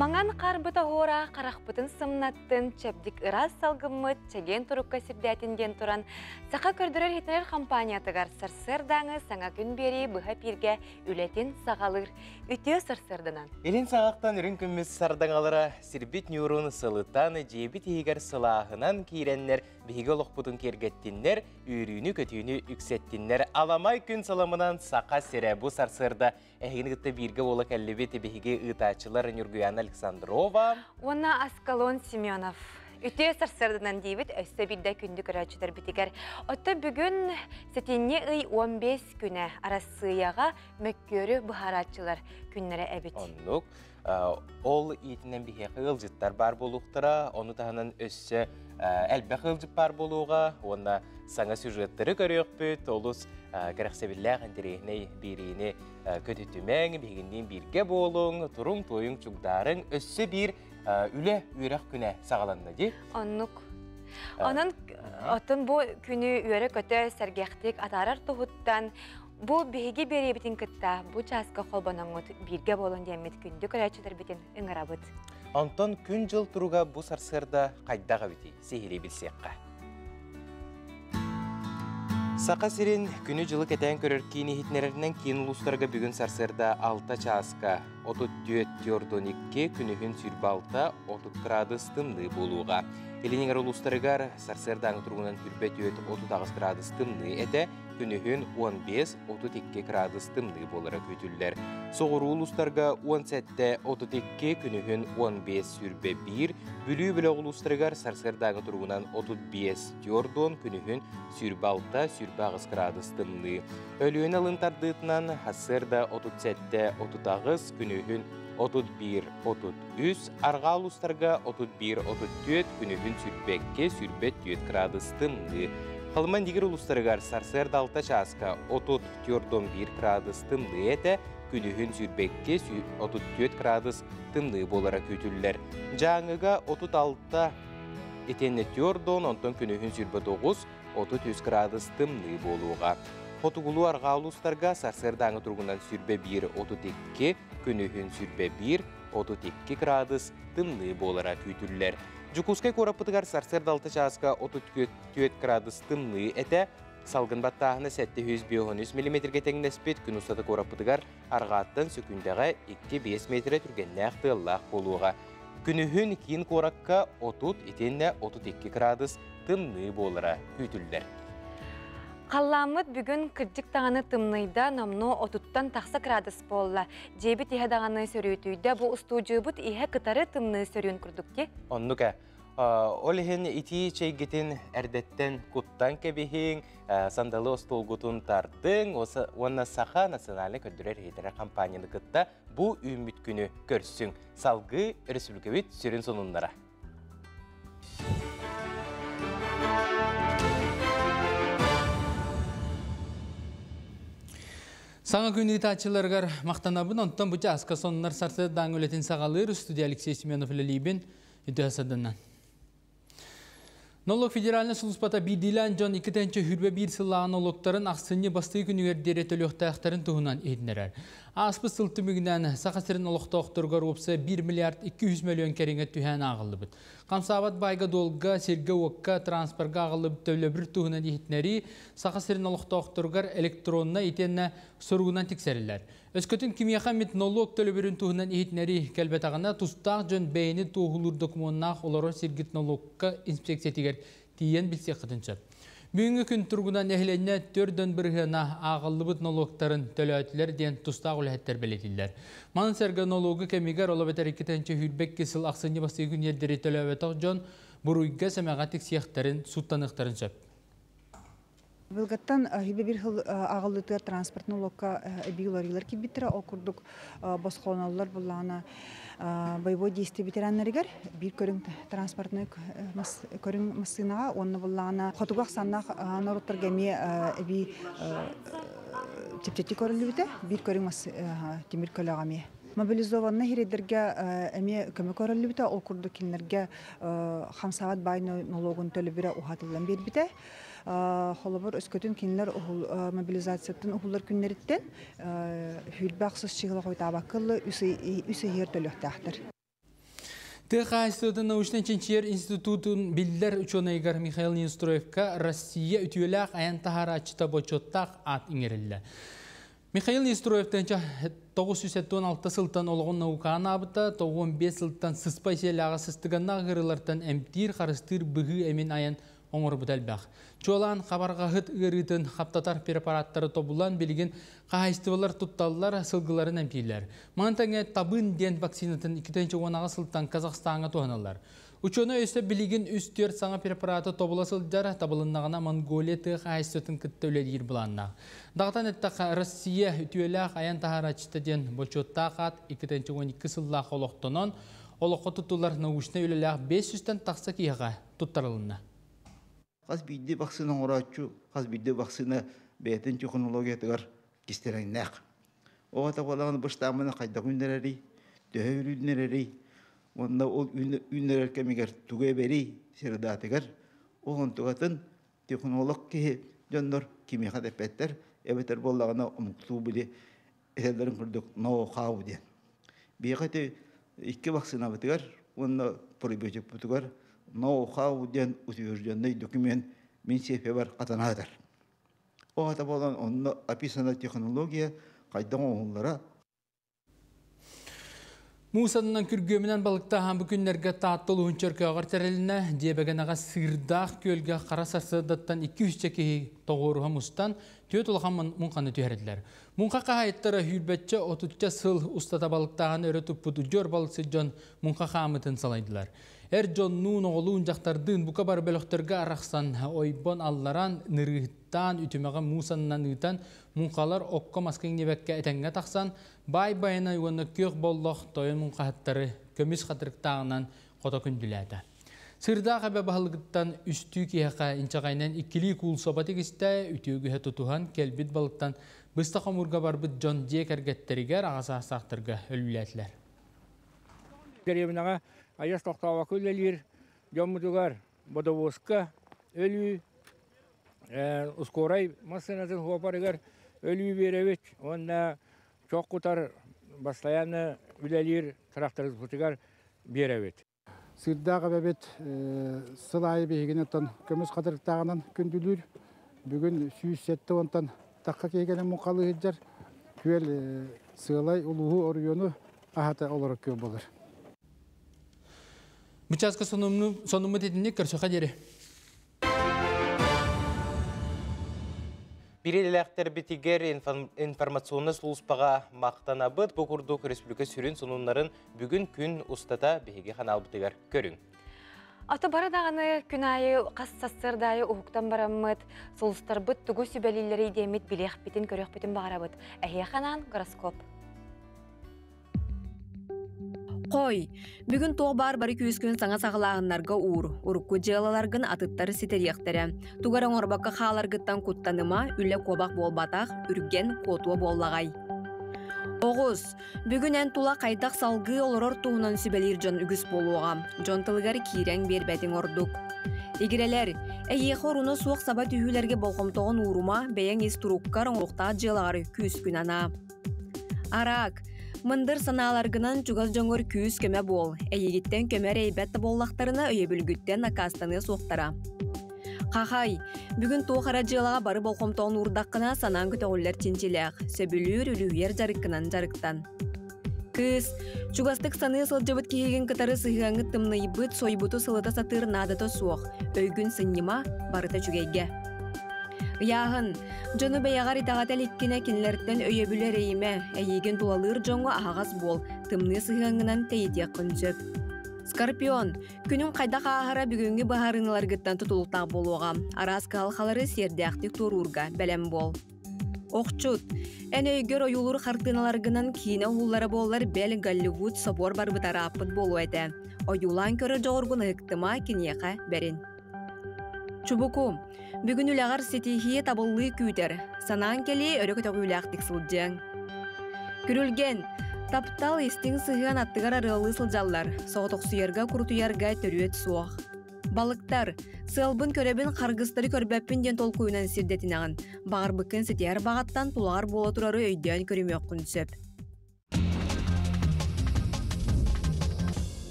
Маҥан харбыт оһуора харахпытын сымнаттын, чэбдик ыраас салгыммыт чэгиэн турукка сирдээтин диэн туран, Саха көрдөрөр-иһитиннэрэр компаниятыгар сарсыардааҥы саҥа күн биэрии быһа эпииргэ үлэтин саҕалыыр. Үтүө сарсыарданан! Илин саҕахтан үрүҥ күммүт сардаҥалара сирбит ньуурун сылытан, дьиэбит иһигэр сылааһынан киирэннэр биһиги олохпутун киэргэттиннэр, үөрүүнү-көтүүнү үксэттиннэр. Аламай күн саламынан Саха сирэ бу сарсыарда Эһигини кытта бииргэ буола кэллибит биһиги ыытааччылар Ньургуяна Александрова уонна Аскалон Семенов. Үтүө сарсыарданан диибит өссө биирдэ күндү көрөөччүлэрбитигэр. Оттон бүгүн сэтинньи ый 15 күнэ Арассыыйаҕа мөккүөрү быһаарааччылар күннэрэ эбит. Оннук. Ол иитинэн биһиэхэ ыалдьыттар баар буолуохтара, ону таһынан өссө элбэх ыалдьыт баар буолуоҕа уонна саҥа сюжеттары көрүөхпүт, олус кэрэхсэбиллээх интэриэһинэй биэриини көтүтүмэҥ, биһигинниин бииргэ буолуҥ, туруҥ, туойуҥ, чугдаарыҥ, өссө биир үлэ үөрэх күнэ саҕаланна дии. Оннук. Онон оттон бу күнү үөрэ-көтө сэргэхтик атаарар туһуттан Бу биһиги биэриэбитин кытта бу чааска холбоноҥҥут бииргэ буолун диэммит күндү көрөөччүлэрбитин ыҥырабыт. Онтон күн-дьыл туруга бу сарсыарда хайдах эбитий? Сиһилии билсиэххэ. Саха сирин күнү-дьылы кэтээн көрөр киин иһитиннэрэринэн киин улуустарга бүгүн сарсыарда 6 чааска 34,2, күнүһүн 26, 30 градус тымныы буолуоҕа. Илин эҥэр улуустарыгар сарсыардааҥы туругунан 24, 38 градус тымныы этэ, күнүһүн 15-32 градус тымныы буолара күүтүллэр. Соҕуруу улуустарга 17-32, күнүһүн 15-21, Бүлүү бөлөх улуустарыгар сарсыардааҥы туругунан 35-40, күнүһүн 26-28 градус тымныы. Өлүөнэ алын тардыытынан сарсыарда 37-38, күнүһүн 31-33, арҕаа улуустарга 31-34, күнүһүн 22-24 градус тымныы. Халыма Индигир улуустарыгар сарсыарда 6 чааска 34,1 градус тымныы этэ, күнүһүн 22-34 градус тымныы буолара күүтүллэр. Дьааҥыга 36 итиэннэ 4 онтон күнүһүн 29-33 градус тымныы буолуоҕа. Хотугулуу арҕаа улуустарга сарсыардааҥы туругунан 21-32, күнүһүн 21-32 градус тымныы буолара күүтүллэр. Дьокуускай куораппытыгар сарсыарда 6 чааска 34 градус тымныы этэ, салгын баттааһына 753 миллиметргэ тэҥнэспит күн устата куораппытыгар арҕааттан сөкүүндэҕэ 2-5 метрэ түргэннээх тыаллаах буолуоҕа. Күнүһүн киин куоракка 30 итиэннэ 32 градус тымныы буолара күүтүллэр. Халлааммыт бүгүн кырдьык даҕаны тымныйда, номнуо отуттан тахса градус буолла. Дьиэбит иһэ даҕаны сөрүүтүйдэ, бу устуудьуйбут иһэ кытары тымныы сөрүүн курдук дии. Оннук ээ. Ол иһин итии чэйгитин эрдэттэн куттан кэбиһиҥ, сандалы остуолгутун тардыҥ уонна Саха национальнай көрдөрөр-иһитиннэрэр компанияны кытта бу үүммүт күнү көрсүҥ. Салгыы өрөспүүбүлүкэбит сүрүн сонуннара. Саҥа күн ыытааччыларыгар махтанабын, онтон бу чааска сонуннар сарсыардааҥы үлэтин саҕалыыр студия Алексей Семенов үлэлиибин. Үтүө сарсыарданнан. Нолуок федеральнай сулууспата биирдиилээн дьон 2021 сыллааҕы нолуоктарын ахсынньы бастакы күнүгэр диэри төлүөхтээхтэрин туһунан иһитиннэрэр. Ааспыт сыл түмүгүнэн Саха сирин олохтоохторугар уопсайа 1 миллиард 200 мөлүйүөн кэриҥэ түһээн ааҕыллыбыт. Хамсаабат баайга-дуолга, сиргэ-уокка, транспорга ааҕыллыбыт төлөбүр туһунан иһитиннэрии Саха сирин олохтоохторугар электроннай итиэннэ суругунан тиксэриллэр. Өскөтүн кимиэхэ эмит нолуок төлөбүрүн туһунан иһитиннэрии кэлбэтэҕинэ, тустаах дьон бэйэни туоһулуур докумуоннаах олорор сиргит нолуокка инспекциятыгар тиийэн билсиэххитин сөп. Бүгүҥҥү күн туругунан нэһилиэнньэ 4 бырыһыана ааҕыллыбыт нолуоктарын төлөөтүлэр диэн тустаах үлэһиттэр бэлиэтииллэр. Маны сэргэ нолуогу кэмигэр ол эбэтэр 2022 сыл ахсынньы бастакы күннэрдэри төлөөбөтөх дьон буруйга-сэмэҕэ тиксиэхтэрин, сууттаныахтарын сөп. Былгаттан хибе бир хыл аҕыллытыгар транспортный улокка эбии уларыылар киирбиттэрэ. Ол курдук босхолоноллор буллаҕына боевой действие ветераннарыгар биир көрүҥ транспортный көрүҥ массыынаҕа уонна буллаҕына хотугу ахсааннаах норуоттарга эмиэ эбии чэпчэтии көрүллүбүтэ биир көрүҥ тимир көлөҕө эмиэ. Мобилизованнай сирдэргэ эмиэ көмө көрүллүбүтэ. Ол курдук кинилэргэ хамсаабат баай нолуогун төлөбүрэ уһатыллан биэрбитэ. Холобур, өскөтүн кинилэр мобилизацияттан уһуллар күннэриттэн сүүрбэ ахсыс чыһыла хойутаабакка үс ыйыгар төлүөхтээхтэр. Тыа хаһаайыстыбатын научнай чинчийэр институтун биллэр учуонайыгар Михаил Неустроевка Россия үтүөлээх айан таһаарааччыта бочуоттаах аат иҥэриллэ. Михаил Неустроев 976 сылтан олоҕун наукаҕа анаабыта, 95 сылтан сыспай сиэлээҕи сыстыганнаах ыарыылартан эмтиир, харыстыыр быһыы эмин айан оҥорбута элбэх. Чуолаан хабарҕаһыт ыарыытын хаптатар препараттары тобулан билигин хаһаайыстыбалар тутталлар, сылгыларын эмтииллэр. Маны тэҥэ табын диэн вакцинатын 2018 сылтан Казахстаҥҥа туһаналлар. Учуонай өссө билигин 3-4 саҥа препараты тобула сылдьар, табылыннаҕына Монголия тыа хаһаайыстыбатын кытта үлэлиир былааннаах. Даҕатан эттэххэ, Россия үтүөлээх айан таһаарааччыта диэн бочуоттаах аат 2012 сыллаах олохтонон, олоххо туттуллар научнай үлэлээх 500-тэн тахса киһиэхэ туттарылынна. Хас биирдии вакцина оҥорооччу, хас биирдии вакцина бэйэтин технологиятыгар кистэлэҥнээх. Оҕото буолаҕын быштааммына хайдах үүннэрэрий, төһө үүннэрэрий, уонна ол үүннэрэр кэмигэр тугу эбэрий средаатыгар, ол онтугатын технолог киһи дьоннор кимиэхэ да эппэттэр, эбэтэр буоллаҕына омуктуу били этэллэрин курдук ноу-хау диэн. Биһиэхэ ити икки вакцинабытыгар уонна пробиотикпытыгар ноу-хау диэн утвержденный документ мин сиэппэбэр хатанаатар. Ол аата буолан онно описана технология хайдах оҥоһуллара. Муус аннынан күргүөмүнэн балыктааһын бу күннэргэ Таатта улууһун Чөркөөҕөр тэрилиннэ. Дьиэбэгэнэҕэ Сыырдаах күөлгэ хара сарсыардаттан 200 киһи тоҕуоруһа мустан, түөрт улахан муҥханы түһэрдилэр. Муҥха хаһаайыттара сүүрбэччэ отучча сыл устата балыктааһын өрө туппут удьуор балыксыт дьон муҥха хаамытын салайдылар. Эр дьоннуун, оҕолуун, дьахтардыын бука бары бөлөхтөргө арахсан, ойбон алларан, нырыыһыттаан, үтүмэҕи муус аннынан ыытан, муҥхалар окко маска иҥнибэккэ этэҥҥэ тахсан, баай байанай уонна күөх боллох тойон муҥхаһыттары көмүс хатырыктааҕынан хото күндүлээтэ. Сыырдаах эбэ баһылыгыттан үстүү киһиэхэ инчэҕэйинэн иккилии куул соба тигистэ, үтүө тутуһан кэлбит балыктан быстах хомуурга барбыт дьон дьиэ кэргэттэригэр аҕа саастаахтарга өлүүлээтилэр. Дэриэбинэҕэ айас тохтообокко үлэлиир дьоммутугар бодобуоска өлүү, ускуорай массыынатын суопарыгар өлүү биэрэбит уонна чох кутар бастайаанна үлэлиир тракториспытыгар биэрэбит. Сыырдаах эбэбит сыл аайы биһигини оттон көмүс хатырыктааҕынан күндүлүүр. Бүгүн 170-тан тахха киһи кэлэн муҥхалыы сылдьар. Күөл сыалай улууһу оройуону аһата олорор күөл буолар. Бу сонуммут итинник көрсөхө диэри. Биир информационный сулууспаҕа махтанабыт. Бу курдук республика сүрүн сонуннарын бүгүн күн устата биһиги ханаалбытыгар көрүҥ. Ото бары даҕаны күн аайы хас сарсыарда аайы уһуктан бараммыт, сулустарбыт тугу сүбэлииллэрий диэммит билиэхпитин, көрүөхпүтүн баҕарабыт. Эһиэхэ анаан гороскоп. Хой, бүгүн туох баар бары күүскүн саҥа саҕалааһыннарга уур, урукку дьыалаларгын атыттары ситэриэхтэрэ. Тугу эрэ оҥорбокко хааларгыттан куттаныма, үлэ куобах буолбатах, үргэн куотуо буоллаҕай. Оҕус, бүгүн эн тула хайдах салгыы олорор туһунан сүбэлиир дьон үгүс буолуоҕа. Дьон тылыгар киирэн биэрбэтиҥ ордук. Игирэлэр, эйиэхэ оруна суох саба түһүүлэргэ болҕомтоҕун уурума, бэйэҥ ис туруккар оҥоруохтаах дьыалаҕар күүскүн анаа. Араак, мындыр санааларгынан чугас дьоҥҥор күүс-көмө буол, эйигиттэн көмө эрэйбэт да буоллахтарына өйөбүлгүттэн аккаастаныа суохтара. Хахай, бүгүн туох эрэ дьыалаҕа бары болҕомтоҕун уурдаххына санааҥ көтөҕүллэр чинчилээх, сөбүлүүр, үлүһүйэр дьарыккынан дьарыктан. Кыыс, чугастык саныы сылдьыбыт киһигин кытары сыһыаҥҥыт тымныйбыт, сойбуту сылыта сатыыр наадата суох, өйгүн сынньыма, барыта үчүгэйгэ. Ыйааһын, дьону бэйэҕэр итэҕэтэ иликкинэ кинилэртэн өйөбүлү эрэйимэ, эйиигин тулалыыр дьоҥҥо аһаҕас буол, тымныы сыһыаҥҥынан тэйитиэххин сөп. Скорпион, күнүҥ хайдах ааһара бүгүҥҥү быһаарыыларгыттан тутулуктаах буолуоҕа. Араас кыһалҕалары сиэрдээхтик туоруурга бэлэм буол. Охчут, эн өйгөр ойуулуур хартыыналаргынан киинэ уһуллара буоллар бэл Голливуд собуор барбыт арааппыт буолуо этэ. Ойуулаан көрөр дьоҕургун ыһыктыма, киниэхэ бэрин. Чубуку, бүгүн үлэҕэр ситиһии табыллыы күүтэр. Санаан кэлиэ өрө көтөҕүүлээхтик сылдьыаҥ. Күрүлгэн, таптал истиҥ сыһыан аттыгар арыаллыы сылдьаллар. Соҕотохсуйарга, курутуйарга төрүөт суох. Балыктар, сыалбын көрөбүн, харгыстары көрбөппүн диэн толкуйунан сирдэтинэҕин. Баҕарбыккын ситиһэр баҕаттан тулаҕар буола турары өйдөөн көрүмүөххүн сөп.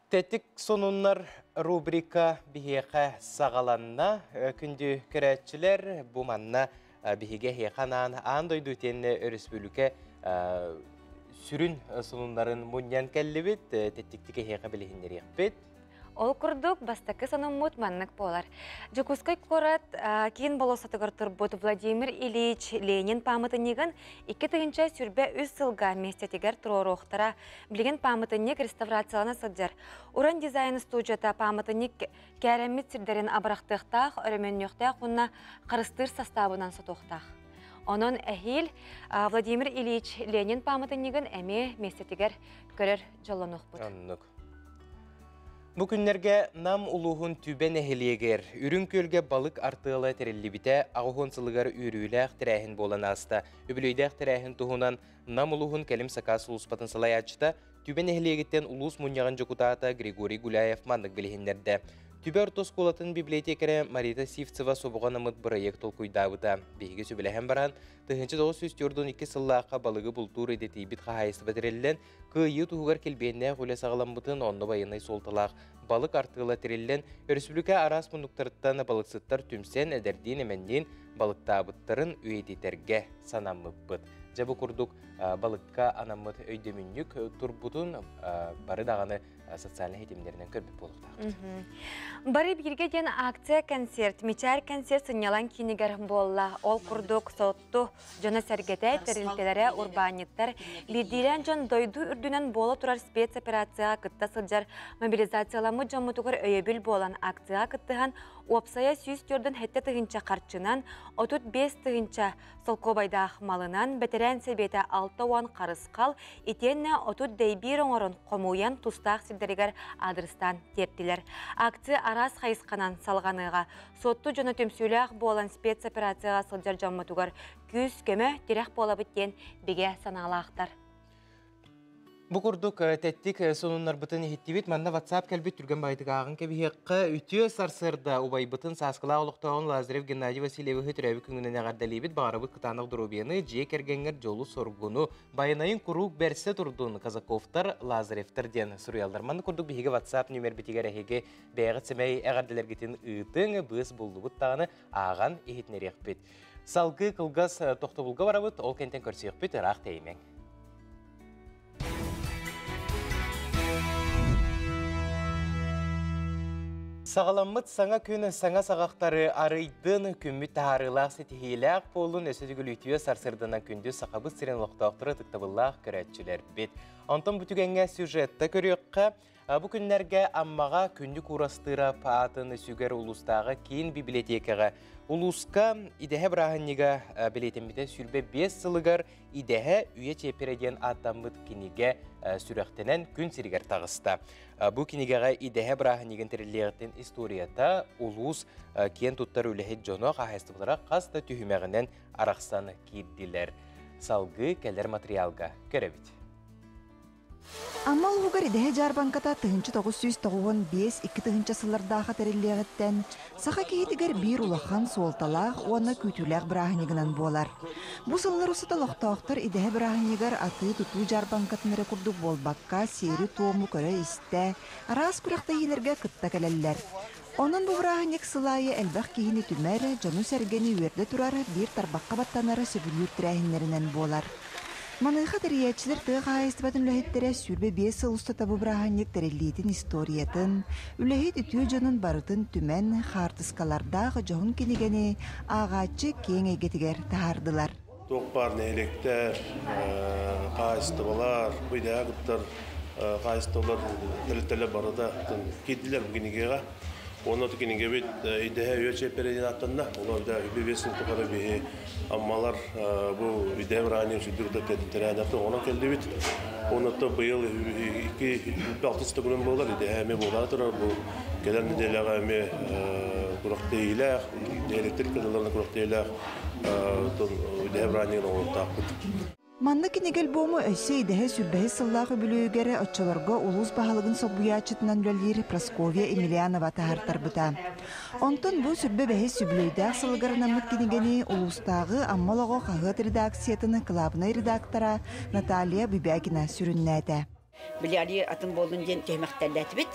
Тэттик сонуннар рубрика биһиэхэ саҕаланна. Күндү көрөөччүлэр, бу манна биһиги эһиэхэ анаан аан дойду итиэннэ өрөспүүбүлүкэ сүрүн сонуннарын мунньан кэллибит. Тэттиктик эһиэхэ билиһиннэриэхпит. Ол курдук, бастакы сонуммут маннык буолар. Дьокуускай куорат киин болуоссатыгар турбут Владимир Ильич Ленин пааматынньыгын 2023 сылга миэстэтигэр туруоруохтара. Билигин пааматынньык реставрациялана сылдьар. Уран дизайн студията пааматынньык кээрэммит сирдэрин абырахтыахтаах, өрөмүөннүөхтээх уонна харыстыыр састаабынан сотуохтаах. Онон эһиил Владимир Ильич Ленин пааматынньыгын эмиэ миэстэтигэр көрөр дьоллонуохпут. Оннук. Бу күннэргэ Нам улууһун Түбэ нэһилиэгэр Үрүҥ Күөлгэ балык артыала тэриллибитэ 80 сылыгар үөрүүлээх тэрээһин буолан ааста. Үбүлүөйдээх тэрээһин туһунан Нам улууһун кэлим сакаас сулууспатын салайааччыта Түбэ нэһилиэгиттэн улуус мунньаҕын дьокутаата Григорий Гуляев маннык билиһиннэрдэ. Түбэ орто оскуолатын библиотекарэ Марита Сивцева собуҕа намыт бырайыак толкуйдаабыта. Биһиги сүбэлэһэн баран, 1942 сыллаахха балыгы бултуур идэтийбит хаһаайыстыба тэриллэн, Кыайыы туһугар килбиэннээх үлэ саҕаламмытын, онно байыаннай суолталаах балык артыала тэриллэн, өрөспүүбүлүкэ араас муннуктарыттан балыксыттар түмсэн, эдэрдиин-эмэнниин балыктаабыттарын үйэтитэргэ санаммыппыт. Дьэ бу курдук балыкка анаммыт өйдөмүнньүк турбутун бары даҕаны социальнай ситимнэринэн көрбүт буолуохтаахпыт. Бары бииргэ диэн акция-концерт, Мичээр концерт сынньалаҥ киинигэр буолла. Ол курдук Сотту дьоно-сэргэтэ, тэрилтэлэрэ, урбаанньыттар, биирдиилээн дьон дойду үрдүнэн буола турар спецоперацияҕа кытта сылдьар мобилизацияламмыт дьоммутугар өйөбүл буолан акцияҕа кыттыһан уопсайа 147 тыһыынча харчынан, 35 тыһыынча солкуобайдаах малынан, бэтэрээн сэбиэтэ 60 харысхал, итиэннэ 30 дэйбиир оҥорон хомуйан тустаах сирдэригэр аадырыстаан тиэртилэр. Акция араас хайысханан салҕаныаҕа. Суотту дьоно түмсүүлээх буолан спецоперацияҕа сылдьар дьоммутугар күүс-көмө, тирэх буолабыт диэн бигэ санаалаахтар. Бу курдук тэттик сонуннарбытын иһиттибит. Манна WhatsApp кэлбит түргэн баайдык ааҕын кэбиһиэххэ. Үтүө сарсыарда убайбытын Сааскылаах олохтооҕун Лазарев Геннадий Васильевиһы төрөөбүт күҥүнэн эҕэрдэлиибит. Баҕарабыт кытаанах доруобуйаны, дьиэ кэргэҥҥэр дьолу-соргуну, байанайын куруук бэрсэ турдун Казаковтар, Лазаревтар диэн суруйаллар. Манна курдук биһиги WhatsApp нүмербитигэр эһиги бэйэҕит сэмэй эҕэрдэлэргитин ыытыҥ, быыс буллубут даҕаны ааҕан иһитинэриэхпит. Салгыы кылгас тохтобулга барабыт, ол кэнтэн көрсүөхпүт, ыраах тэйимэҥ. Саҕаламмыт саҥа күн саҥа саҕахтары арыйдын, күммүт таһаарыылаах ситиһиилээх буолун, өссө төгүл үтүө сарсыарданан күндү Сахабыт сирин олохтоохторо ытыктабыллаах көрөөччүлэрбит. Онтон бу түгэҥҥэ сюжетта көрүөххэ, бу күннэргэ Аммаҕа Күндү Куурастыырап аатын сүгэр улуустааҕы киин библиотекаҕа улууска идэһэ бырааһынньыга бэлиэтэммитэ 25 сылыгар Идэһэ үйэ чиэппэрэ диэн ааттаммыт кинигэ сүрэхтэнэн күн сиригэр таҕыста. Бу кинигэҕэ идэһэ бырааһынньыгын тэриллиэҕиттэн историята, улуус киэн туттар үлэһит дьоно хаһаайыстыбалара хас да түһүмэҕинэн арахсан киирдилэр. Салгыы кэлэр материалга көрөбүт. Амма улууһугар идэһэ дьаарбаҥката 1995 2 сыллардаахха тэриллиэҕиттэн саха киһитигэр биир улахан суолталаах уонна күүтүүлээх бырааһынньыгынан буолар. Бу сыллар устата олохтоохтор идэһэ бырааһынньыгар атыы-тутуу дьаарбаҥкатын эрэ курдук буолбакка, сиэри-туому көрө-истэ, араас күрэхтэһиилэргэ кытта кэлэллэр. Онон бу бырааһынньык сыл аайы элбэх киһини түмэр, дьону-сэргэни үөрдэ турар биир тарбахха баттанар сөбүлүүр тэрээһиннэринэн буолар. Маныаха тэрийээччилэр тыа хаһаайыстыбатын үлэһиттэрэ 25 сыл устата бу бырааһынньык тэриллиитин историятын, үлэһит үтүө дьонун барытын түмэн, хаартыскалардаах дьоһун кинигэни ааҕааччы киэҥ эйгэтигэр таһаардылар. Туох баар нэһилиэктэр, хаһаайыстыбалар, бу идэҕэ кыттар хаһаайыстыбалар тэрилтэлэр барыта киирдилэр бу кинигэҕэ. Уонна кинигэбит идэһэ үйэ чиэппэрэ диэн ааттанна. Ол да үбү сыл тухары биһи Аммалар бу идэһэ бырааһынньыгын сүрдүк да тэрээһиннэртэн оҥорон кэллибит. Уонна быйыл 2 6 күнүн буолар идэһэ эмиэ буолаары турар. Бу кэлэр нэдиэлэҕэ эмиэ күрэхтэһиилээх, нэһилиэктэр кыдаларына күрэхтэһиилээх идэһэ бырааһынньыгын оҥоруохтаахпыт. Манна кинигэ альбому өссө идэһэ сүрбэһис сыллаах үбүлүөйүгэр оччолорго улуус баһылыгын солбуйааччытынан үлэлиир Прасковья Емельянова таһаартарбыта. Онтон бу сүрбэ бэһис үбүлүөйдээх сылыгар анаммыт кинигэни улуустааҕы Амма олоҕо хаһыат редакциятын кылаабынай редактора Наталья Бубякина сүрүннээтэ. Били али атын буоллун диэн түһүмэхтэрдээтибит.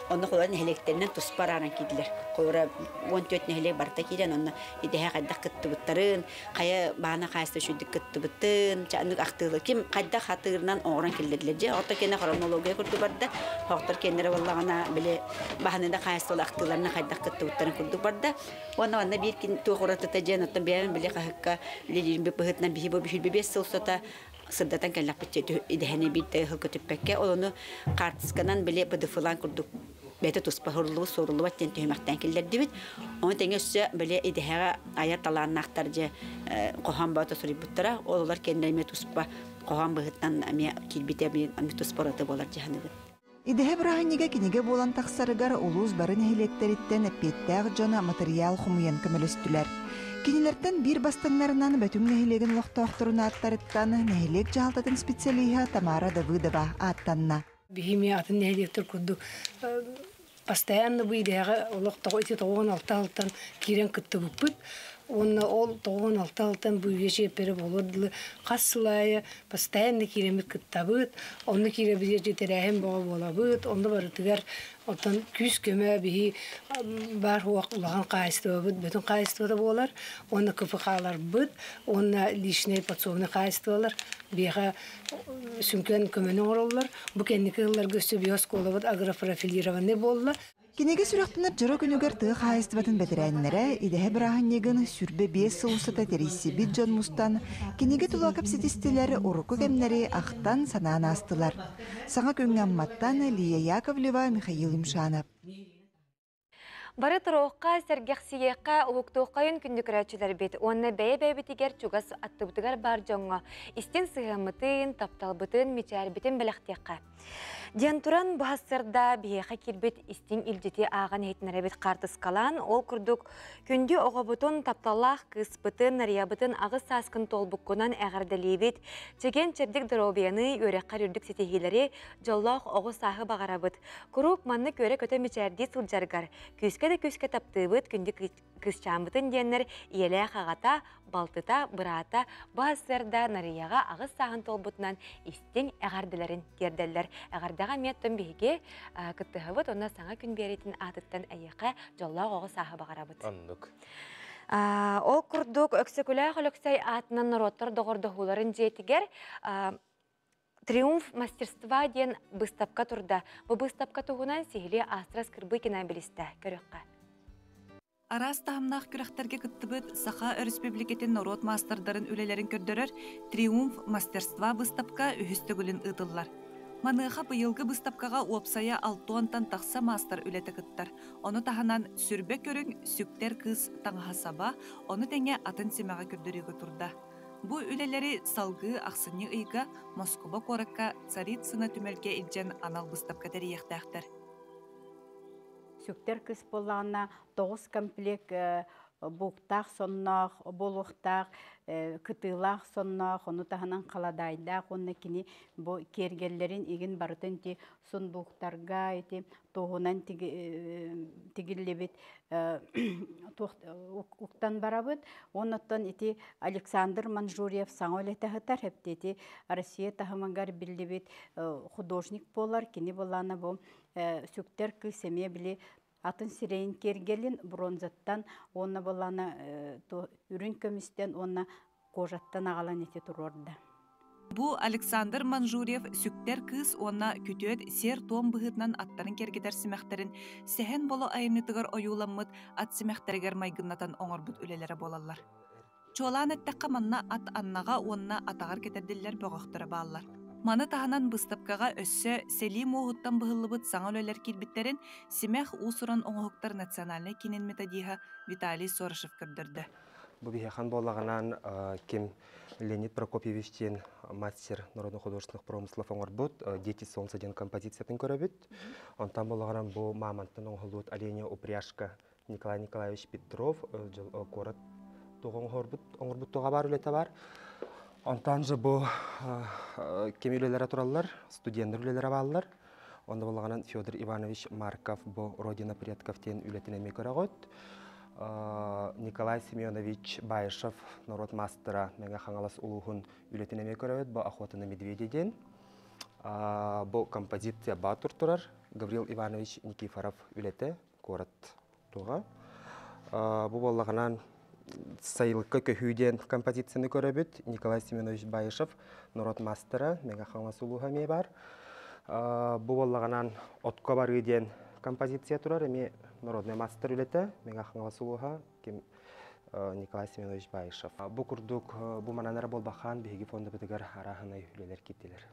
Онно холор нэһилиэктэринэн туспа арааран киирдилэр. Холобура 14 нэһилиэк барыта киирэн, онно идэһэ хайдах кыттыбыттарын, хайа баана хаайыста үчүгдүк кыттыбытын, аннык ахтыылы ким хайдах хатыырынан оҥорон киллэрдилэр. Дьэ, ото кэнэ хронология курдук барда. Хоохтор кэннэрэ буоллаҕына, били баһаныда хаайыстыбала ахтыыларына хайдах кыттыбыттарын курдук барда. Уонна манна биир кин туох уратыта дьэн, оттон бэйэм били хаһыкка үлэлиирим быһыытынан биһи бу 25 сыл устата сырдатан кэллэхпит идэһэни биир да ыһыл көтүппэккэ, ол ону хаартысканан били ПДФ-лаан курдук бэйэтэ туспа суруллубут, суоруллубат диэн түһүмэхтээн киллэрдибит. Ону тэҥэ өссө били идэһэҕэ айар талааннаахтар дьэ хоһоон баата суруйбуттара. Ол олор кэннэ эмиэ туспа хоһоон быһыттан эмиэ киирбитэ эмиэ туспа ураты буолар дьаһаныбыт. Идэһэ бырааһынньыга кинигэ буолан тахсарыгар улуус бары нэһилиэктэриттэн эппиэттээх дьоно матырыйаал хомуйан көмөлөстүлэр. Кинилэртэн биир бастыҥнарынан Бөтүҥ нэһилиэгин олохтоохторун ааттарыттан нэһилиэк дьаһалтатын специалиһа Тамара Давыдова ааттанна. Биһими атын нэһилиэктэр курдук постоянно бу идэҕэ олох тоҕо ити тоҕуон алта алтан киирэн кыттыбыппыт. Уонна ол тоҕуон алта алтан бу үйэ чиэппэрэ буолуор дылы хас сыл аайы постоянно киирэммит кыттабыт, онно киирэбит тэрээһин бөҕө буолабыт, онно барытыгар оттон күүс-көмө биһи баар хуох улахан хаһаайыстыбабыт бүтүн хаһаайыстыбата буолар, уонна КФХ-ларбыт, уонна личный подсобный хаһаайыстыбалар биһиэхэ сүҥкэн көмөнү оҥороллор. Бу кэнники сылларга өссө биһи оскуолабыт агропрофилированный буолла. Кинигэ сүрэхтэнэр дьоро күнүгэр тыа хаһаайыстыбатын бэтэрээннэрэ идэһэ бырааһынньыгын 25 сыл устата тэрийсибит дьон мустан, кинигэ тула кэпсэтистилэр, урукку кэмнэри ахтан санаан аастылар. Саҥа күҥҥэ Амматтан Лия Яковлева, Михаил Юмшанов. Бары туруохха, сэргэхсийиэххэ, уһуктуоххайын күндү көрөөччүлэрбит уонна бэйэ-бэйэбитигэр чугас аттыбытыгар баар дьоҥҥо истин сыһыаммытын, тапталбытын, мичээрбитин бэлэхтиэххэ. Диэн туран, бу сарсыарда биһиэхэ киирбит истиҥ илдьити ааҕан иһитиннэрэбит хаартыскалаан, ол курдук күндү оҕобутун, тапталлаах кыыспытын, Нарыйабытын аҕыс сааскын туолбуккунан эҕэрдэлиибит, чэгиэн-чэбдик доруобуйаны, үөрэххэр үрдүк ситиһиилэри, дьоллоох оҕо сааһы баҕарабыт. Куруук маннык үөрэ-көтө мичээрдии сылдьаргар, күүскэ да күүскэ таптыыбыт, күндү кыысчааммытын диэннэр ийэлээх аҕата, балтыта, быраата бу сарсыарда Нарыйаҕа аҕыс сааһын туолбутунан истиҥ эҕэрдэлэрин тиэрдэллэр. Эҕэрдэҕэ эмиэ оттон биһиги кыттыһабыт уонна саҥа күн биэриитин аатыттан эйиэхэ дьоллоох оҕо сааһы баҕарабыт. Оннук. Ол курдук Өксөкүлээх Өлөксөй аатынан норуоттар доҕордоһууларын дьиэтигэр Триумф мастерства диэн быыстапка турда. Бу быыстапка туһунан сиһилии Астрас Кырбыкина билистэ. Көрүөххэ. Араас таһымнаах күрэхтэргэ кыттыбыт Саха Өрөспүүбүлүкэтин норуот маастардарын үлэлэрин көрдөрөр «Триумф мастерства» быыстапка үһүс төгүлүн ыытыллар. Маныаха быйылгы быыстапкаҕа уопсайа алтуонтан тахса маастар үлэтэ кыттар. Ону таһынан сүрбэ көрүҥ «Сүктэр кыыс таҥаһа-саба», ону тэҥэ атын симэҕэ көрдөрүүгэ турда. Бу үлэлэри салгыы ахсынньы ыйга Москуба куоракка Царицына түмэлгэ илдьэн анал быыстапка тэрийиэхтээхтэр. Сүктэр кыс буоллаҕына тоҕус комплект бууктаах сонноох, буолуохтаах, кытыылаах сонноох, ону таһынан халадаайдаах уонна кини бу киэргэллэрин игин барытын ити сундууктарга ити туоһунан тигиллибит уктан барабыт. Оннуттан ити Александр Манжурьев саҥа үлэтэ сытар, эптити Россия таһымыгар биллибит художник буолар. Кини булаана бу сүктэр кыыс эмиэ били атын сирэйин киэргэлин бронзаттан уонна булаана үрүн көмүстэн уонна кожаттан аҕалан ити туруорда. Бу Александр Манжурьев сүктэр кыыс уонна күтүөт сиэр-туом быһыытынан аттарын киэргэтэр симэхтэрин Сэһэн Боло айымньытыгар ойууламмыт ат симэхтэригэр майгыннатан оҥорбут үлэлэрэ буолаллар. Чуолаан эттэххэ, манна ат аннаҕа уонна атаҕар кэтэрдиллэр бөҕөхтөрө бааллар. Маны таһынан быыстапкаҕа өссө сэлии муоһуттан быһыллыбыт саҥа үлэлэр киирбиттэрин Симэх уус-уран оҥоһуктар национальнай киинин методиһа Виталий Сорошев көрдөрдө. Бу биһиэхэн буоллаҕынан ким Леонид Прокопьевич диэн мастер народно-художественных промыслов оҥорбут «Дети солнца» диэн композициятын көрөбүт. Онтон буоллаҕынан бу мамонттан оҥоһуллубут оленя упряжка Николай Николаевич Петров куорат туох оҥорбут оҥорбут туоҕа баар үлэтэ бар. Онтон же бу ким үлэлэрэ тураллар, студенттар үлэлэрэ бааллар. Онно буоллаҕынан Федор Иванович Марков бу «Родина предков» диэн үлэтин эмиэ көрөҕүт. Николай Семенович Баишев норуот маастара Мэҥэ Хаҥалас улууһун үлэтин эмиэ көрөбүт. Бу «Охота на медведя» диэн. Бу композиция Баатур турар Гаврил Иванович Никифоров үлэтэ куорат туға. Бу буоллаҕынан сайылыкка көһүү диэн композицияны көрөбүт. Николай Семенович Баишев норуот маастара, Мэҥэ Хаҥалас улууһа эмиэ баар. Бу буоллаҕынан отко барыы диэн композиция турар, эмиэ народный мастер үлэтэ, Мэҥэ Хаҥалас улууһа, ким Николай Семенович Баишев. Бу курдук бу манан эрэ буолбахаан биһиги фондабытыгар арааһынай үлэлэр киирдилэр.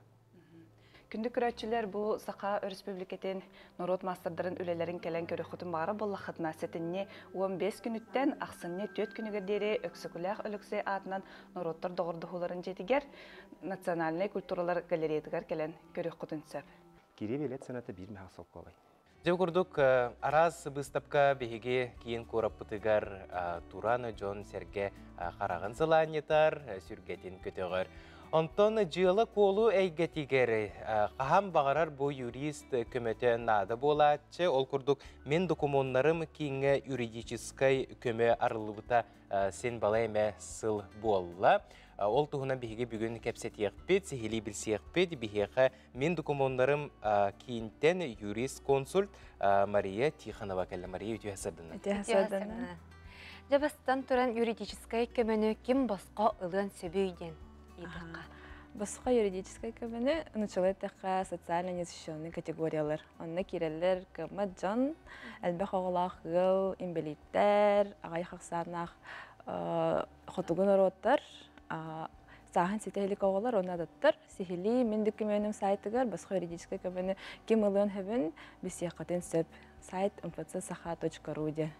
Күндү көрөөччүлэр, бу Саха Өрөспүүбүлүкэтин норуот маастардарын үлэлэрин кэлэн көрүөххүтүн баҕара буоллаххытына, сэтинньи 15 күнүттэн ахсынньы 4 күнүгэр диэри Өксөкүлээх Өлөксөй аатынан норуоттар доҕордоһууларын дьиэтигэр Национальнай культуралар галереятыгар кэлэн көрүөххүтүн сөп. Кири билет сыаната биир мэһэ солкуобай. Дьэ курдук араас быыстапка биһиги киин куораппытыгар туран дьон-сэргэ хараҕын сылаанньытар, сүргэтин көтөҕөр. Онтон дьыала-куолу эйгэтигэр хаһан баҕарар бу юрист көмөтө наада буолааччы. Ол курдук мин докумуоннарым кииҥҥэ юридическай көмө арыллыбыта син балай эмэ сыл буолла. Ол туһунан биһиги бүгүн кэпсэтиэхпит, сиһилии билсиэхпит. Биһиэхэ мин докумуоннарым киинтэн юрист-консульт Мария Тихонова кэллэ. Мария, үтүө сырдына. Үтүө сырдына. Дьэ бастан туран юридическай көмөнү ким босхо ылыан сөбүй диэн ыйытыахха. Босхо юридическай көмөнү нучалай эттэххэ социально незащищенный категориялар. Онно киирэллэр кыаммат дьон, элбэх оҕолоох ыал, инбэлииттэр, аҕай хахсааннаах хотугу норуоттар, сааһын ситэ илик оҕолор уонна атыттар. Сиһилии мин докумуонум сайтыгар босхо юридическай көмөнү ким ылыан сөбүн билсиэххитин сөп. Сайт mfcsakha.ru диэн.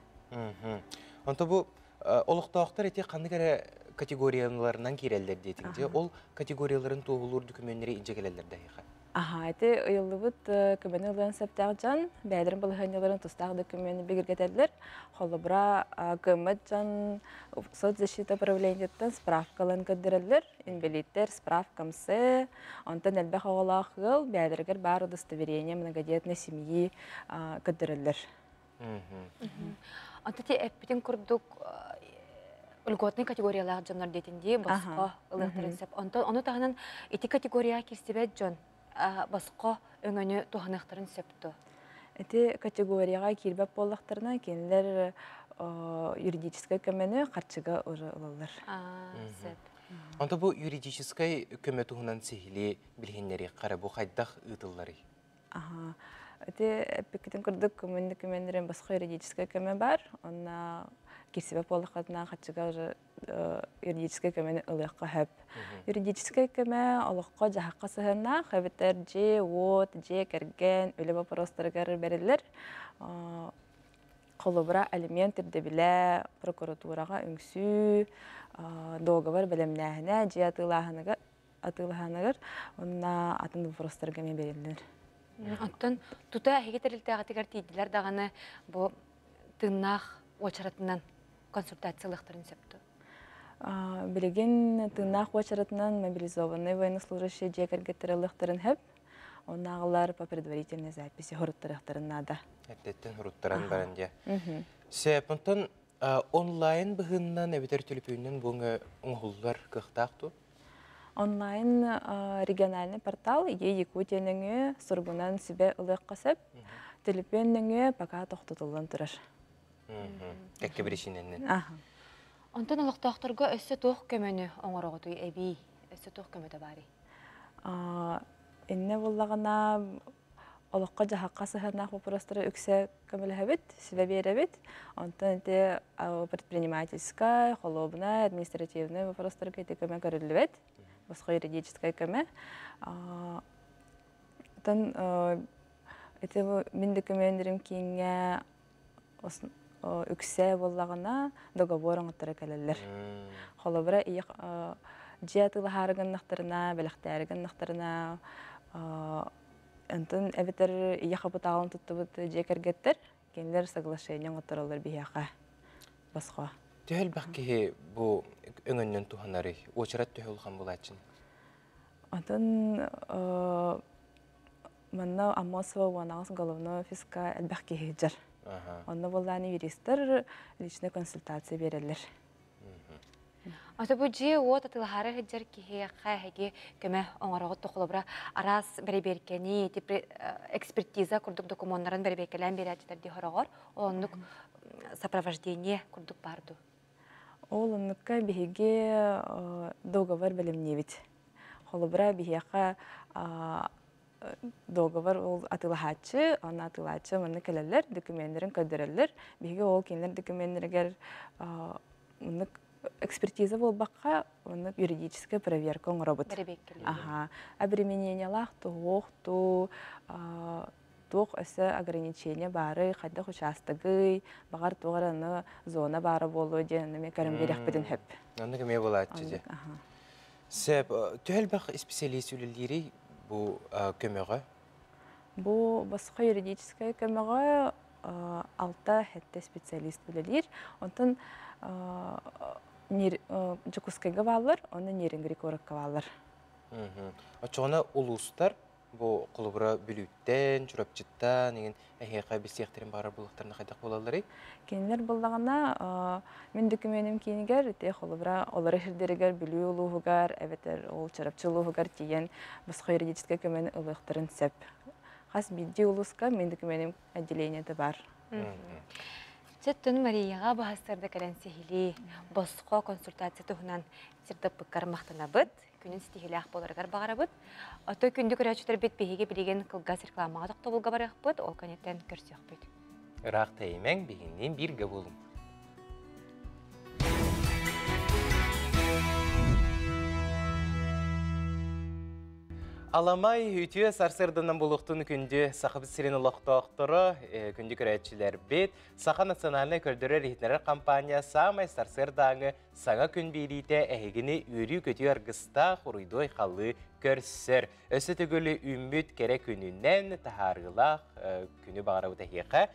Онто бу олохтоохтор ити ханнык эрэ категорияларынан киирэллэр диэтиҥ дии. Ол категорияларын туоһулуур докумүөннэри илдьэ кэлэллэр да эһиэхэ? Аха, ити ыйыллыбыт көмөнү ылыан сөптөөх дьон бэйэлэрин балаһыанньаларын тустаах докумуону бигэргэтэллэр. Холобура, кыаммат дьон соцзащита управлениетыттан справка ылан көрдөрөллөр. Инбэлииттэр справка МС, онтон элбэх оҕолоох ыал бэйэлэригэр баар удостоверение многодетной семьи көрдөрөллөр. Онто ти эппитин курдук льготный категориялаах дьоннор диэтин дии босхо ылыахтарын сөп. Онтон ону таһынан ити категорияҕа киирсибэт дьон босхо өҥөнү туһаныахтарын сөп дуо? Ити категорияҕа киирбэт буоллахтарына, кинилэр юридическай көмөнү харчыга уже ылаллар. Сөп. Онто бу юридическай көмө туһунан сиһилии билиһиннэриэххэ бу хайдах ыытылларый? Аха. Ити эппиккитин курдук көмөн документтерин босхо юридическай көмө бар. Онно кирсибэ буоллаххытына хаччыга уже юридическай көмөнү ылыахха сөп. Юридическай көмө олоххо дьаһахха сыһыаннаах, эбэтэр дьиэ, уот, дьиэ кэргэн, үлэ боппуруостарыгар бэриллэр. Холобура, алимент ирдэбилэ, прокуратураҕа үҥсүү, договор бэлэмнээһинэ, дьиэ атыылааһыныгар атыылаһаныгар уонна атын боппуруостарга эмиэ бэриллэр. Оттон тута эһиги тэрилтээҕитигэр тиийдилэр даҕаны бу тыыннаах уочаратынан консультациялыахтарын сөп дуо? Билигин тыыннаах уочаратынан мобилизованный военнослужащий дьиэ кэргэттэр ылыахтарын сөп. Оннааҕылар по предварительной записи хоруттарыахтарын наада. Эрдэттэн хоруттаран баран дьэ. Сөп, онтон онлайн быһыыннан эбэтэр төлөпүөнүнэн бу оҥоһуллар кыахтаах дуо? Онлайн региональный портал Е Якутия нөҥүө суругунан сүбэ ылыахха сөп. Төлөпүөн нөҥүө пока тохтотуллан турар. Кэккэ биричиинэннэн. Онтон олохтоохторго өссө туох көмөнү оҥороҕутуй эбии? Өссө туох көмөтө баарый? Иннэ буоллаҕына олоххо дьаһахха сыһыаннаах боппуруостары үксэ көмөлөһөбүт, сүбэ биэрэбит. Онтон ити предпринимательскай, холуобунай, административнай боппуруостарга ити көмө көрүллүбэт. Босхо юридическай көмө. Оттон ити мин документтерим кииҥҥэ үксэ буоллаҕына договор оҥотторо кэлэллэр. Холобура, дьиэ атыылаһаары гыннахтарына, бэлэхтээри гыннахтарына, онтон эбэтэр ийэ хапытаалын туттубут дьиэ кэргэттэр кинилэр соглашение оҥоттороллор биһиэхэ босхо. Төһө элбэх киһи бу өҥөннөн туһанарый? Уочарат төһө улахан булааччын? Онтон манна Аммосова уонаҕас головной офиска элбэх киһи сылдьар. Онно буоллааны юристар личный консультация береллер. Ото бу дьиэ уот атыылаһаары сылдьар киһиэхэ эһиги көмө оҥороҕут холобура араас бэрэбиэркэни экспертиза курдук докумуоннарын бэрэбиэркэлээн биэрээччилэр дии хороҕор ол оннук сопровождение курдук баар дуу? Ол оннукка биһиги договор бэлэмниибит. Холобура биһиэхэ договор ол атыылаһааччы, онно атыылааччы манна кэлэллэр, докуменнарын көрдөрөллөр. Биһиги ол кинилэр докуменнарыгар маннык экспертиза буолбакка, маннык юридическая проверка оҥоробут. Аха. Обременениялаах туох туу туох өссө ограничение баары, хайдах учаастагый, баҕар туох эрэ аны зона баара буолуо диэн эмиэ көрөн биэриэхпитин сөп. Оннук эмиэ буолааччы дии. Сөп. Төһө элбэх исписэлиис үлэлиирий бу көмөҕө? Бу босхо юридическай көмөҕө 6-7 специалист үлэлиир. Онтон Дьокуускайга бааллар, онно Нерюнгри куоракка бааллар. Оччоҕуна улуустар бу холобура Бүлүүттэн, Чурапчыттан иҥин эһиэхэ билсиэхтэрин баҕарар буоллахтарына хайдах буолалларый? Кинилэр буллаҕына мин докумуонум киинигэр ити холобура олорор сирдэригэр Бүлүү улууһугар эбэтэр ол Чурапчы улууһугар тиийэн босхо юридическай көмөнү ылыахтарын сөп. Хас биирдии улууска мин докумуонум отделениета бар. Чөттүн Марияҕа баһастарда кэлэн сиһилии босхо консультация туһунан сирдаппыккар махтанабыт. Күнүн ситиһиилээх буоларыгар баҕарабыт. Отой күндү көрөөччүлэрбит биһиги билигин кылгас рекламаҕа тохтобулга барыахпыт, ол кэнниттэн көрсүөхпүт. Ыраах тэйимэҥ, биһинниин бииргэ буолуҥ. Аламай үтүө сарсыарданан булуохтун күндү Сахабыт сирин олохтоохторо, күндү көрөөччүлэрбит, Саха национальнай көрдөрөр-иһитиннэрэр компания саамай сарсыардааҥы саҥа күн биэриитэ эһигини үөрүү-көтүү аргыстаах уруйдуой-халлыы көрсөр. Өссө төгүл үүммүт кэрэ күнүнэн таһаарыылаах күнү баҕарабыт эһиэхэ.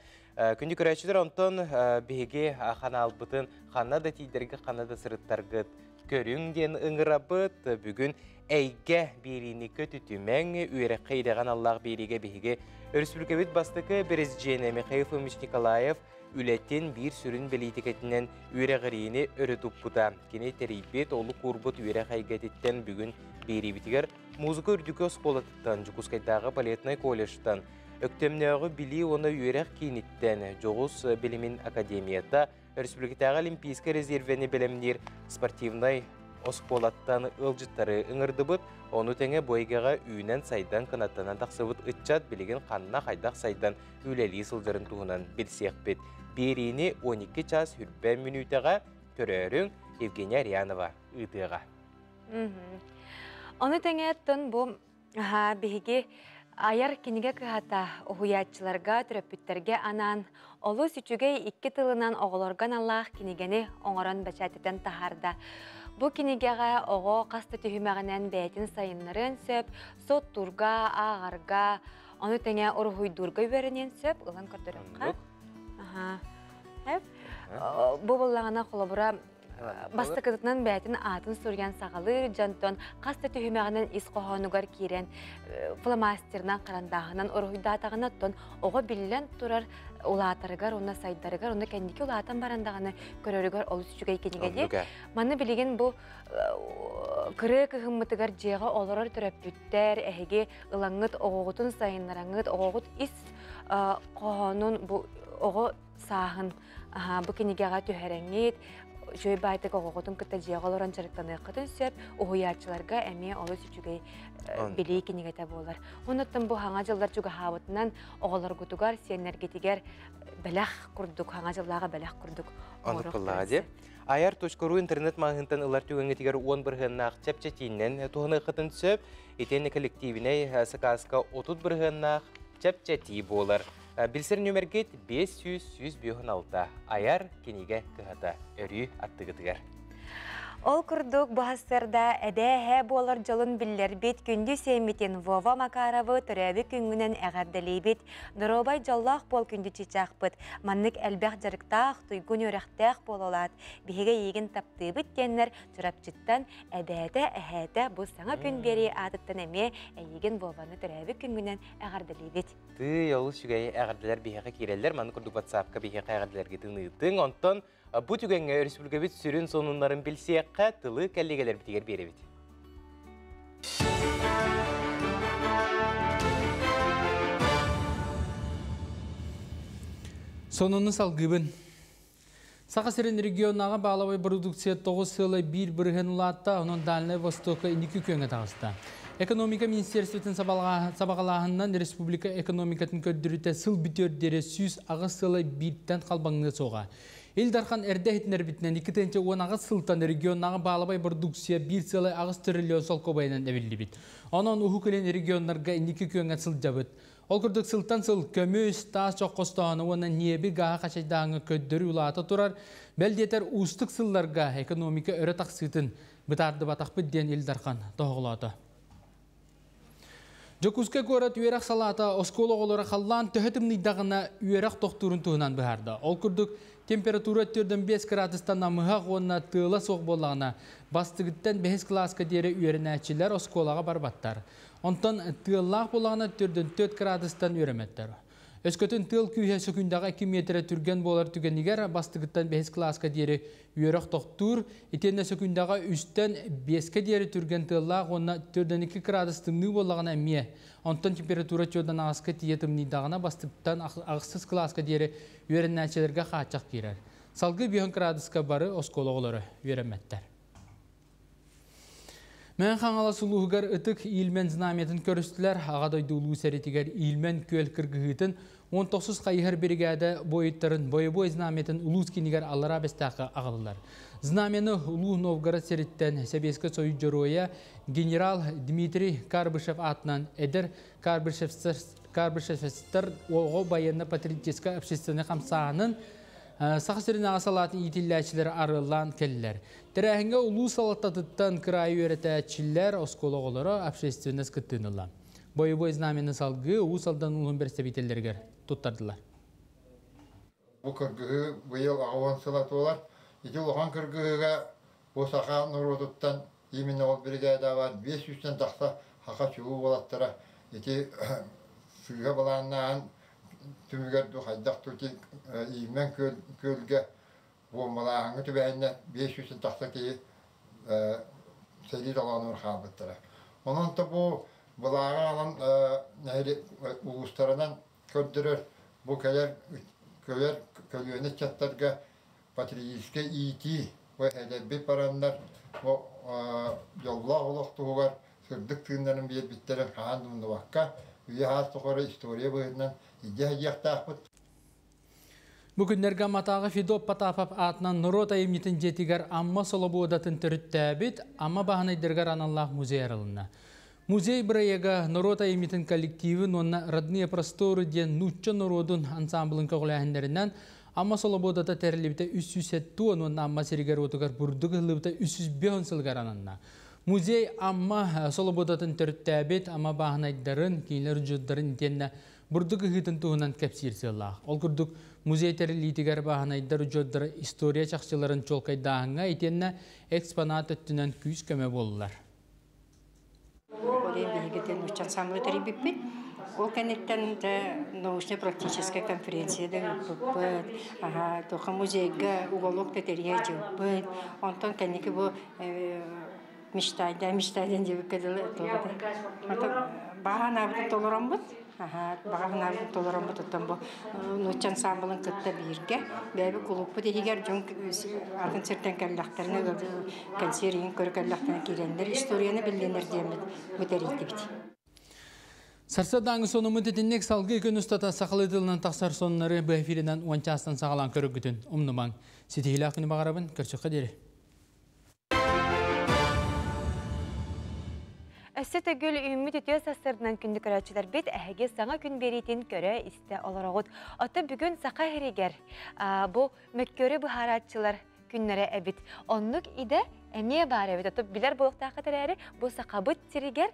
Күндү көрөөччүлэр, онтон биһиги ханаалбытын ханна да тиийдэргит, ханна да сырыттаргыт көрүҥ диэн ыҥырабыт. Бүгүн эйгэ биэриини көтүтүмэҥ, үөрэххэ идэҕэ аналлаах биэриигэ биһиги өрөспүүбүлүкэбит бастакы бэрэсидьиэнэ Михаил Фомич Николаев үлэтин биир сүрүн бэлиитикэтинэн үөрэҕириини өрө туппута. Кини тэрийбит, олук уурбут үөрэх эйгэтиттэн бүгүн биэриибитигэр музыка үрдүкү оскуолатыттан, Дьокуускайдааҕы балетнай колледжтан, Өктөмнөөҕү билии уонна үөрэх кииниттэн, дьоҕус билимин академията, Өрөспүүбүлүкэтээҕи Олимпийскай резервэни бэлэмниир спортивнай оскуолаттан ыалдьыттары ыҥырдыбыт. Ону тэҥэ бу эйгэҕэ үүнэн-сайдан, кынаттанан тахсыбыт ыччат билигин ханна хайдах сайдан үлэлии сылдьарын туһунан билсиэхпит. Биэриини 12 чаас 20 мүнүүтэҕэ көрөөрүҥ Евгения Арианова ыытыаҕа. Ону тэҥэ оттон бу биһиги айар кинигэ кыһата уһуйааччыларга, төрөппүттэргэ анаан олус үчүгэй икки тылынан оҕолорго аналлаах кинигэни оҥорон бэчээттэтэн таһаарда. Бу кинигэҕэ оҕо хас да түһүмэҕинэн бэйэтин сайыннарыан сөп, соттуурга, ааҕарга, ону тэҥэ уруһуйдуурга үөрэниэн сөп, ылан көрдөрөххө. Бу буоллаҕына холобура бастакытынан бэйэтин аатын суруйан саҕалыыр дьонтон хас да түһүмэҕинэн ис хоһоонугар киирэн фломастерынан харандааһынан уруһуйдаатаҕына оттон оҕо биллэн турар улаатарыгар уонна сайдарыгар уонна кэнники улаатан баран даҕаны көрөрүгэр олус үчүгэй кинигэ дии. Маны билигин бу кырыы кыһыммытыгар дьиэҕэ олорор төрөппүттэр эһиги ылаҥҥыт оҕоҕутун сайыннараҥҥыт оҕоҕут ис хоһоонун бу оҕо сааһын бу кинигэҕэ түһэрэҥҥит, үчүгэй баайтык оҕоҕутун кытта дьиэҕэ олорон дьарыктаныаххытын сөп, уһуйааччыларга эмиэ олус үчүгэй билии кинигэтэ буолар. Оннуттан бу хаҥа дьыллар чугаһаабытынан оҕолоргутугар, сиэннэргитигэр бэлэх курдук, хаҥа дьыллааҕы бэлэх курдук Оннук буоллаҕа дии. Айар.ру интернет маҕаһыынтан ылар түгэҥҥитигэр 10 бырыһыаннаах чэпчэтиинэн туһаныаххытын сөп. Итиэннэ коллективинэй сакааска 30 бырыһыаннаах чэпчэтии буолар. Билсэр нүмергит 500 156 айар кинигэ кыһата өрүү аттыгытыгар. Ол курдук бу сарсыарда эбээ-эһээ буолар дьолун биллэрбит күндү сиэммитин Вова Макаровы төрөөбүт күҥҥүнэн эҕэрдэлиибит. Доруобай дьоллоох буол күндү чыычаахпыт. Маннык элбэх дьарыктаах, туйгун үөрэхтээх буолалаат, биһиги эйиигин таптыыбыт диэннэр Чурапчыттан эбээтэ, эһээтэ бу саҥа күн биэрии аатыттан эмиэ эйиигин Вованы төрөөбүт күҥҥүнэн эҕэрдэлиибит. Тыый, олус үчүгэй эҕэрдэлэр биһиэхэ киирэллэр. Маннык курдук WhatsApp-ка биһиэхэ эҕэрдэлэргитин ыытыҥ. Онтон бу түгэҥҥэ өрөспүүбүлүкэбит сүрүн сонуннарын билсиэххэ. Билсиэххэ тылы кэллигэлэрбитигэр биэрэбит. Сонуну салгыыбын. Саха сирин регионнааҕы баалабай продукция 9 сыла 1 бырыһын улаатта, онон Дальнай Востокка инники күөҥҥэ таҕыста. Экономика министерствотын сабаҕалааһынынан республика экономикатын көрдөрүүтэ сыл бүтүөр диэри 108 сыла бииртэн халбаҥныа суоҕа. Ил Дархан эрдэ иһитиннэрбитинэн 2018 сылтан регионнааҕы баалабай продукция 1,8 триллион солкуобайынан эбиллибит. Онон Уһук Илин регионнарга инники күөҥҥэ сылдьабыт. Ол курдук сылтан сыл көмүс, таас чох хостооһуна уонна ньиэби гааһы хачайдааһыҥҥа көрдөрүү улаата турар. Бэл диэтэр уустук сылларга экономика өрө тахсыытын бытаардыбатахпыт диэн Ил Дархан тоһоҕолоото. Дьокуускай куорат үөрэх салаата оскуола оҕолоро халлаан төһө тымныйдаҕына үөрэх тохтуурун туһунан быһаарда. Ол курдук температура 45 кыраадыстан намыһах уонна тыала суох буоллаҕына, бастыгыттан бэһис кылааска диэри үөрэнээччилэр оскуолаҕа барбаттар. Онтон тыаллаах буоллаҕына 44 кыраадыстан үөрэммэттэр. Өскөтүн тыал күүһэ сөкүүндэҕэ 2 миэтэрэ түргэн буолар түгэнигэр бастыгыттан бэһис кылааска диэри үөрэх тохтуур, итиэннэ сөкүүндэҕэ үстэн биэскэ диэри түргэн тыаллаах уонна 42 кыраадыс тымныы буоллаҕына эмиэ. Онтон температура чуодан аҕыска тиийэ тымныйдаҕына бастыгыттан ахсыс кылааска диэри үөрэнээччилэргэ хааччах киирэр. Салгыы 5 кыраадыска бары оскуола оҕолоро үөрэммэттэр. Мэҥэ Хаҥалас улууһугар ытык Иилмэн знамятын көрүстүлэр. Аҕа дойду улуу сэритигэр Иилмэн күөл кыргыһыытын 19 хайыһар биригээдэ буойуттарын бойобуой знамятын улуус кинигэр Аллараа Бэстээххэ аҕаллылар. Знамяны Улуу Новгород сириттэн Сэбиэскэй Союз Дьоруойа генерал Дмитрий Карбышев аатынан эдэр Карбышевцтар оҕо байыанна-патриотическай общественнай хамсааһынын Саха сиринээҕи салаатын иитиллээччилэрэ арыаллаан кэллилэр. Тэрээһиҥҥэ улуус салалтатыттан кыраайы үөрэтээччилэр, оскуола оҕолоро, общественность кыттыыны ылла. Бойобуой знамяны салгыы Уус Алдан улууһун бэрэстэбиитэллэригэр туттардылар. Бу кыргыһыы быйыл 80 сыла туолар. Ити улахан кыргыһыыга бу саха норуотуттан именно ол биригээдэ баар 500-тэн тахса саха чулуу уолаттара ити сыыһа былааннааһын түмүгэр ду хайдах ду ити Иимэн күөлгэ буомбалааһыҥҥа түбэһэннэр 500 тахса киһи сэрии толоонугар хаалбыттара. Онон то бу былааҕы аҕалан нэһилиэк улуустарынан көрдөрөр бу кэлэр көлөр көлүөнэ ыччаттарга патриотическай иитии бу эдэрбит бараннар бу дьоллоох олох туһугар сырдык тыыннарын биэрбиттэрин хаһан да умнубакка үйэ саас тухары история быһыытынан илдьэ сылдьыахтаахпыт. Бу күннэргэ Амматааҕы Федот Потапов аатынан норуот айымньытын дьиэтигэр Амма Солобуодатын төрүттээбит Амма баһынайдарыгар аналлаах музей арылынна. Музей бырайыага норуот айымньытын коллективин уонна Родные просторы диэн нуучча норуодун ансамблын көҕүлээһиннэринэн Амма Солобуодата тэриллибитэ 370 уонна Амма сиригэр-уотугар бурдук ыһыллыбыта 305 сылыгар ананна. Музей Амма Солобуодатын төрүттээбит Амма бааһынайдарын, кинилэр дьуддарын итиэннэ бурдук ыһыытын туһунан кэпсиир сыаллаах. Ол курдук, музей тэриллиитигэр бааһынайдар удьуордара история чахчыларын чуолкайдааһыҥҥа итиэннэ экспонат өттүнэн күүс-көмө буоллулар. Ол биһиги нуучча ансамблы тэрийбиппит. Ол кэнниттэн научно-практическая конференция да ыыппыппыт. Аха, туха музейга уголок да тэрийэ дьыппыт. Онтон кэнники бу мечтайда мечтайдан диэбиккэ дылы баҕа санаабытын толороммут баҕа санаабытын толороммут оттон бу нуучча ансамблын кытта бииргэ бэйэбит кулууппут иһигэр дьон атын сиртэн кэллэхтэринэ кэнсиэр иһин көрө кэллэхтэринэ киирэннэр историяны биллинэр диэммит бу тэрийдибит. Сарсыардааҥы сонуммут итинник салгыы күн устата сахалыы тылынан тахсар сонуннары бу эфиринэн уон чаастан саҕалаан көрөргүтүн умнумаҥ. Ситиһиилээх күнү баҕарабын, көрсүөххэ диэри. Өссө төгүл үүммүт үтүө сарсыарданан күндү көрөөччүлэрбит эһиги саҥа күн биэриитин көрө-истэ олороҕут. Оттон бүгүн саха иһиригэр бу мөккүөрү быһаарааччылар күннэрэ эбит. Оннук идэ эмиэ баар эбит. Оттон билэр буолуохтааххыт эрээри, бу сахабыт сиригэр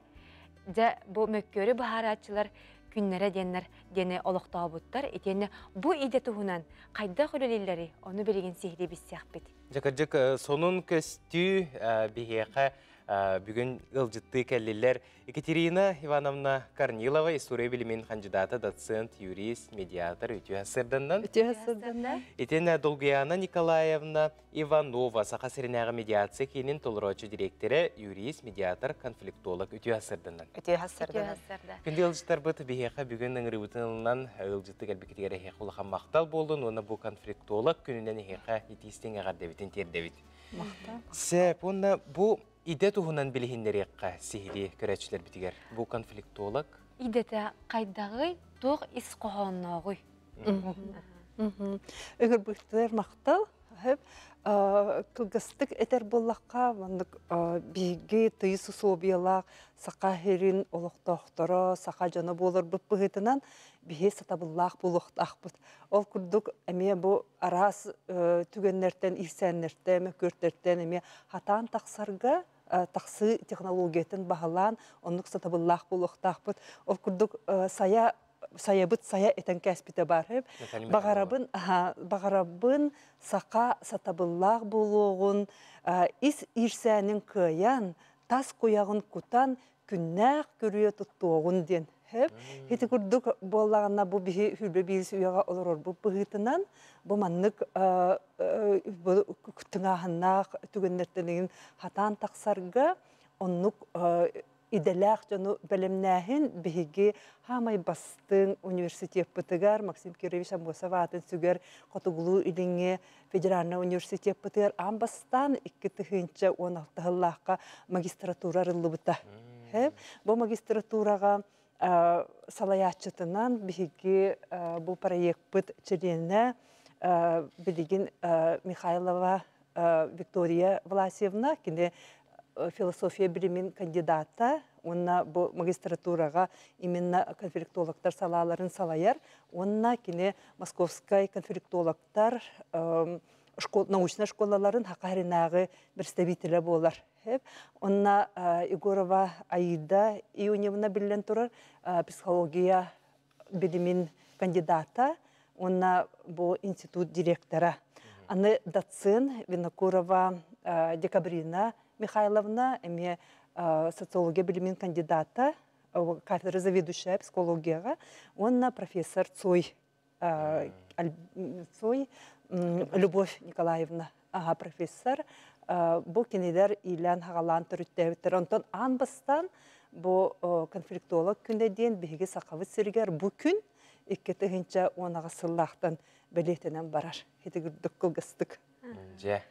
дьэ бу мөккүөрү быһаарааччылар күннэрэ диэннэр диэни олохтообуттар. Итиэннэ бу идэ туһунан хайдах үлэлииллэрий, ону билигин сиһилии билсиэхпит. Дьэ, кырдьык, сонун көстүү биһиэхэ. Бүгүн ыалдьыттыы кэллилэр Екатерина Ивановна Корнилова, история билимин хандьыдаата, доцент, юрист, медиатор, үтүө сырданнан. Үтүө сырданнан. Итин Долгуяна Николаевна Иванова, Саха сиринээҕи медиация киинин толороочу дириэктэрэ, юрист, медиатор, конфликтолог үтүө сырданнан. Үтүө сырданнан. Күндү ыалдьыттарбыт биһиэхэ бүгүн ыҥырыыбытын ылынан ыалдьытты кэлбикитигэр эһиэхэ улахан махтал буоллун уонна бу конфликтолог күнүнэн эһиэхэ итиистиҥ эҕэрдэбитин тиэрдэбит. Махтал. Сөп, уонна бу идэ туһунан билиһиннэриэххэ сиһилии көрөөччүлэрбитигэр. Бу конфликтолог. Идэтэ хайдаҕый, туох ис хоһооннооҕуй? Ыҥырбыттар махтал. Кылгастык этэр буоллахха, маннык биһиги тыйыс усулуобуйалаах саха сирин олохтоохторо, саха дьоно буоларбыт быһыытынан биһи сатабыллаах буолуохтаахпыт. Ол курдук эмиэ бу араас түгэннэртэн, иирсээннэртэн, мөккүөртэртэн эмиэ хатаан тахсарга тахсыы технологиятын баһылаан оннук сатабыллаах буолуохтаахпыт. Ол курдук сайа сайабыт сайа этэн кээспитэ баар. Баҕарабын, баҕарабын саха сатабыллаах буолуоҕун, ис иирсээнин кыайан, тас куйаҕын кутан, күннээх күрүө туттуоҕун диэн. Ити курдук буоллаҕына бу биһи хүрбэ биирис үйэҕэ олорорбут быһыытынан бу маннык тыҥааһыннаах түгэннэртэн хатаан тахсарга оннук идэлээх дьону бэлэмнээһин биһиги хаамай бастыҥ университеппытыгар Максим Кирович Аммосов аатын сүгэр Хотугулуу-Илиҥҥи федеральнай университеппытыгар аан бастаан 2016 сыллаахха магистратура арыллыбыта. Бу магистратураҕа салайааччытынан биһиги бу проекпыт чилиэнэ билигин Михайлова Виктория Власьевна, кини философия билимин кандидата уонна бу магистратураҕа именно конфликтологтар салааларын салайар уонна кини Московскай конфликтологтар научнай школаларын Хакаринааҕы представителэ буолар. Онна Егорова Аида Ионевна биллэн турар психология билимин кандидата уонна бу институт директора. Аны доцент Винокурова Декабрина Михайловна эмиэ социология билимин кандидата, кафедра заведующая психологияҕа уонна профессор Цой Цой Любовь Николаевна аха профессор бу кинилэр иилээн-хаҕалаан төрүттээбиттэр. Онтон аан бастаан бу конфликтолог күнэ диэн биһиги Сахабыт сиригэр бу күн 2018 сыллаахтан бэлиэтэнэн барар. Ити курдук кылгастык. Дьэ.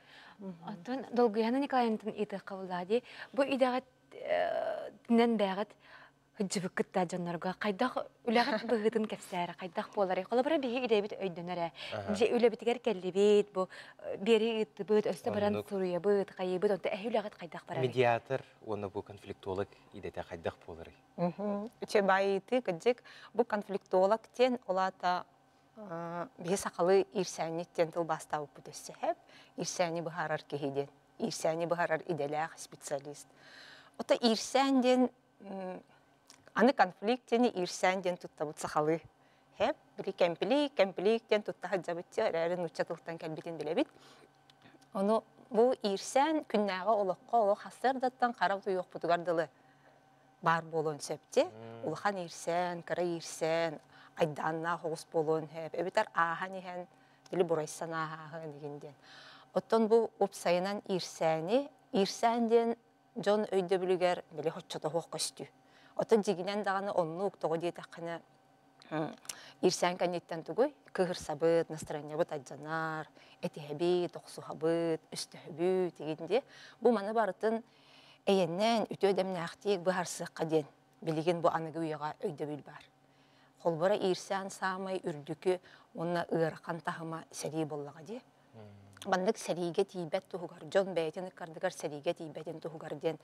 Оттон Долгуяна Николаевнатын ыйытыахха буллаа дии. Бу идэҕит тинэн бэҕит Сылдьыбыккыт да дьоннорго хайдах үлэҕит быһыытын кэпсээрэ, хайдах буоларый? Холобура, биһиги идэбит өйдөнөр ээ. Дьэ, үлэбитигэр кэллибит, бу биэрии ыыттыбыт, өссө баран суруйабыт, хайыыбыт, онто эһи үлэҕит хайдах барарый? Медиатор уонна бу конфликтолог идэтэ хайдах буоларый? Үчүгэй баайыытыы кырдьык, бу конфликтолог диэн ол аата биһи сахалыы иирсээнньит диэн тылбаастаабыппыт өссө сөп. Иирсээни быһаарар киһи диэн. Иирсээни быһаарар идэлээх специалист. Ото иирсээн диэн Аны конфликт диэни иирсээн диэн туттабыт сахалыы. Хэп, били кэмпилиик, кэмпилиик диэн тутта сылдьабыт эрээри нуучча тылтан кэлбитин билэбит. Ону бу иирсээн күннээҕи олоххо олох сарсыардаттан хара утуйуохпутугар дылы баар буолуон сөп дии. Улахан иирсээн, кыра иирсээн, айдааннаах оҕус буолуон сөп. Эбэтэр ааһан иһэн били бурайсан ааһааһын игин диэн. Оттон бу уопсайынан иирсээни, иирсээн диэн дьон өйдөбүлүгэр били хоччотоһуох көстүү. Оттон дьигинэн даҕаны оннук тоҕо диэтэххинэ иирсээн кэнниттэн тугуй? Кыыһырсабыт, настарыанньабыт алдьанар, этиһэбит, охсуһабыт, өстөһөбүт игин диэ. Бу маны барытын эйэннээн үтүө дэмнээхтиик быһаарсыахха диэн билигин бу аныгы үйэҕэ өйдөбүл баар. Холборо иирсээн саамай үрдүкү уонна ыарахан таһыма сэрии буоллаҕа дии. Маннык сэриигэ тиийбэт туһугар, дьон бэйэтин ыккардыгар сэриигэ тиийбэтин туһугар диэн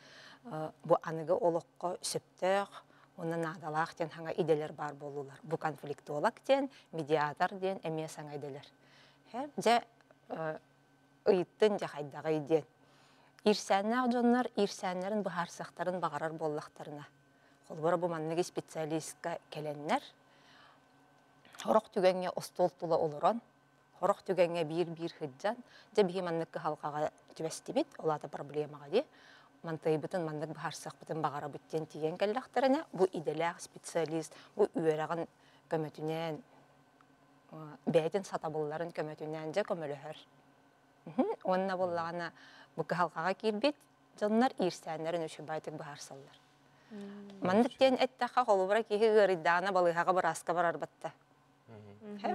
бу аныгы олоххо сөптөөх уонна наадалаах диэн саҥа идэлэр баар буоллулар. Бу конфликтолог диэн, медиатор диэн эмиэ саҥа идэлэр. Дьэ, ыйыттын дьэ хайдаҕый диэн. Иирсээннээх дьоннор иирсээннэрин быһаарсыахтарын баҕарар буоллахтарына, холобура бу маннык специалистка кэлэннэр, сорох түгэҥҥэ остуол тула олорон, Сорох түгэҥҥэ биир-биир сылдьан, дьэ биһи маннык кыһалҕаҕа түбэстибит, ол аата проблемаҕа дии. Мантайбытын маннык быһаарсыахпытын баҕарабыт диэн тиийэн кэллэхтэринэ, бу идэлээх специалист бу үөрэҕин көмөтүнэн, бэйэтин сатабылларын көмөтүнэн дьэ көмөлөһөр. Уонна буоллаҕына бу кыһалҕаҕа киирбит дьоннор иирсээннэрин үчүгэйдик быһаарсаллар. Маннык диэн эттэххэ, холобура киһи ыарыйдаҕына балыыһаҕа бырааска барар батта.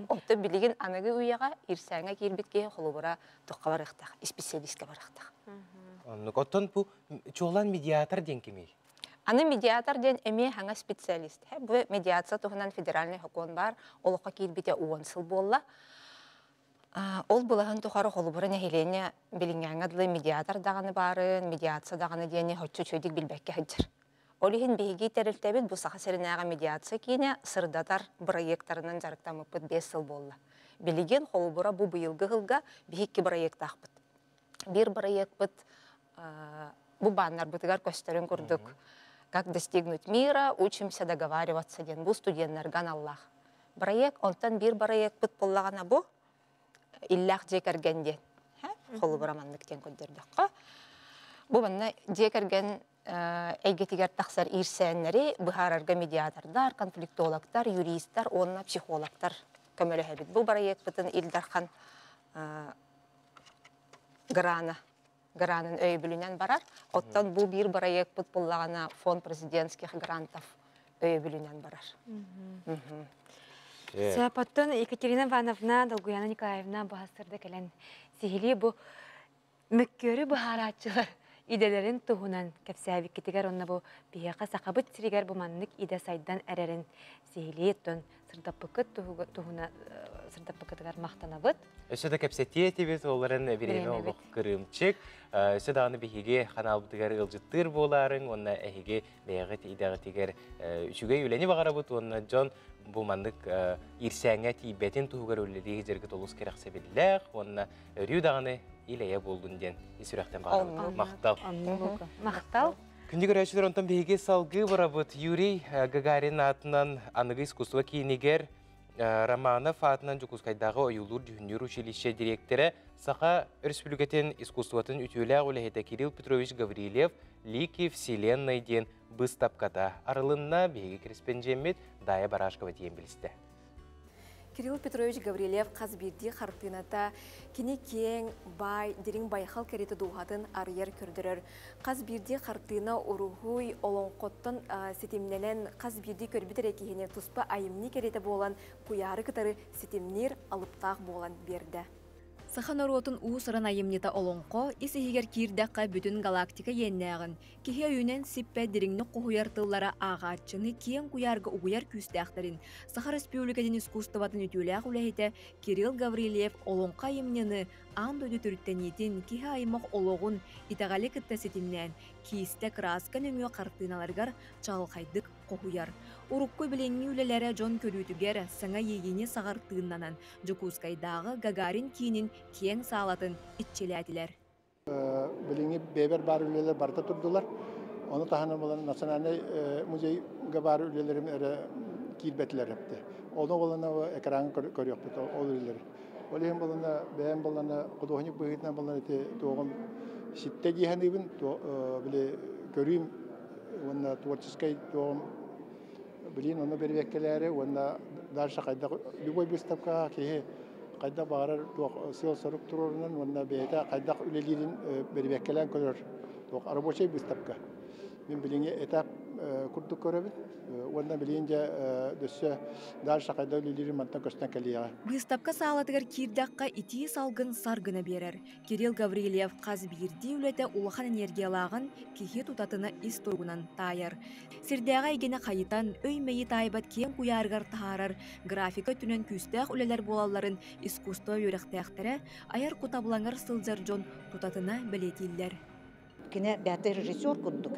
Оттон билигин аныгы үйэҕэ иирсээҥҥэ киирбит киһи холобура туохха барыахтаах, исписэлиискэ барыахтаах. Оннук. Оттон бу чуолаан медиатор диэн кимий? Аны медиатор диэн эмиэ хаҥа специалист. Бу медиация туһунан федеральный сокуон баар, олоххо киирбитэ 10 сыл буолла. Ол былаһын тухары холобура нэһилиэнньэ билиҥҥээҥҥэ дылы медиатор даҕаны баарын, медиация даҕаны диэни соччо үчүгэйдик билбэккэ сылдьар. Ол иһин биһиги тэрилтэбит бу Саха сиринээҕи медиация киинэ сырдатар бырайыактарынан дьарыктаммыппыт 5 сыл буолла. Билигин холобура бу быйылгы сылга биһи икки бырайыактаахпыт. Биир бырайыакпыт бу бааннарбытыгар көстөрүн курдук «Как достигнуть мира, учимся договариваться» диэн бу студеннарга аналлаах бырайыак. Онтон биир бырайыакпыт буоллаҕына бу иллээх дьиэ кэргэн диэн. Холобура маннык диэн көрдөрдөххө. Бу манна дьиэ кэргэн эйгэтигэр тахсар иирсээннэри быһаарарга медиатордар, конфликтологтар, юристар уонна психологтар көмөлөһөбүт. Бу бырайыакпытын Ил Дархан грана гранын өйөбүлүнэн барар. Оттон бу биир бырайыакпыт буллаҕына фонд президентских грантов өйөбүлүнэн барар. Сөп, Екатерина Ивановна, Долгуяна Николаевна баһастырда кэлэн сиһилии бу мөккүөрү быһаарааччылар идэлэрин туһунан кэпсээбиккитигэр онно бу биһиэхэ сахабыт сиригэр бу маннык идэ сайдан эрэрин сиһилии оттон сырдаппыккыт туһуна сырдаппыккытыгар махтанабыт. Өссө да кэпсэтиэ этибит, оларын бириэмэ олох кырыымчык. Өссө даҕаны биһиги ханаалбытыгар ыалдьыттыыр буолаарыҥ уонна эһиги бэйэҕит идэҕитигэр үчүгэй үлэни баҕарабыт уонна дьон бу маннык иирсээҥҥэ тиийбэтин туһугар үлэлии сылдьаргыт олус кэрэхсэбиллээх уонна өрүү даҕаны ил-эйэ буоллун диэн ис сүрэхтэн баҕарабыт. Махтал. Махтал. Күндү көрөөччүлэр, онтон биһиги салгыы барабыт. Юрий Гагарин аатынан аныгы искусство киинигэр Романов аатынан Дьокуускайдааҕы ойуулуур-дьүһүннүүр училище дириэктэрэ, Саха Өрөспүүбүлүкэтин искусствотын үтүөлээх үлэһитэ Кирилл Петрович Гаврильев «Лики Вселенной» диэн быыстапката арылынна. Биһиги кэрэспэндьиэммит Дая Барашкова тиийэн билистэ. Кирилл Петрович Гаврильев хас биирдии хартыыната кини киэҥ, баай, дириҥ байхал кэриэтэ дууһатын арыйар көрдөрөр. Хас биирдии хартыына уруһуй, олоҥхоттон ситимнэнэн, хас биирдии көрбүт эрэ киһини туспа айымньы кэриэтэ буолан, куйаары кытары ситимниир алыптаах буолан биэрдэ. Саха норуотун уус-уран айымньыта олоҥхо ис-иһигэр киирдэххэ бүтүн галактика иэннээҕин, киһи өйүнэн сиппэт дириҥник хоһуйар тыллара ааҕааччыны киэҥ куйаарга угуйар күүстээхтэрин Саха Республикатын искусствотын үтүөлээх үлэһитэ Кирилл Гаврильев олоҥхо айымньыны аан дойду төрүттэниитин, киһи аймах олоҕун, итэҕэли кытта ситимнээн, киистэ кырааска нөҥүө хартыыналарыгар чаҕылхайдык хоһуйар. Урукку билиҥҥи үлэлэрэ дьон көрүүтүгэр саҥа иэйиини саҕар тыыннанан, Дьокуускайдааҕы Гагарин киинин киэҥ саалатын иччилээтилэр. Билиҥҥи бэйэбэр баар үлэлэр барыта турдулар. Ону таһынан буолан национальнай музейга баар үлэлэрим эрэ киирбэтилэр эптэ. Ону буолана экраҥҥа көрүөхпүт ол үлэлэри. Ол иһин буолана бэйэм буолана художник быһыытынан буолан ити туоҕум ситтэ дии саныыбын. Били көрүүм уонна творческай туоҕум билин ону бэрэбиэркэлээри уонна дальше хайдах любой выставкаҕа киһи хайдах баҕарар туох сыал-сорук туруорунан уонна бэйэтэ хайдах үлэлиирин бэрэбиэркэлээн көрөр туох рабочай выставка. Мин билиҥҥи этап курдук көрөбүн уонна билигин дьэ өссө дальше хайдах үлэлиирин мантан көстөн кэлиэҕэ. Быыстапка саалатыгар киирдэххэ итии салгын сар гына биэрэр. Кирилл Гаврильев хас биирдии үлэтэ улахан энергиялааҕын киһи тутатына ис туругунан таайар. Сирдээҕи эйгэни хайытан, өй-мэйи таайбат киэҥ куйаарыгар таһаарар графика өттүнэн күүстээх үлэлэр буолалларын искусство үөрэхтээхтэрэ, айар кутабылаҥар сылдьар дьон тутатына бэлиэтииллэр. Кини бэйэтэ режиссер курдук,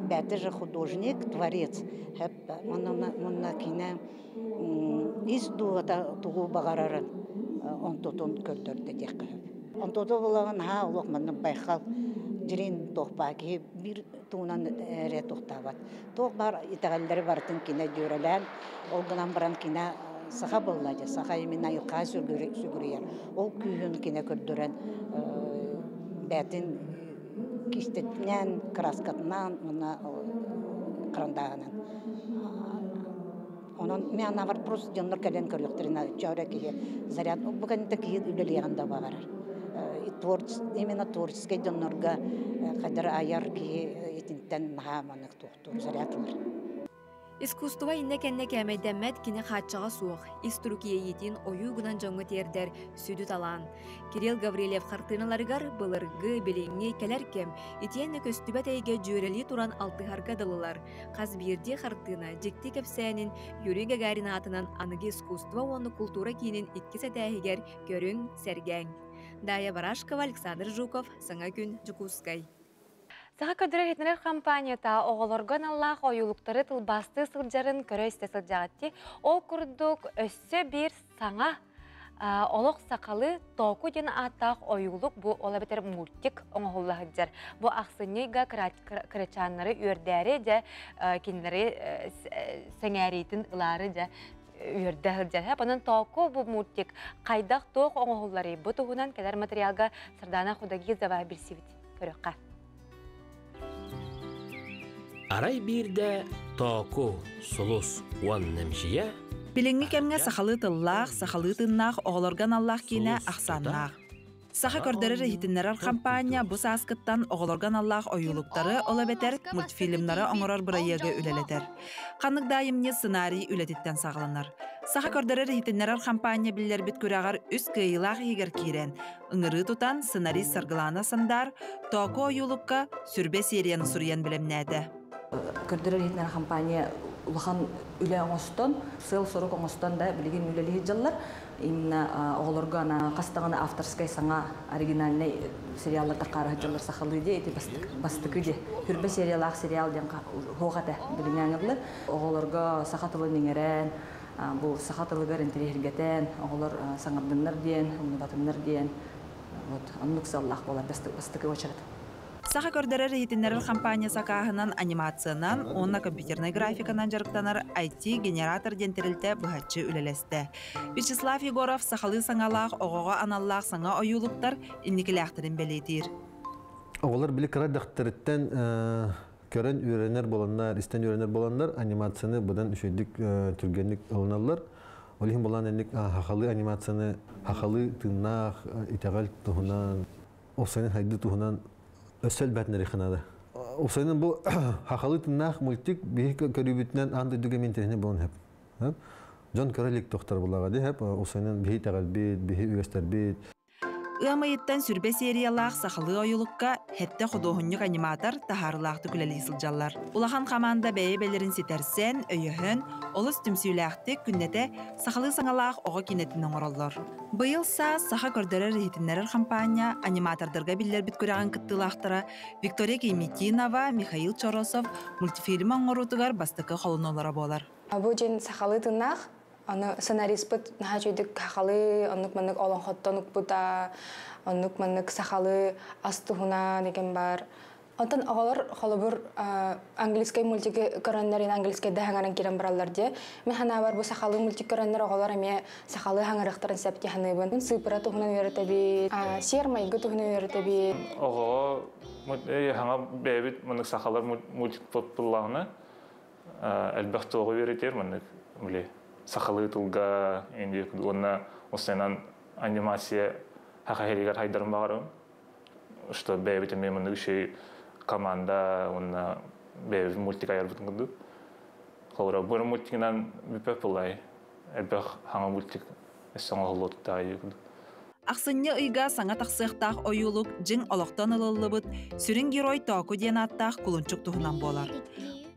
бэйэтэ же художник, творец. Мунна кини ис дууһата тугу баҕарарын онтутун көрдөрдө диэххэ сөп. Онтута буолаҕын наһаа олох маннык байхал дьирин туох баар киһи биир тугунан эрэ туохтаабат. Туох баар итэҕэллэри барытын кинэ дьүөрэлээн, ол гынан баран кинэ саха буолла дьэ, саха именно айылҕаҕа сүгүрүйэр. Ол күүһүн кинэ көрдөрөн бэйэтин Кистетинен, краскатынан, уонна карандааһынан. Онон мен анавар просто дьоннор кэлэн көрүөхтэрин чөөрө киһи заряд бу кэннитэ киһи үлэлиэҕин да баҕарар. Именно творческий дьоннорго кадыр айар киһи итинтэн наһаа манык туохтуур заряд ылар. Искусство иннэ кэннэ кээмэйдэммэт, кини хааччаҕа суох, ис турук иэйиитин ойуу гынан дьоҥҥо тиэрдэр сүдү талаан. Кирилл Гаврильев хартыыналарыгар былыргы, билиҥҥи, кэлэр кэм, итиэннэ көстүбэт эйгэ дьүөрэлии туран алтыһарга дылылар. Хас биирдии хартыына дьикти кэпсээнин Юрий Гагарин аатынан аныгы искусство уонна култуура киинин иккис этээһигэр көрүҥ, сэргээҥ. Дая Барашкова, Александр Жуков, Саҥа күн, Дьокуускай. Саха көдүрэр иһитинэр компанията оҕолорго аналлаах ойуулуктары тылбаастыы сылдьарын көрө-истэ сылдьаҕытти. Ол курдук өссө биир саҥа олох сахалыы Тооку диэн ааттаах ойуулук бу ол эбэтэр мультик оҥоһулла сылдьар. Бу ахсынньыга кырачааннары үөрдээри дьэ кинилэри сэҥээриитин ылаары дьэ үөрдэ сылдьар. Онон Тооку бу мультик хайдах туох оҥоһулларый бу туһунан кэлэр материалга Сардана Худогизова билсибит. Көрүөххэ. Арай биирдэ Тооку, Сулус уонна Мжия Билиҥҥи кэмҥэ сахалыы тыллаах, сахалыы тыыннаах оҕолорго аналлаах киинэ ахсааннаах. Саха көрдөрөр-иһитиннэрэр хампаанньа бу сааскыттан оҕолорго аналлаах ойуулуктары, ол эбэтэр мультфильмнары оҥорор бырайыагы үлэлэтэр. Ханнык да айымньы сценарий үлэтиттэн саҕаланар. Саха көрдөрөр-иһитиннэрэр хампаанньа биллэрбит күрэҕэр үс кыайыылаах иһигэр киирэн, ыҥырыы тутан сценарист Саргылаана Сандар Тооку ойуулукка сүрбэ серияны суруйан бэлэмнээтэ. Көрдөрөр иһитиннэрэр компания улахан үлэ оҥостон, сыал-сорук оҥостон да билигин үлэлиир дьаллар. Именно оҕолорго ана хас даҕаны авторскай саҥа оригинальнай сериаллар таххаара сылдьаллар сахалыы дии ити бастакы дии хүрбэ сериялаах сериал диэн хуох этэ билиҥҥээҥи оҕолорго саха тылын иҥэрэн бу саха тылыгар интэриэһиргэтэн оҕолор саҥардыннар диэн умнубатыннар диэн вот оннук сыаллаах буолар бастакы очерет. Саха көрдөрөр-иһитиннэрэр хампаанньа сакааһынан анимациянан уонна компьютернай графиканан дьарыктанар IT-генератор диэн тэрилтэ быһаччы үлэлэстэ. Вячеслав Егоров сахалыы саҥалаах оҕоҕо аналлаах саҥа ойуулуктар инникилээхтэрин бэлиэтиир. Оҕолор били кыра дьахтарыттан көрөн үөрэнэр буоланнар, истэн үөрэнэр буоланнар анимацияны быдан үчүгэйдик түргэнник ылыналлар. Ол иһин булан инник хахалыы анимацияны хахалыы тыыннаах итэҕэл туһунан, осайын хайды туһунан өссө элбэтинэр ханада. Осайын бу хахалыы тыыннаах мультик биһи көрүүбүтүнэн аан дойдуга минтириһини буолан хэп. Дьон көрө илик тохтор булаға ди хэп. Осайын биһи итэҕэлбит, биһи үгэстэрбит. Ыам ыйыттан сүрбэ сериялаах сахалыы ойулукка хэттэ худуоһунньук-аниматор таһаарыылаахтык үлэлии сылдьаллар. Улахан хамаанда бэйэ-бэйэлэрин ситэрсэн, өйөһөн, олус түмсүүлээхтик күннэтэ сахалыы саҥалаах оҕо киинэтин оҥороллор. Быйыл саас саха көрдөрөр-иһитиннэрэр хампаанньа аниматордарга биллэрбит күрэҕин кыттыылаахтара Виктория Кейметинова, Михаил Чоросов мультфильм оҥоруутугар бастакы холонуулара буолар. Бу дьин сахалыы тыыннаах Аны сценариспыт наһаа үчүгэйдик сахалыы оннук-маннык олоҥхоттон укпута, оннук-маннык сахалыы ас туһунан игин бар. Онтон оҕолор холобур английскай мультиги көрөннөр ин английскайда хаҥаран киирэн бараллар дии. Мин санаабар бу сахалыы мультик көрөннөр оҕолор эмиэ сахалыы хаҥарыахтарын сөп дии саныыбын. Сыыпыра туһунан үөрэтэбит, сиэр-майгы туһунан үөрэтэбит. Оҕоҕо хаҥа бэйэбит маннык сахалар мультик буллаҕына элбэх туоҕу үөрэтэр маннык били сахалыы тылга уонна уонна анимация саха иһигэр хайдарын баҕарым что бэйэбит эмиэ маннык үчүгэй команда уонна бэйэбит мультик айарбытын курдук холобура бу мультигынан бүппэт буоллай элбэх хаҥа мультик өссө оҥоһуллуоттаайы курдук. Ахсынньы ыйга саҥа тахсыахтаах ойуулук дьиҥ олохтон ылыллыбыт сүрүн герой Тооку диэн ааттаах кулунчук туһунан буолар.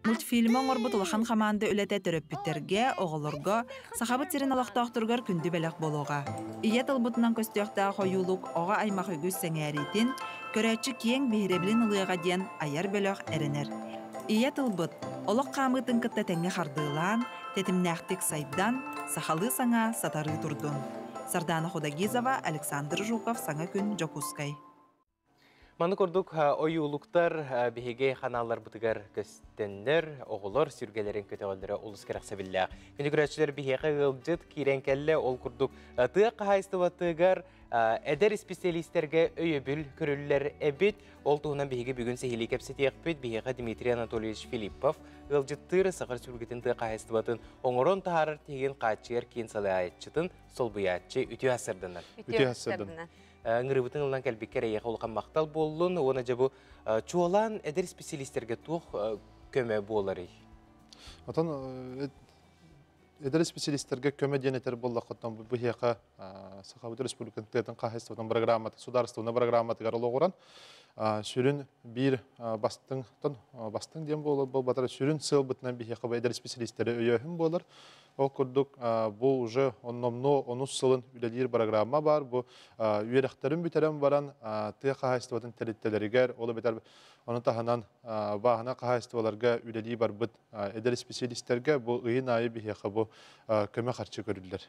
Мультфильмы оҥорбут улахан хамаанда үлэтэ төрөппүттэргэ, оҕолорго, Сахабыт сирин олохтоохторугар күндү бэлэх буолуоҕа. Ийэ тылбытынан көстүөхтээх ойуулук оҕо аймах үгүс сэҥээриитин, көрөөччү киэҥ биһирэбилин ылыаҕа диэн айар бөлөх эрэнэр. Ийэ тылбыт олох хаамыытын кытта тэҥҥэ хардыылаан, тэтимнээхтик сайдан, сахалыы саҥа сатарыы турдун. Сардаана Худогизова, Александр Жуков, Саҥа күн, Дьокуускай. Маны курдук ойуулуктар биһиги ханаалларбытыгар көстөннөр, оҕолор сүргэлэрин көтөҕөллөрө олус кэрэхсэбиллээх. Күнү көрөөччүлэр биһиэхэ ыалдьыт киирэн кэллэ, ол курдук тыа хаһаайыстыбатыгар Эдэр специалистэргэ өйөбүл көрүллэр эбит. Ол туһунан биһиги бүгүн сиһилии кэпсэтиэхпит. Биһиэхэ Дмитрий Анатольевич Филиппов ыалдьыттыыр Саха Республикатын тыа хаһаайыстыбатын оҥорон таһаарар тиһигин хааччыйар киин салайааччытын солбуйааччы үтүө ассырданар. Үтүө ассырданар. Ыҥырыыбытын ылынан кэлбиккэр эйиэхэ улахан махтал буоллун. Уонна дьэ бу чуолаан эдэр специалистэргэ туох көмө буоларый? Отон эдэр специалистэргэ көмө диэн этэр буоллаххыттан бу биһиэхэ Сахабыт Республикатын тыатын хаһаайыстыбатын программата судаарыстыбаннай программатыгар олоҕуран сүрүн биир бастыҥ бастыҥ диэн буолар буолбатар сүрүн сыалбытынан биһиэхэ бу эдэр специалистэри өйөөһүн буолар. Ол курдук бу уже онномно онус сылын үлэлиир программа баар. Бу үөрэхтэрин бүтэрэн баран тыа хаһаайыстыбатын тэрилтэлэригэр, ол эбэтэр ону таһынан бааһына хаһаайыстыбаларга үлэлии барбыт эдэр исписэлиистэргэ бу ыйын аайы биһиэхэ бу көмө харчы көрүллэр.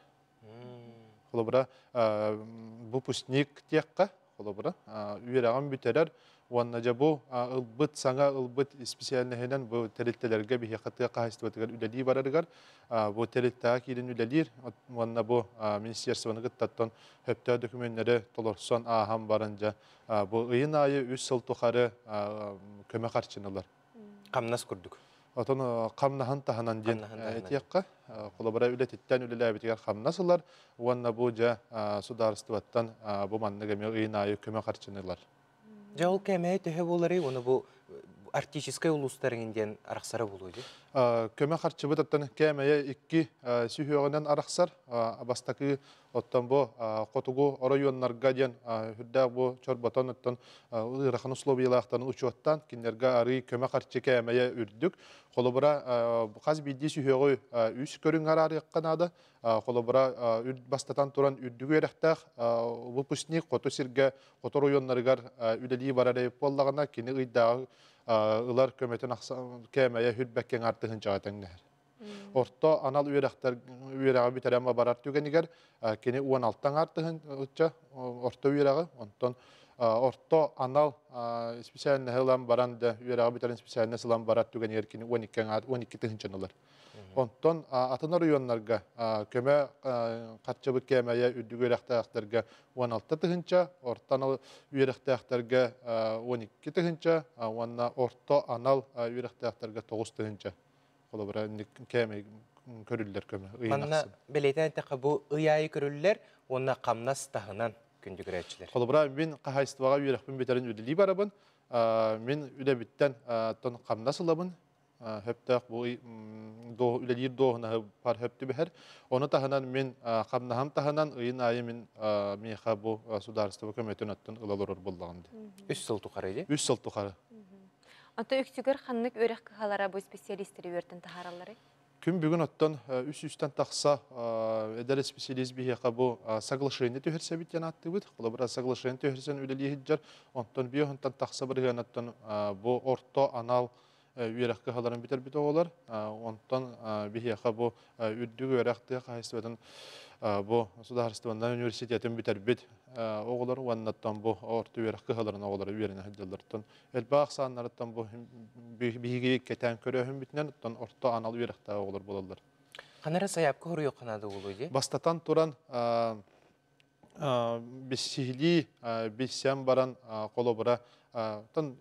Холобура, выпускник диэххэ, холобура, үөрэҕин бүтэрэр уонна дьэ бу ылбыт саҥа ылбыт исписээлинэһинэн бу тэрилтэлэргэ биһиэхэ тыа хаһаайыстыбатыгар үлэлии барарыгар бу тэрилтэҕэ киирэн үлэлиир уонна бу министерствоны кыттаттан сөптөөх докумүөннэри толорсон ааһан баран дьэ бу ыйын аайы үс сыл тухары көмө харчыны ылар. Хамнас курдук. Отон хамнаһын таһынан диэн этиэххэ, холобура үлэтиттэн үлэлээбитигэр хамнас ылар уонна бу дьэ судаарыстыбаттан бу маннык эмиэ ыйын аайы көмө харчыны ылар. Дьэ ол кэмэ төһө буоларый уонна бу арктическай улуустарыҥ диэн арахсара буолуо дии? Көмө харчыбыт оттон кээмэйэ икки сүһүөҕүнэн арахсар. Бастакы Оттон бу хотугу оройуоннарга диэн үрдээх бу чорботон оттон ыарахан условиялаахтарын учуоттаан кинилэргэ арыы көмө харчы кээмэйэ үрдүк. Холобура, хас биирдии сүһүөҕү үс көрүҥ араарыахха наада. Холобура, бастатан туран үрдүк үөрэхтээх выпускник хоту сиргэ, хоту оройуоннарыгар үлэлии барар эбит буоллаҕына, кини ыйдааҕы ылар көмөтүн кээмэйэ үрбэккэ аҥаар тыһыынчаҕа тэҥнэһэр. Орто анал үөрэхтэр үөрэҕи бүтэрэн барар түгэнигэр кини 16 аҥаар тыһыынча орто үөрэҕи, онтон орто анал специальноһы ылан баран да үөрэҕи бүтэрэн специальность ылан барар түгэнигэр кини 12 аҥаар 12 тыһыынчаны ылар. Онтон атын оройуоннарга көмө харчыбыт кээмэйэ үрдүк үөрэхтээхтэргэ 16 тыһыынча, орто анал үөрэхтээхтэргэ 12 тыһыынча уонна орто анал үөрэхтээхтэргэ 9 тыһыынча. Холобура, кээмэй көрүллэр көмө ыйын Манна ахсын. бэлиэтээн эттэххэ, бу ый аайы көрүллэр уонна хамнас таһынан күндү көрөөччүлэр. Холобура, мин хаһаайыстыбаҕа үөрэхпин бүтэрин үлэлии барабын. Мин үлэбиттэн тон хамнас ылабын. Хөптөөх бу үлэлиир дуоһунаһы бар хөп түбэһэр. Ону таһынан мин хамнаһым таһынан ыйын аайы мин миэхэ бу судаарыстыба көмөтүн оттон ыла олорор буоллаҕым дии. Үс сыл тухары дии? Үс сыл тухары. Оттон үксүгэр ханнык үөрэх кыһалара бу специалистери үөртэн таһааралларый? Күн бүгүн оттон үс үстэн тахса эдэр специалист биһиэхэ бу соглашение түһэрсэбит диэн ааттыыбыт. Холобура, соглашение түһэрсэн үлэлии сылдьар, онтон биэһунтан тахса бырыһыанаттан бу орто анал үөрэх кыһаларын бүтэрбит оҕолор. Онтон биһиэхэ бу үрдүк үөрэх тыа хаһаайыстыбатын бу судаарыстыбаннай университетын бүтэрбит оҕолор уоннаттан бу орто үөрэх кыһаларын оҕолоро үөрэнэ сылдьаллартан элбэх ахсааннарыттан бу биһиги кэтээн көрөөһүммүтүнэн оттон орто анал үөрэхтээх оҕолор буолаллар. Ханара сайаапка хоруйуохха наада буолуо дии? Бастатан туран сиһилии билсэн баран холобура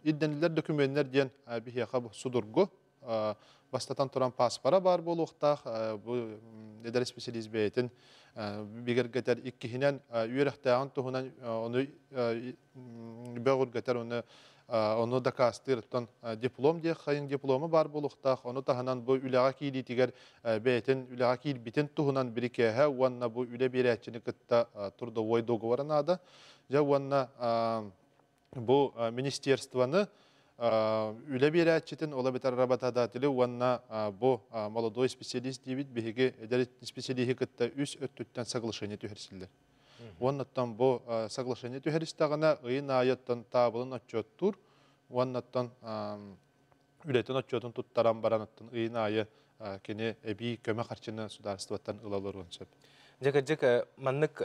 ирдэниллэр докумуоннар диэн биһиэхэ судургу бастатан туран пааспара баар буолуохтаах бу эдэр специалист бэйэтин бигэргэтэр иккиһинэн үөрэхтээҕин туһунан ону бөҕүргэтэр ону ону дакаастыыр оттон диплом диэх хайын диплома баар буолуохтаах ону таһынан бу үлэҕэ киириитигэр бэйэтин үлэҕэ киирбитин туһунан бирикээһэ уонна бу үлэ биэрээччини кытта трудовой договора наада дьэ уонна бу министерствоны үлэ биэрээччитин ол эбэтэр работодатели уонна бу молодой специалист диибит биһиги эдэр специалиһи кытта үс өттүттэн соглашение түһэрсиллэр Уоннаттан бу соглашение түһэристэҕинэ ыйын аайыттан таабылын отчуоттуур уоннаттан үлэтин отчуотун туттаран баран оттон ыйын аайы кини эбии көмө харчыны судаарыстыбаттан ыла олоруон сөп. Дьэ кырдьык маннык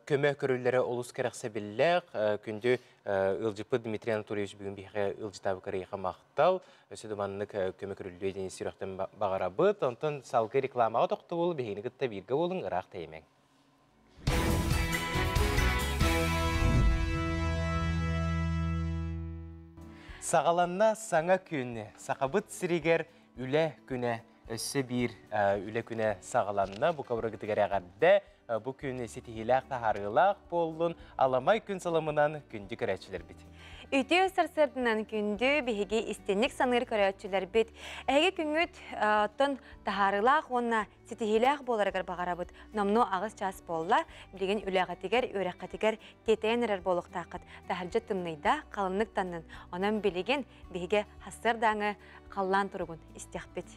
көмө көрүллэрэ олус кэрэхсэбиллээх. Күндү ыалдьыппыт Дмитрий Анатольевич бүгүн биһиэхэ ыалдьытаабы карыйха махтал. Өссө да маннык көмө көрүллүө диэн сүрэхтэн баҕарабыт. Онтон салгыы рекламаҕа тохтобул биһигини кытта бииргэ буолуҥ, ыраах тэйимэҥ. Саҕаланна саҥа күн. Сахабыт сиригэр үлэ күнэ өссө биир үлэ күнэ саҕаланна. Бу кабырыгытыгар эҕэрдэ. Бу күн ситиһиилээх таһаарыылаах буоллун. Аламай күн саламынан күндү көрөөччүлэрбит. Үтүө сарсыарданан күндү биһиги истинник саныыр көрөөччүлэрбит. Эһиги күҥҥүт оттон таһаарыылаах уонна ситиһиилээх буоларыгар баҕарабыт. Номнуо аҕыс чаас буолла. Билигин үлэҕитигэр, үөрэххитигэр тиэтэйэн эрэр буолуохтааххыт. Таһырдьа тымныйда, халыннык таннын. Онон билигин биһиги сарсыардааҥы халлаан туругун истиэхпит.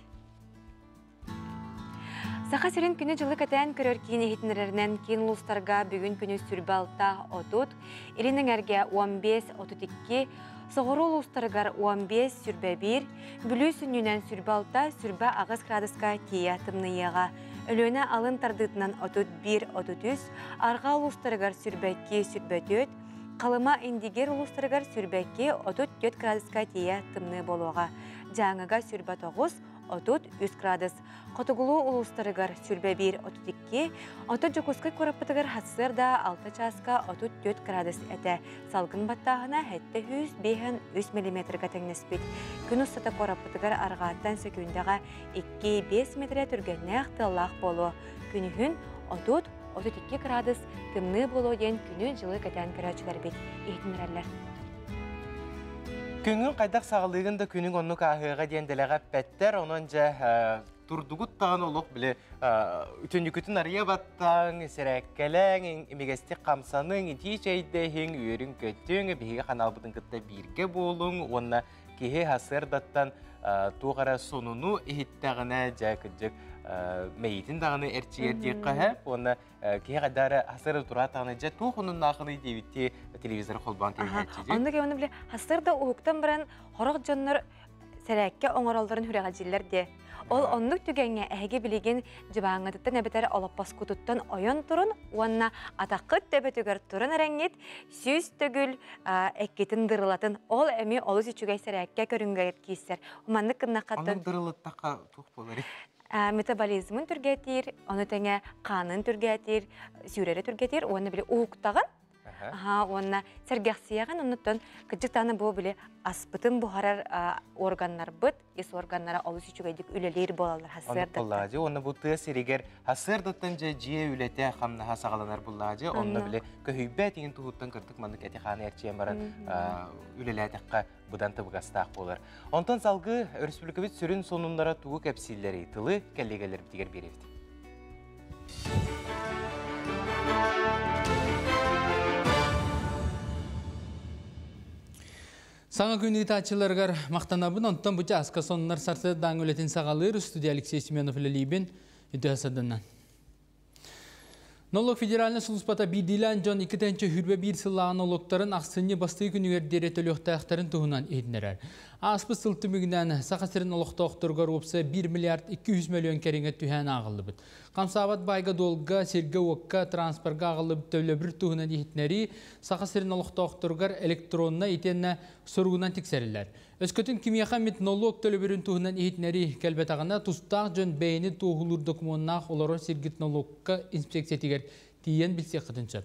Саха сирин күнү-дьылы кэтээн көрөр киин иһитиннэрэринэн киин улуустарга бүгүн күнүс 26 30, Илин эҥэргэ 15 32, соҕуруу улуустарыгар 15 21, Бүлүү сүнньүнэн 26 28 градуска тиийэ тымныйыаҕа. Өлүөнэ алын тардыытынан 31 33, арҕаа улуустарыгар 22 24, Халыма Индигир улуустарыгар 22 34 градуска тиийэ тымныы буолуоҕа. Дьааҥыга 29 33 градус, хотугулуу улуустарыгар 21-32, оттон Дьокуускай куораппытыгар сарсыарда 6 чааска 34 градус этэ. Салгын баттааһына 753 миллиметрга тэҥнэспит. Күн устата куораппытыгар арҕааттан сөкүүндэҕэ 2-5 метрэ түргэннээх тыаллаах буолуо. Күнүһүн 30-32 градус тымныы буолуо диэн күнү-дьылы кэтээн көрөөччүлэрбит иһитиннэрэллэр. Күҥүн хайдах саҕалыыгын да күнүҥ оннук ааһыаҕа диэн дэлэҕэ эппэттэр. Онон дьэ турдугут даҕаны олох били үтүнүкүтүн арыйа баттаҥ, сэрээккэлээҥ, имигэстик хамсаныҥ, итии чэйдэһиҥ, үөрүҥ-көтүҥ, биһиги ханаалбытын кытта бииргэ буолуҥ уонна киһи сарсыардаттан туох эрэ сонуну иһиттэҕинэ дьэ кырдьык мэйиитин даҕаны эрчийэр диэххэ сөп уонна киһи хайдах эрэ сарсыарда тураатаҕына дьэ туох онуннаахыный диэбиттии телевизоры холбоон кэбиһээччи. Оннук оны биле сарсыарда уһуктан баран хорох дьоннор сэрээккэ оҥороллорун хүрэҕэдьиллэр диэ. Ол оннук түгэҥҥэ эһиги билигин дьыбааҥҥытыттан эбэтэр олоппоскутуттан ойон турун уонна атаххыт төбөтүгэр туран эрэҥҥит 100 төгүл эккитин дырылатын. Ол эмиэ олус үчүгэй сэрээккэ көрүҥҥэ киирсэр. Маннык гыннаххаттан Оннук дырылыттахха туох буоларый? Метаболизмын түргэтиир, ону тэҥэ хаанын түргэтиир, сүүрэри түргэтиир уонна били уһуктаҕын. Аха, уонна сэргэхсийэҕин, оннуттан кырдьык бу били аспытын буһарар органнарбыт, ис органнара олус үчүгэйдик үлэлиир буолаллар хасыардаттан. Буллаажы, уонна бу тыа сиригэр хасыардаттан дьэ дьиэ үлэтэ хамнаһа саҕаланар буллаажы, онно били көһүйбэт иҥин туһуттан кырдык маннык эти хааны эрчийэн баран үлэлээтэххэ быдан табыгастаах буолар. Онтон салгыы өрөспүүбүлүкэбит сүрүн сонуннара тугу кэпсииллэрий тылы кэллиэгэлэрбитигэр биэрэбит. Саҥа күн ыытааччыларыгар махтанабын, онтон бу чааска сонуннар сарсыардаҥ үлэтин саҕалыыр студия Алексей Семенов үлэлиибин. Үтүө сарданнан. Налог федеральнай сулууспата биирдиилээн дьон 2021 сыллааҕы нолуоктарын ахсынньы бастакы күнүгэр диэри төлүөхтээхтэрин туһунан иһитиннэрэр. Ааспыт сыл түмүгүнэн Саха сирин олохтоохторугар уопсайа 1 миллиард 200 мөлүйүөн кэриҥэ түһээн ааҕыллыбыт. Хамсаабат баайга-дуолга, сиргэ-уокка, транспорга ааҕыллыбыт төлөбүр туһунан иһитиннэрии Саха сирин олохтоохторугар электроннай итиэннэ суругунан тиксэриллэр. Өскөтүн кимиэхэ эмит нолуок төлөбүрүн туһунан иһитиннэрии кэлбэтэҕинэ, тустаах дьон бэйэни туоһулуур докумуоннаах олорор сиргит нолуокка инспекциятыгар тиийэн билсиэххитин сөп.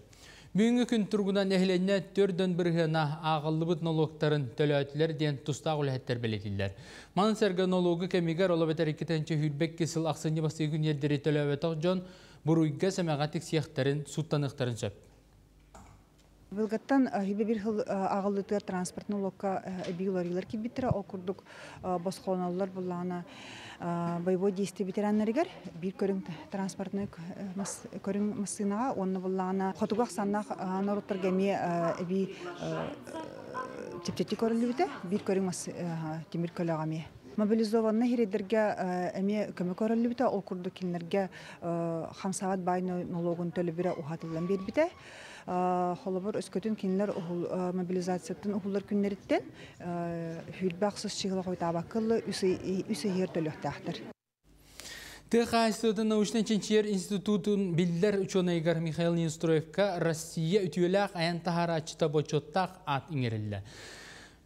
Бүгүҥҥү күн туругунан нэһилиэнньэ 4 бырыһыана ааҕыллыбыт нолуоктарын төлөөтүлэр диэн тустаах үлэһиттэр бэлиэтииллэр. Маны сэргэ нолуогу кэмигэр ол эбэтэр 2022 сыл ахсынньы бастакы күннэрдэри төлөөбөтөх дьон буруйга сэмэҕэ тиксиэхтэрин, сууттаныахтарын сөп. Былгаттан хибе бир хыл агыллытыгар транспортный локка эбии уларыылар киирбиттэрэ. Ол курдук босхолоноллор буллаҕына боевой действие ветераннарыгар биир көрүҥ транспортный көрүҥ массыынаҕа уонна буллаҕына хотугу ахсааннаах норуоттарга эмиэ эбии чэпчэки көрүллүбүтэ биир көрүҥ тимир көлөҕө эмиэ. Мобилизованнай хиридерге эмиэ көмө көрүллүбүтэ. Ол курдук кинилэргэ хамсаабат баай нолуогун төлөбүрэ уһатыллан биэрбитэ. Холобур, өскөтүн кинилэр мобилизацияттан уһуллар күннэриттэн хүрбэ ахсыс чыгыла хойтаабаккылы үс ыйыгар төлүөхтээхтэр. Тыа хаһаайыстыбатын научнай чинчийэр институтун биллэр учуонайыгар Михаил Неустроевка Россия үтүөлээх айан таһаарааччыта бочуоттаах аат иҥэриллэ.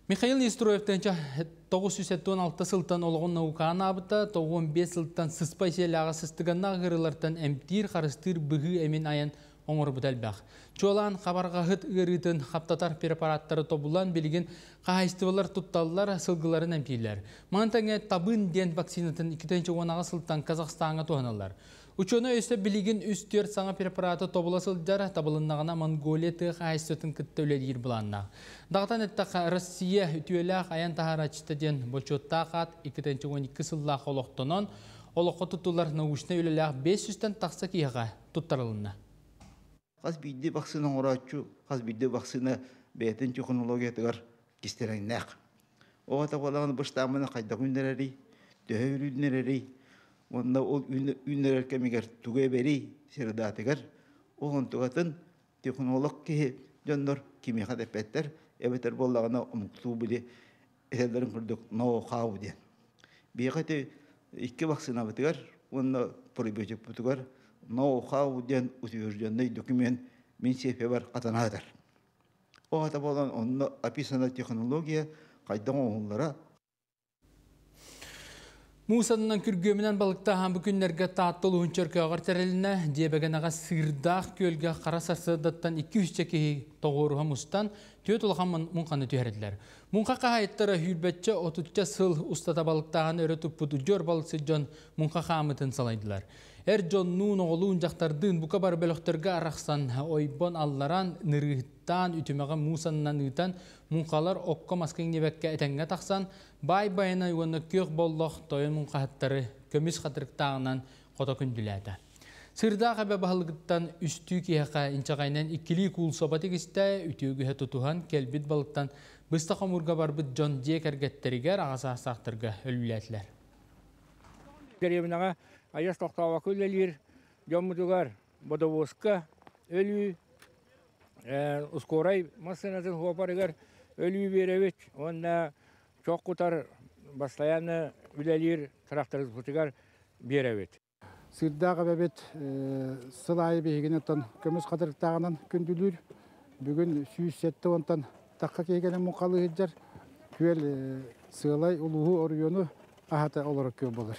Михаил Неустроев 976 сылтан олоҕун наукаҕа анаабыта, 95 сылтан сыспай сиэлээҕи сыстыганнаах ыарыылартан эмтиир, харыстыыр быһыы эмин айан оҥорбут элбэх. Чуолаан хабарҕаһыт ыарыытын хаптатар препараттары тобулан билигин хаһаайыстыбалар тутталлар, сылгыларын эмтииллэр. Маны тэҥэ Табын диэн вакцинатын 2018 сылтан Казахстаҥҥа туһаналлар. Учуонай өссө билигин үс-түөрт саҥа препараты тобула сылдьар, табылыннаҕына Монголия тыа хаһаайыстыбатын кытта үлэлиир былааннаах. Даҕатан эттэххэ, Россия үтүөлээх айан таһаарааччыта диэн бочуоттаах аат 2012 сыллаах олохтонон, олоххо туттуллар научнай үлэлээх 500-тэн тахса киһиэхэ туттарылынна. Хас биирдии вакцина оҥорооччу, хас биирдии вакцина бэйэтин технологиятыгар кистэлэҥнээх. Оҕото буолаҕын быштааммына хайдах үүннэрэрий, төһө үүннэрэрий, уонна ол үүннэрэр кэмигэр тугу эбэрий средаатыгар, ол онтугатын технолог киһи дьоннор кимиэхэ да эппэттэр, эбэтэр буоллаҕына омуктуу били этэллэрин курдук ноу-хау диэн. Биһиэхэ ити икки вакцинабытыгар уонна пробиотикпытыгар ноу-хау диэн утвержденный документ мин сиэппэбэр хатанаатар. Ол ата буолан онно описана технология хайдах оҥоһуллара. Муус аннынан күргүөмүнэн балыктааһын бу күннэргэ Таатта улууһун Чөркөөҕөр тэрилиннэ. Дьиэбэгэнэҕэ Сыырдаах күөлгэ хара сарсыардаттан 200 киһи тоҕуоруһа мустан, түөрт улахан муҥханы түһэрдилэр. Муҥха хаһаайыттара сүүрбэччэ отучча сыл устата балыктааһын өрө туппут удьуор балыксыт дьон муҥха хаамытын салайдылар. Эр дьоннуун, оҕолуун, дьахтардыын бука бары бөлөхтөргө арахсан, ойбон алларан, нырыыһыттаан, үтүмэҕи муус аннынан ыытан, муҥхалар окко-маска иҥнибэккэ этэҥҥэ тахсан, Баай Байанай уонна Күөх Боллох тойон муҥхаһыттары көмүс хатырыктааҕынан хото күндүлээтэ. Сыырдаах эбэ баһылыгыттан үстүү киһиэхэ инчэҕэйинэн иккилии куул соба тигистэ, үтүө тутуһан кэлбит балыктан быстах хомуурга барбыт дьон дьиэ кэргэттэригэр аҕа саастаахтарга өлүүлээтилэр. Дэриэбинэҕэ айас тохтообокко үлэлиир дьоммутугар бодобуоска өлүү, ускуорай массыынатын суопарыгар өлүү биэрэбит уонна чох кутар бастайаанна үлэлиир тракторыспытыгар биэрэбит. Сыырдаах эбэбит сыл аайы биһигини оттон көмүс хатырыктааҕынан күндүлүүр. Бүгүн 170-тан тахха киһи кэлэн муҥхалыы сылдьар. Күөл сыалай улууһу оройуону аһата олорор күөл буолар.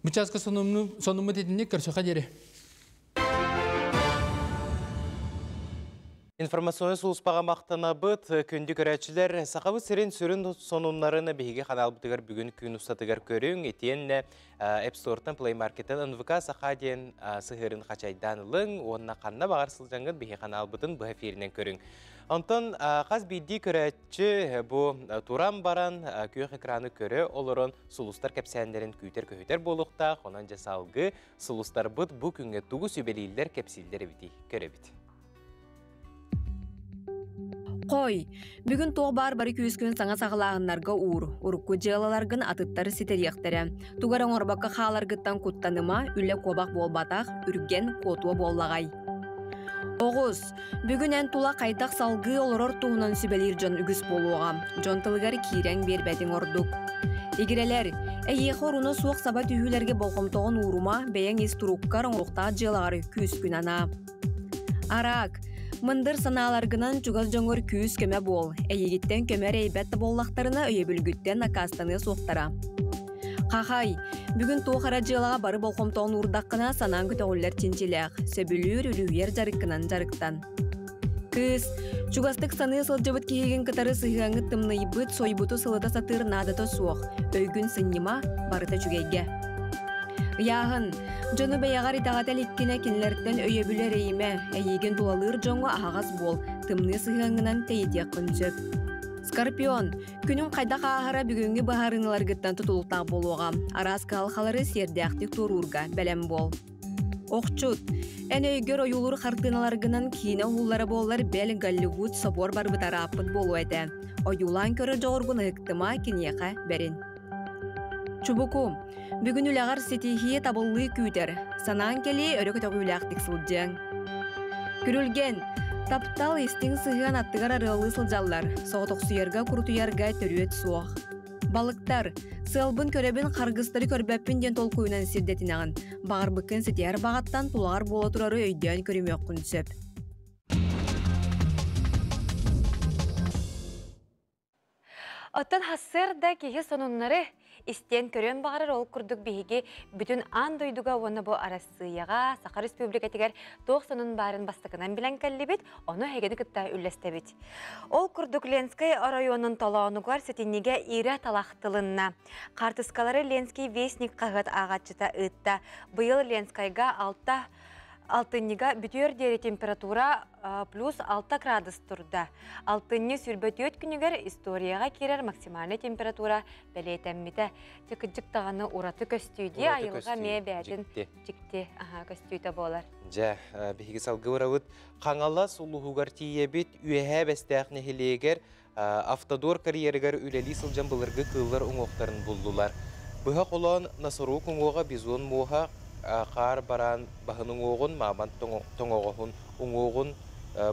Бу сонуммут итинник көрсөхө диэри. Информационнай сулууспаҕа махтанабыт. Күндү көрөөччүлэр, Сахабыт сирин сүрүн сонуннарын биһиги ханаалбытыгар бүгүн күн устатыгар көрүҥ. Итиэннэ App Store-тан Play Market-тан НВК Саха диэн сыһыарын хачайдаан ылыҥ уонна ханна баҕар сылдьаҥҥыт биһиги ханаалбытын быһа эфиринэн көрүҥ. Онтон хас биирдии көрөөччү бу туран баран күөх экраны көрө олорон сулустар кэпсээннэрин күүтэр-көһүтэр буолуохтаах. Онон дьэ салгыы сулустарбыт бу күҥҥэ тугу сүбэлииллэр, кэпсииллэр эбитий көрөбүт. Хой, бүгүн туох баар бары күүскүн саҥа саҕалааһыннарга уур, урукку дьыалаларгын атыттары ситэриэхтэрэ. Тугу эрэ оҥорбокко хааларгыттан куттаныма, үлэ куобах буолбатах, үргэн куотуо буоллаҕай. Оҕус, бүгүн эн тула хайдах салгыы олорор туһунан сүбэлиир дьон үгүс буолуоҕа. Дьон тылыгар киирэн биэрбэтиҥ ордук. Игирэлэр, эйиэхэ оруна суох саба түһүүлэргэ болҕомтоҕун уурума, бэйэҥ ис туруккар оҥоруохтаах дьыалаҕар күүскүн анаа. Араак, мындыр санааларгынан чугас дьоҥҥор күүс-көмө буол, эйигиттэн көмө эрэйбэт да буоллахтарына өйөбүлгүттэн аккаастаныа суохтара. Хахай, бүгүн туох эрэ дьыалаҕа бары болҕомтоҕун уурдаххына санааҥ көтөҕүллэр чинчилээх, сөбүлүүр, үлүһүйэр дьарыккынан дьарыктан. Кыыс, чугастык саныы сылдьыбыт киһигин кытары сыһыаҥҥыт тымныйбыт, сойбуту сылыта сатыыр наадата суох, өйгүн сынньыма, барыта үчүгэйгэ. Ыйааһын, дьону бэйэҕэр итэҕэтэ иликкинэ кинилэртэн өйөбүлү эрэйимэ, эйиигин тулалыыр дьоҥҥо аһаҕас буол, тымныы сыһыаҥҥынан тэйитиэххин сөп. Скорпион, күнүҥ хайдах ааһара бүгүҥҥү быһаарыыларгыттан тутулуктаах буолуоҕа. Араас кыһалҕалары сиэрдээхтик туоруурга бэлэм буол. Охчут, эн өйгөр ойуулуур хартыыналаргынан киинэ уһуллара буоллар бэл Голливуд собуор барбыт арааппыт буолуо этэ. Ойуулаан көрөр дьоҕургун ыһыктыма, киниэхэ бэрин. Чубуку, бүгүн үлэҕэр ситиһии табыллыы күүтэр. Санаан кэлиэ өрө көтөҕүүлээхтик сылдьыаҥ. Күрүлгэн, таптал истиҥ сыһыан аттыгар арыаллыы сылдьаллар. Соҕотохсуйарга, курутуйарга төрүөт суох. Балыктар, сыалбын көрөбүн, харгыстары көрбөппүн диэн толкуйунан сирдэтинэҕин. Баҕарбыккын ситиһэр баҕаттан тулаҕар буола турары өйдөөн көрүмүөххүн сөп. Оттон хассыар да киһи сонуннары истиэн көрүөн баҕарар. Ол курдук биһиги бүтүн аан дойдуга уонна бу Арассыыйаҕа, Саха Республикатыгар туох сонун баарын бастакынан билэн кэллибит, ону эһигини кытта үллэстэбит. Ол курдук Ленскэй оройуонун толоонугар сэтинньигэ Ира талах тылынна. Хаартыскалары Ленский вестник хаһыат ааҕааччыта ыытта. Быйыл Ленскайга 6 алтынньыга бүтүөр диэри температура плюс 6 градус турда. Алтынньы сүрбөтүөт күнүгэр историяҕа киирэр максимальный температура бэлиэтэммитэ. Дьэ кырдьык даҕаны ураты көстүү дии айылҕа эмиэ бэйэтин дьикти көстүүтэ буолар. Дьэ, биһиги салгыбырабыт Хаҥалас улууһугар тиийэбит Үөһээ Бэстээх нэһилиэгэр Автодор карьерыгар үлэлии сылдьан былыргы кыыллар уҥуохтарын буллулар. Быһа холоон носорог уҥуоҕа бизон муоһа, хаар бараан баһын уҥуоҕун, мамонт тоҥоҕоһун уҥуоҕун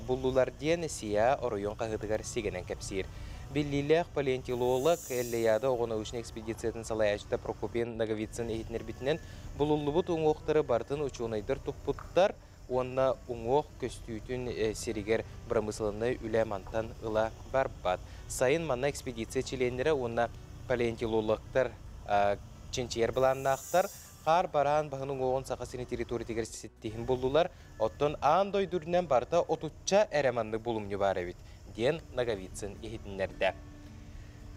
буллулар диэн СИА оройуон хаһыатыгар сигэнэн кэпсиир. Биллиилээх палеонтолог Эллияда оҕо научнай экспедициятын салайааччыта Прокопий Ноговицын иһитиннэрбитинэн, булуллубут уҥуохтары барытын учуонайдар туппуттар, уонна уҥуох көстүүтүн сиригэр бырамыысыланнай үлэ мантан ыла барбат. Сайын манна экспедиция чилиэннэрэ уонна палеонтологтар чинчийэр былааннаахтар. Хаар бараан баһын уҥуоҕун Саха сирин территориятыгар ситтиһин буллулар. Оттон аан дойду үрдүнэн барыта отучча эрэ маннык булумньу баар эбит, диэн Ноговицын иһитиннэрдэ.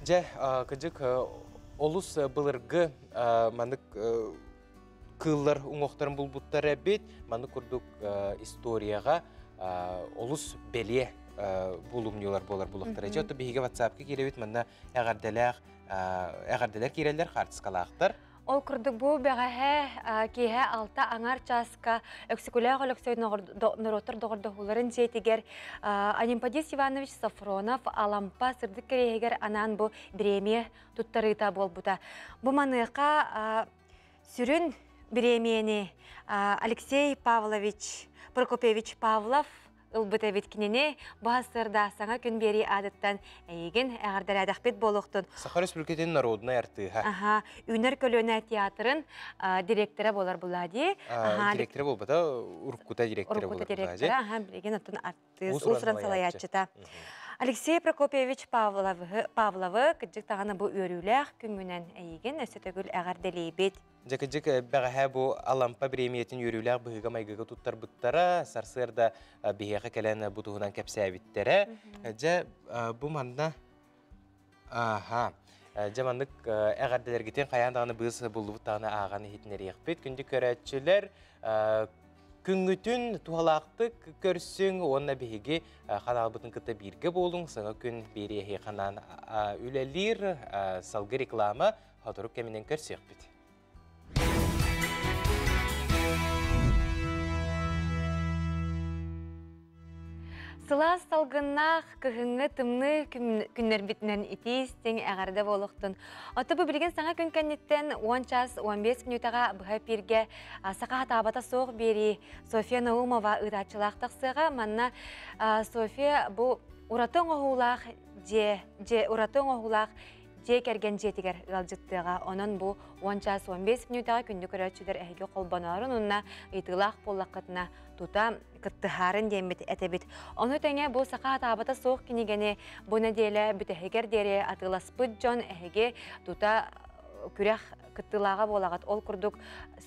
Дьэ, кыдьык олус былыргы маннык кыыллар уҥуохтарын булбуттар эбит. Маннык курдук историяҕа олус бэлиэ булумньулар буолар булуохтара. Дьэ, отто биһиги WhatsApp-ка киирэбит, манна эҕэрдэлээх эҕэрдэлэр киирэллэр, хаартыскалаахтар. Ол курдук бу бэҕэһээ киэһэ алта аҥар чааска Өксөкүлээх Өлөксөй норуоттар доҕордоһууларын дьиэтигэр Анимпадис Иванович Софронов Алампа сырдык кэриэһигэр анаан бу бириэмийэ туттарыыта буолбута. Бу маныаха Сүрүн бириэмийэни Алексей Павлович Прокопьевич Павлов ылбыт эбит кинини бу сарсыарда саҥа күн биэрии аатыттан эйигин эҕэрдэлээтэхпит буолуохтун. Саха Республикатын народнай артыыһа. Аха, Үүнэр көлүөнэ театрын директора буолар була дии. Директора буолбата, уруккута директора буолар Уруккута директора, аха, билигин оттон артыыс, уус-уран салайааччыта. Алексей Прокопьевич Павловы, Павловы кырдьык даҕаны бу үөрүүлээх күҥҥүнэн эйигин өссө төгүл эҕэрдэлиибит. Дьэ кырдьык бэҕэһээ бу Алампа бириэмийэтин үөрүүлээх быһыыга-майгыга туттарбыттара, сарсыарда биһиэхэ кэлэн бу туһунан кэпсээбиттэрэ. Дьэ бу манна Аха. Дьэ маннык эҕэрдэлэргитин хайаан даҕаны быыс буллубут даҕаны ааҕан иһитиннэриэхпит. Күндү көрөөччүлэр, күҥҥүтүн туһалаахтык көрсүҥ уонна биһиги ханаалбытын кытта бииргэ буолуҥ. Саҥа күн биэриэһи ханаан үлэлиир салгы реклама сотору кэминэн көрсүөхпүт. Сылаас салгыннаах кыһыҥҥы тымныы күннэрбитинэн итии истиҥ эҕэрдэ буолуохтун. Оттон бу билигин саҥа күн кэнниттэн 10 час 15 мүнүүтэҕэ быһа эпииргэ саха хатаабата суох биэрии Софья Наумова ыытааччылаах тахсыаҕа. Манна Софья бу ураты оҥоһуулаах дьиэ, дьиэ ураты оҥоһуулаах дьиэ кэргэн дьиэтигэр ыалдьыттыаҕа. Онон бу 10 чаас 15 мүнүүтэҕэ күндү көрөөччүлэр эһиги холбоноорун уонна ыйытыылаах буоллаххытына тута кыттыһаарын диэммит этэбит. Ону тэҥэ бу саха атаабата суох кинигэни бу нэдиэлэ бүтэһигэр диэри атыыласпыт дьон эһиги тута күрэх кыттыылааҕа буолаҕыт. Ол курдук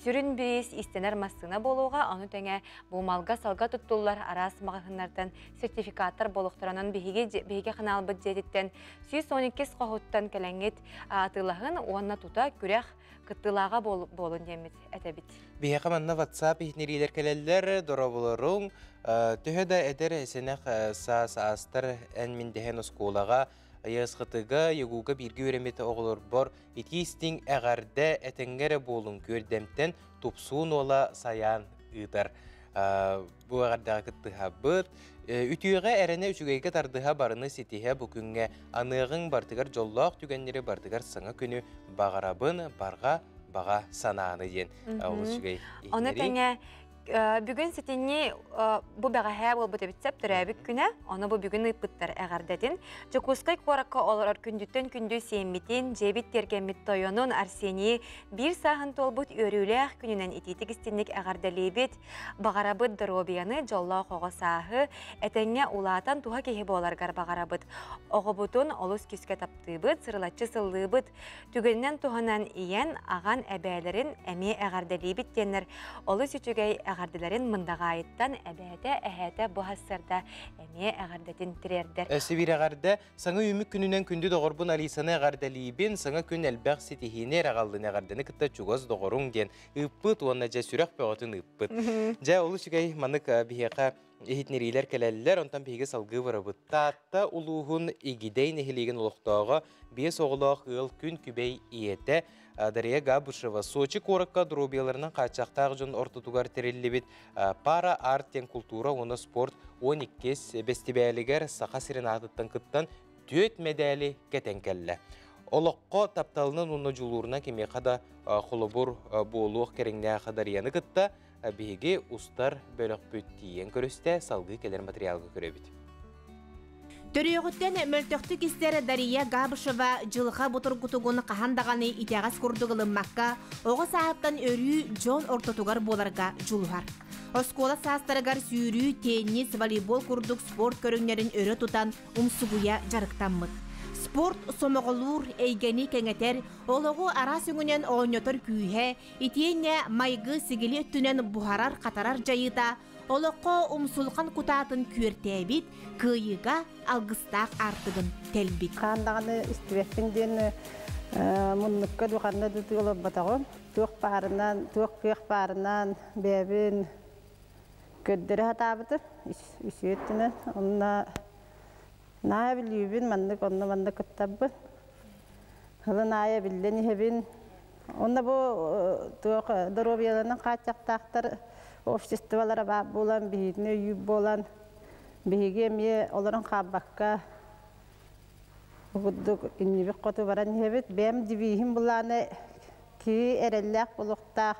сүрүн бириис иистэнэр массыына буолуоҕа, ону тэҥэ бу малга-салга туттуллар араас маҕаһыыннартан сертификаттар буолуохтаранан биһиги биһиги ханаалбыт дьиэтиттэн 112 хоһуттан кэлэҥҥит атыылаһын уонна тута күрэх кыттыылааҕа буолун диэммит этэбит. Биһиэхэ манна WhatsApp иһитиннэриилэр кэлэллэр, дорооболоруҥ. Төһө да эдэр сэнэх саас аастар эн мин дэһэн оскуолаҕа ЙСХТ-га, ЕГУ-га бииргэ үөрэммит оҕолорбор итии-истиҥ эҕэрдэ этэҥҥэ эрэ буолуҥ күөрдэмтэн тупсуун уола сайаан ыытар. Бу эҕэрдэҕэ кыттыһабыт. Үтүөҕэ эрэнэ үчүгэйгэ тардыһа барыны ситиһэ бу күҥҥэ аныаҕыҥ бартыгар дьоллоох түгэннэри бартыгар саҥа күнү баҕарабын барҕа баҕа санааны диэн олус үчүгэй Ону тэҥэ. Бүгүн ситинни бу бэҕэһээ буолбут эбит сөп төрөөбүт күнэ, ону бу бүгүн ыыппыттар эҕэрдэтин. Дьокуускай куоракка олорор күндүттэн күндү сиэммитин, дьиэбит тиэргэммит тойонун Арсенийи биир сааһын туолбут үөрүүлээх күнүнэн итиитик истинник эҕэрдэлиибит. Баҕарабыт доруобуйаны, дьоллоох оҕо сааһы, этэҥҥэ улаатан туһа киһи буоларгар баҕарабыт. Оҕобутун олус күүскэ таптыыбыт, сырылаччы сыллыыбыт. Түгэнинэн туһанан ийэн, аҕан, эбээлэрин эмиэ эҕэрдэлиибит диэннэр олус үчүгэй эҕэрдэлэрин Мындаҕаайыттан эбээтэ, эһээтэ бу сарсыарда эмиэ эҕэрдэтин тириэрдэр. Өссө биир эҕэрдэ. Саҥа үүммүт күнүнэн күндү доҕорбун Алисаны эҕэрдэлиибин. Саҥа күн элбэх ситиһиини эрэ аҕаллын эҕэрдэни кытта чугас доҕоруҥ диэн ыыппыт уонна дьэ сүрэх бөҕөтүн ыыппыт. Дьэ олус үчүгэй маннык биһиэхэ иһитиннэриилэр кэлэллэр, онтон биһиги салгыы барабыт. Таатта улууһун Игидэй нэһилиэгин олохтооҕо, биэс оҕолоох ыал күн күбэй ийэтэ Дария Габышева Сочи куоракка доруобуйаларынан хааччахтаах дьон ортотугар тэриллибит Пара арт диэн култуура уонна спорт 12-ис бэстибээлигэр Саха сирин аатыттан кыттан түөрт мэдээли кэтэн кэллэ. Олоххо тапталынан уонна дьулуурунан кимиэхэ да холобур буолуох кэриҥнээх Дарияны кытта Биһиги устар бөлөхпүт тиийэн көрүстэ, салгыы кэлэр материалга көрөбүт. Төрүөҕүттэн мөлтөхтүк истэр Дария Габышева дьылҕа бутургутугун хаһан даҕаны итэҕэс курдук ылыммакка, оҕо сааһыттан өрүү дьон ортотугар буоларга дьулуһар. Оскуола саастарыгар сүүрүү, теннис, волейбол курдук спорт көрүҥнэрин өрө тутан умсугуйа дьарыктаммыт. Спорт сомоҕолуур, эйгэни кэҥэтэр, олоҕу араас өҥүнэн оонньотор күүһэ, Итиэннэ майгы-сигили өттүнэн буһарар-хатарар дьайыыта олоххо умсулҕан кутаатын күөртээбит, кыайыыга алгыстаах аартыгын тэлбит. Хаан даҕаны истибэппин диэн муннукка духанна да олорботоҕум. Туох баарынан, туох кыах баарынан бэйэбин көрдөрө сатаабытым үсүө өттүнэн. Онно наһаа билүүбүн, маннык онно-манна кыттарбын. Ылын аайы биллэн иһэбин. Онно бу туох доруобуйаларынан хааччахтаахтар обществолара баар буолан, биһигини өйүүр буолан, биһиги эмиэ олорон хаалбакка курдук иннибит хоту баран иһэбит. Бэйэм девиһим былааны киһи эрэллээх буолуохтаах,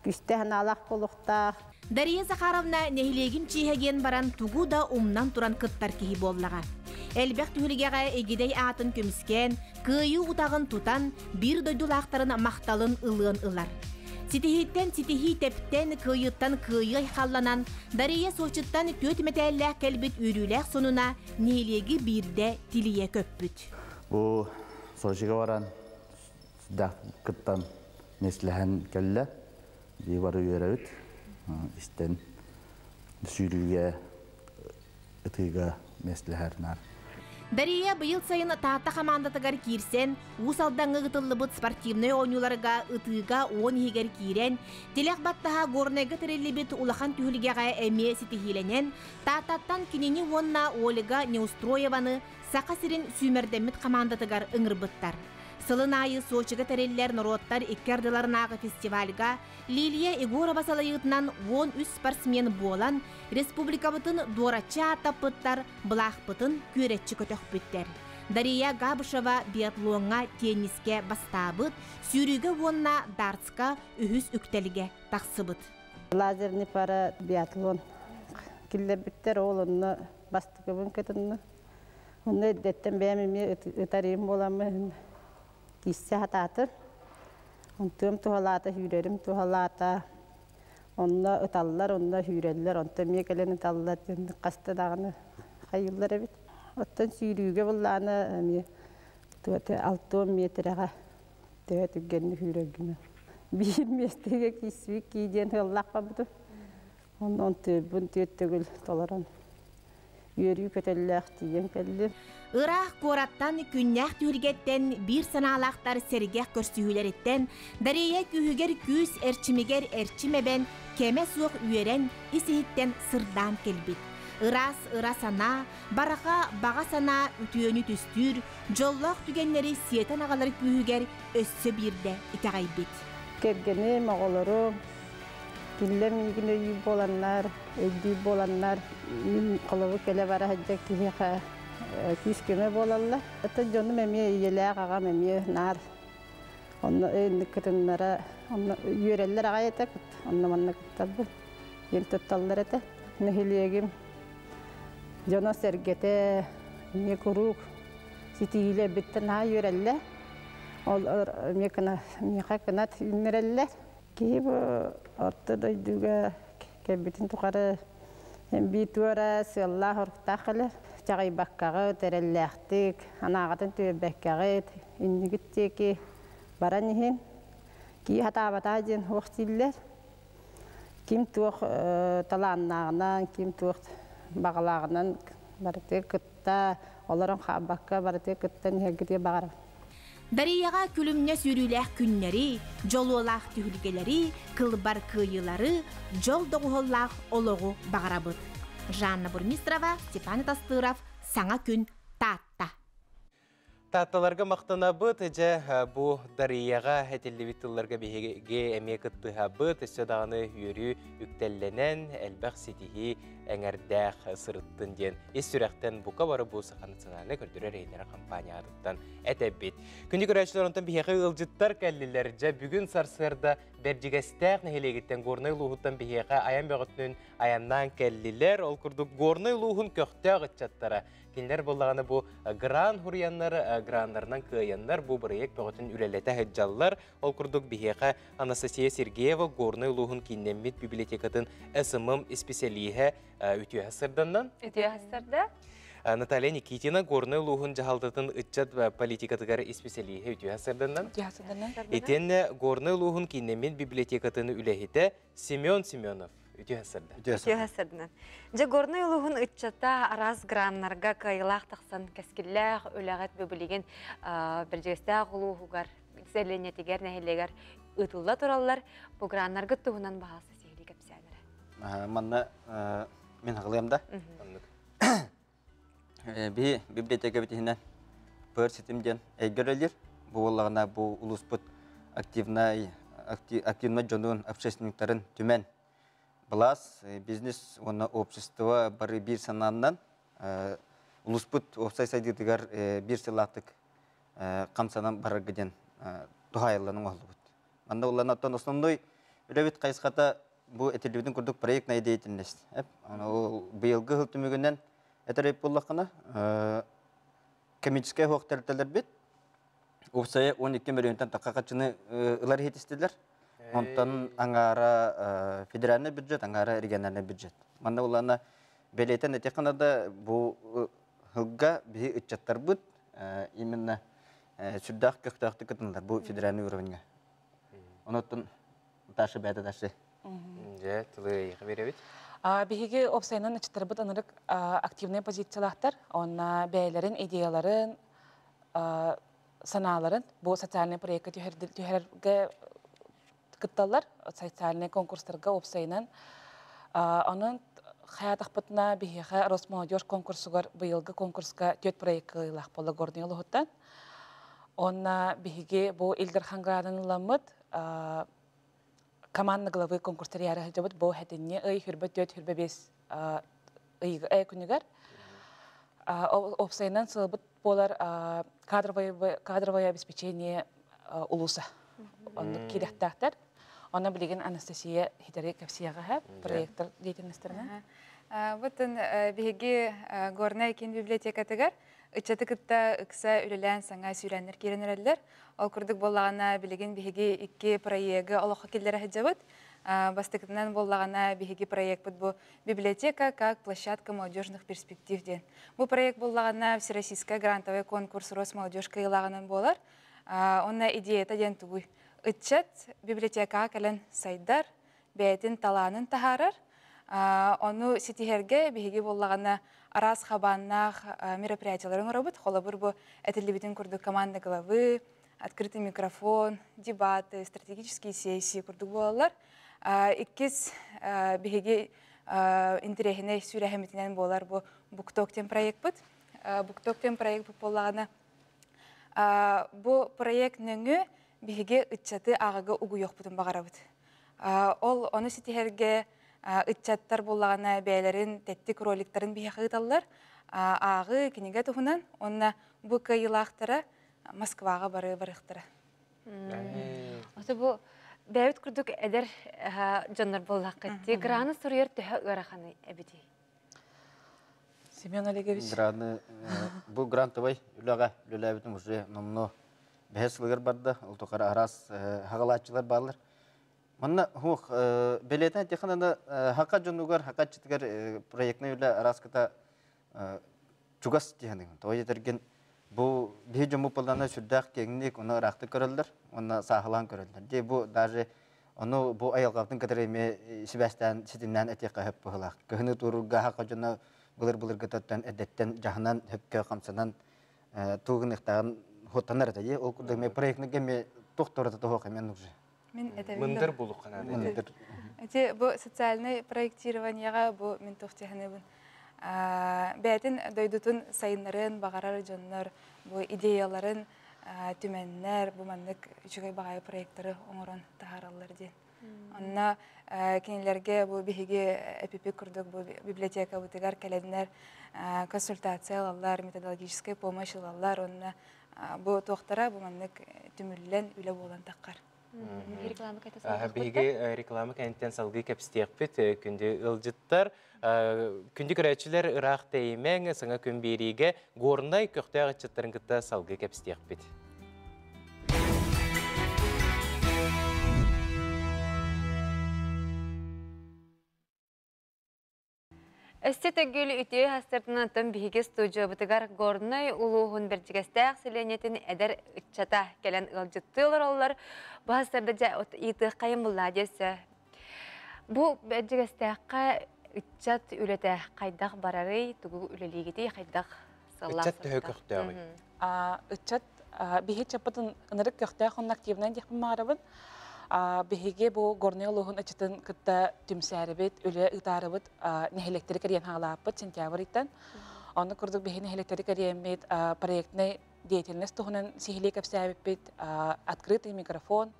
күүстээх санаалаах буолуохтаах. Дария Захаровна нэһилиэгим чиэһэ диэн баран тугу да умнан туран кыттар киһи буоллаҕа. Элбэх түһүлгэҕэ Игидэй аатын көмүскээн, кыайыы утаҕын тутан, биир дойдулаахтарын махталын ылыан ылар. Ситиһииттэн ситиһии тэптэн, кыайыыттан кыайыы айхалланан, Дария Сочиттан түөрт мэтээллээх кэлбит үөрүүлээх сонуна нэһилиэги биирдэ тилийэ көппүт. Бу Сочига баран сүрдээх кыттан миэстэлэһэн кэллэ. Бии бары үөрэбит. Истэн сүүрүүгэ, ытыыга миэстэлэһэр наар. Дария быйыл сайын Таатта хамаандатыгар киирсэн, Уус Алдаҥҥа ыытыллыбыт спортивнай оонньууларга ытыыга уон иһигэр киирэн, тилэх баттаһа Горнайга тэриллибит улахан түһүлгэҕэ эмиэ ситиһиилэнэн, Тааттаттан кинини уонна Ольга Неустроеваны Саха сирин сүүмэрдэммит хамаандатыгар ыҥырбыттар. Сылын аайы Сочига тэриллэр норуоттар икки ардыларынааҕы фестивальга Лилия Егорова салайыытынан 13 спортсмен буолан, республикабытын дуораччы ааттаппыттар, былаахпытын күөрэччи көтөхпүттэр. Дария Габышева биатлоҥҥа, теннискэ бастаабыт, сүүрүүгэ уонна дартска үһүс үктэлгэ тахсыбыт. Лазерный пара биатлон киллэрбиттэр, ол онно бастакыбын кытынна. Онно эрдэттэн бэйэм эмиэ ытарыым буоламмын киирсэ сатаатым. Онтуом туһалаата, сүүрэрим туһалаата. Онно ыталлар, онно сүүрэллэр, онто эмиэ кэлэн ыталлар диэн хаста даҕаны хайыыллар эбит. Оттон сүүрүүгэ буллаана эмиэ 60 миэтэрэҕэ төһө түргэнник сүүрэргинэн. Биир миэстэгэ киирсибит кии диэн ыаллаах барбытым. Онон тыырбын түөрт төгүл толорон үөрүү көтөллөөх тиийэн кэллим. Ыраах куораттан, күннээх түһүлгэттэн биир санаалаахтар сэргэх көрсүһүүлэриттэн Дария күүһүгэр күүс, эрчимигэр эрчим эбэн, кэмэ суох үөрэн, ис-иһиттэн сырдаан кэлбит. Ыраас ыра санаа, бараха баҕа санаа үтүөнү түстүүр, дьоллоох түгэннэри сиэтэн аҕалар күүһүгэр өссө биирдэ итэҕэйбит. Кэргэним, оҕолорум Кинилэр миигин өйүүр буоланнар, өйдүүр буоланнар, мин холобур кэлэ-бара сылдьар киһиэхэ күүс-көмө буолаллар. Оттон дьонум эмиэ ийэлээх аҕам эмиэ наар онно инник кытыннара, онно үөрэллэр аҕай этэ, онно манна кыттарбын. Киэн тутталлар этэ. Нэһилиэгим дьоно-сэргэтэ эмиэ куруук ситиһиилэрбиттэн наһаа үөрэллэр. Ол миэхэ кынат үүннэрэллэр. Киһи бу орто дойдуга кэлбитин тухары биир туора сыаллаах-соруктаах кэлэр. Чаҕыйбаккаҕыт, эрэллээхтик, анааҕытын түһэрбэккэҕит, иннигит диэки баран иһин. Киһи хатаабатаа диэн суох дииллэр. Ким туох талааннааҕынан, ким туох баҕалааҕынан барытыгар кытта, олорон хаалбакка барытыгар кыттан иһэргитигэр баҕарабын. Дарияҕа күлүмнэ сүүрүүлээх күннэри, дьолуолаах түһүлгэлэри, кылбар кыайыылары, дьол доҕуһуоллаах олоҕу баҕарабыт. Жанна Бурмистрова, Степан Тастыров, Саҥа күн, Таатта. Таатталарга махтанабыт, дьэ бу Дарияҕа этиллибит тылларга биһиги эмиэ кыттыһабыт, өссө даҕаны үөрүү үктэллэнэн, элбэх ситиһии эҥэрдээх сырыттын диэн ис сүрэхтэн бука бары бу Саха национальнай көрдөрөр иһитиннэрэр компания аатыттан этэбит. Күндү көрөөччүлэр, онтон биһиэхэ ыалдьыттар кэллилэр. Дьэ бүгүн сарсыарда Бэрдьигэстээх нэһилиэгиттэн Горнай улууһуттан биһиэхэ айан бөҕөтүнэн айаннаан кэллилэр. Ол курдук Горнай улууһун көхтөөх ыччаттара Кинилэр буоллаҕына бу гран хуруйаннар, граннарынан кыайаннар бу бырайыак бөҕөтүн үлэлэтэ сылдьаллар. Ол курдук биһиэхэ Анастасия Сергеева Горнай улууһун кииннэммит библиотекатын СММ исписэлииһэ үтүөһэ сырданнан. Үтүөһэ сырда. Наталья Никитина Горнай улууһун дьаһалтатын ыччат политикатыгар исписэлииһэ үтүөһэ сырданнан. Үтүөһэ сырданнан. Итиэннэ Горнай улууһун кииннэммит библиотекатын үлэһитэ Семен Семенов үтүө сырда. Үтүө сырдынан. Дьэ Горнай улууһун ыччата араас граннарга кыайыылаах тахсан кэскиллээх үлэҕит билигин Бэрдьигэстээх улууһугар, сэлиэнньэтигэр, нэһилиэгэр ыытылла тураллар. Бу граннаргыт туһунан баһаалыста сиһилии кэпсээн эрэ. Манна мин хаҕылыам да. Биһи библиотекабыт иһинэн пөр ситим диэн эйгэ үлэлиир. Бу буоллаҕына бу улууспут активнай активнай дьонун, общественниктарын түмэн былаас, бизнес уонна общество бары биир санааннан улууспут уопсай сайдыытыгар биир сылаахтык хамсанан барарга диэн туһаайыллан оҥоһуллубут. Манна улахан оттон основной үлэбит хайысхата бу этиллибитин курдук проектная деятельность. Быйылгы сыл түмүгүнэн этэр буоллаххына, коммерческай суох тэрилтэлэрбит уопсайа 12 мөлүйүөнтэн тахха харчыны ылар иһитистилэр. Онтон аҥаара федеральный бюджет, аҥаара региональный бюджет. Манна улаана бэлиэтэн этиэххэ да бу сылга биһи ыччаттарбыт именно сүрдээх көхтөөхтүк кытыннылар бу федеральный уровеньга. Онуттан Даша бэйэтэ Даша. Дьэ, тылы эйиэхэ биэрэбит. Биһиги уопсайынан ыччаттарбыт ынырык активнай позициялаахтар. Онно бэйэлэрин идеяларын, санааларын бу социальный проекка түһэрэргэ кытталлар. Социальный конкурстарга уопсайынан. Онон хайаатахпытына биһиэхэ Росмолодежь конкурсугар быйылгы конкурска түөрт проект кыайыылаах буолла Горный улууһуттан. Онно биһиги бу Ил Дархан гранын ыламмыт команда главы конкурс тэрийээри сылдьабыт бу хэтинньи ый хүрбэ түөрт хүрбэ биэс ый күнүгэр уопсайынан сылбыт буолар кадровое обеспечение улууса оннук киирэхтээхтэр онно билигин Анастасия хитэри кэпсиэҕэ проектор деятельностарына Бутун биһиги Горнай киин библиотекатыгар Ыччаты кытта ыкса үлэлээн саҥа сүүрээннэр киирэн эрэллэр. Ол курдук буоллаҕына, билигин биһиги икки проегы олоххо киллэрэ сылдьабыт. Бастакытынан буоллаҕына, биһиги проекпыт бу «Библиотека как площадка молодежных перспектив» диэн. Бу проект буоллаҕына, Всероссийскай грантовый конкурс Росмолодежь кыайыылааҕынан буолар. Онно идеята диэн тугуй? Ыччат библиотекаҕа кэлэн сайдар, бэйэтин талаанын таһаарар. Ону ситиһэргэ биһиги буоллаҕына араас хабааннаах мероприятиялары оҥоробут. Холобур, бу этиллибитин курдук команда главы, открытый микрофон, дебаты, стратегические сессии курдук буолаллар. Иккис биһиги интэриэһинэй сүүрэһэмитинэн буолар бу Букток диэн проекпыт. Букток диэн проект буоллаҕына бу проект нөҥүө биһиги ыччаты ааҕыга угуйуохпутун баҕарабыт. Ол ону ситиһэргэ ыччаттар буллаҕына бэйэлэрин тэттик роликтарын биһиэхэ ыыталлар. Ааҕыы кинигэ туһунан уонна бу кыайыылаахтара Москваҕа бары барыахтара. Ото бу Бэйэбит курдук эдэр дьоннор буоллаххыт. Граны суруйар төһө ыараханы эбитий? Семен Олегович. Граны бу грантовай үлэҕэ үлэлээбитим уже номно бэһис сылыгар барда. Ол тухары араас хагалааччылар бааллар. Манна хуох бэлиэтэн технана хака дьонугар хакаччытыгар проектный үлэ араската чугас диһаныгын. Тоҕо диэтэргин бу биһи дьоммут буоллаҕына сүрдээх киэҥник уонна ыраахтык көрөллөр уонна сааһылаан көрөллөр. Дии бу даже ону бу айылҕабытын кытары эмиэ сибээстээн ситимнээн этиэххэ сөп быһыылаах. Кыһыны туоруурга хака дьоно былыр-былыргытыттан эрдэттэн дьаһанан сөпкө хамсанан тугуныктааҕын хуттанар этэ дии. Ол курдук эмиэ проектныга эмиэ туох туората туһуох эмиэ нужно. Мин этэбин. Мындыр булук Мындыр. Эти бу социальный проектированияға бу мин туох дьаһаныбын. Бэйэтин дойдутун сайыннарын баҕарар дьоннор бу идеяларын түмэннэр бу маннык үчүгэй баҕайы проекттары оҥорон таһаараллар диэн. Онно кинилэргэ бу биһиги эпипи курдук бу библиотекабытыгар кэлэннэр консультация ылаллар, методологическая помощь ылаллар, онно бу туохтара бу маннык түмүллэн үлэ буолан таххар. Биһиги реклама кэнниттэн салгыы кэпсэтиэхпит. Күндү ыалдьыттар, күндү көрөөччүлэр ыраах тэйимэҥ, саҥа күн биэриигэ Горнай көхтөөх ыччаттарын кытта салгыы кэпсэтиэхпит. Өссө төгүл үтүө хастыртынан биһиги студиябытыгар Горнай улууһун Бэрдьигэстээх сэлиэнньэтин эдэр ыччата кэлэн ыалдьыттыы олороллор. Бу хастарда дьэ ыйытыаххайым буллаа диэсэ. Бу Бэрдьигэстээххэ ыччат үлэтэ хайдах барарый, тугу үлэлиигитий, хайдах сыллаах Ыччат төһө көхтөөҕүй? Ыччат биһи ыччаппытын ынырык көхтөөх уонна активнай диэхпин баҕарабын. Биһиги бу Горнай улууһун ыччатын кытта түмсээрибит, үлэ ыытаарыбыт нэһилиэктэри кэрийэн хаалааппыт сентябрь ыйтан. Онно курдук биһи нэһилиэктэри кэрийэммит проектный деятельность туһунан сиһилии кэпсээбиппит, открытый микрофон,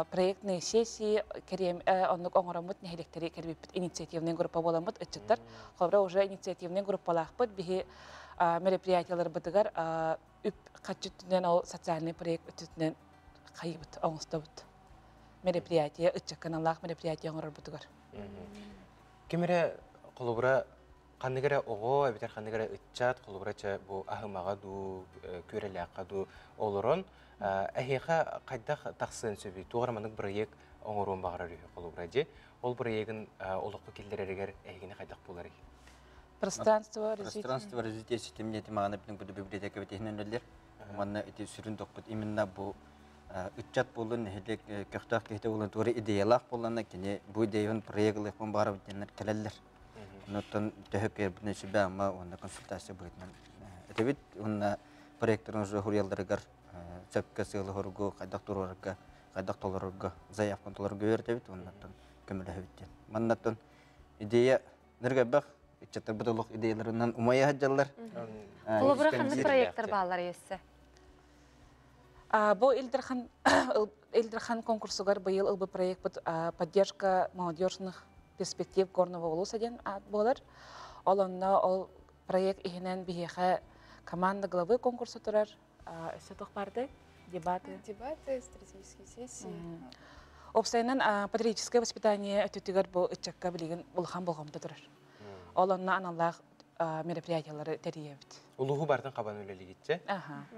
проектные сессии кэриэм оннук оҥороммут нэһилиэктэри кэрбиппит инициативный группа буоламмыт ыччаттар. Холобура уже инициативный группалаахпыт биһи мероприятияларбытыгар үп харчы өттүнэн ол социальный проект өттүнэн хайыбыт оҥостобут мероприятие ыччакка мероприятие оҥорорбутугар. Ким эрэ холобура ханнык эрэ оҕо эбэтэр ханнык эрэ ыччат холобура чэ бу аһымаҕа дуу күөрэлээххэ дуу олорон эһиэхэ хайдах тахсыан сөбүй туох эрэ маннык бырайыак оҥоруон баҕарар үһү холобура дьи ол бырайыагын олоххо киллэрэригэр эһигини хайдах буларый? Пространство Пространство развития ситимниэти маҕана бүтүн куду библиотека битиһинэн үлэлэр. Манна ити сүрүн тохпут именно бу ыччат буолун нэһилиэк көхтөөх киһитэ буолан туора идеялаах буоллана кини бу идеябын проект ылыахпын баҕарабын диэннэр кэлэллэр. Оннуттан төһө кыайарбытынан сүбэ ама уонна консультация быһыытынан этэбит уонна проекторын уже хуруйалларыгар сөпкө сыалы-соругу хайдах туруорарга, хайдах толорорго заявканы толорорго үөрэтэбит уоннаттан көмөлөһөбүт диэн. Маннаттан идея ныргайбах ыччаттарбыт олох идеяларынан умайа сылдьаллар. Холобура ханнык проекттар бааллар өссө? Бу Ильдерхан Ильдерхан конкурсугар быйыл ылбыт проектпыт поддержка молодежных перспектив Горного улуса диэн аат буолар. Ол онно ол проект иһинэн биһиэхэ команда главы конкурса турар. Өссө туох барды? Дебаты. Дебаты, стратегические сессии. Уопсайынан патриотическое воспитание өттүтүгэр бу ыччакка билигин улахан болҕомто турар. Ол онно аналлаах мероприятиялары тэрийэбит. Улууһу бартын хабан үлэлигитче.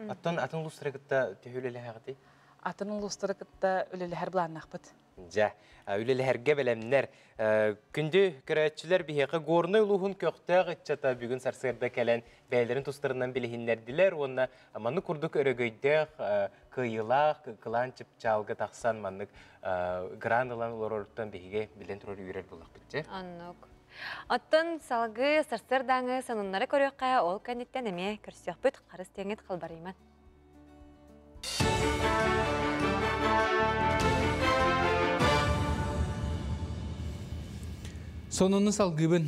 Аттан атын улуустары кытта төһө үлэлэһэҕитий? Атын улуустары кытта үлэлэһэр былааннаахпыт. Дьэ, үлэлэһэргэ бэлэмнэр. Күндү көрөөччүлэр биһиэхэ Горнай улууһун көхтөөх ыччата бүгүн сарсыарда кэлэн бэйэлэрин тустарынан билиһиннэрдилэр уонна маннык курдук өрөгөйдөөх, кыайыылаах кылаан чыпчаалга тахсан маннык грант ылан олороруттан биһиги билэн турар үөрэр буоллахпыт дьэ. Оннук. Оттон салгыы сарсыардааҥы сонуннары көрүөххэ, ол кэнниттэн эмиэ көрсүөхпүт харыс диэҥҥит халбарыйман. Сонуну салгыыбын.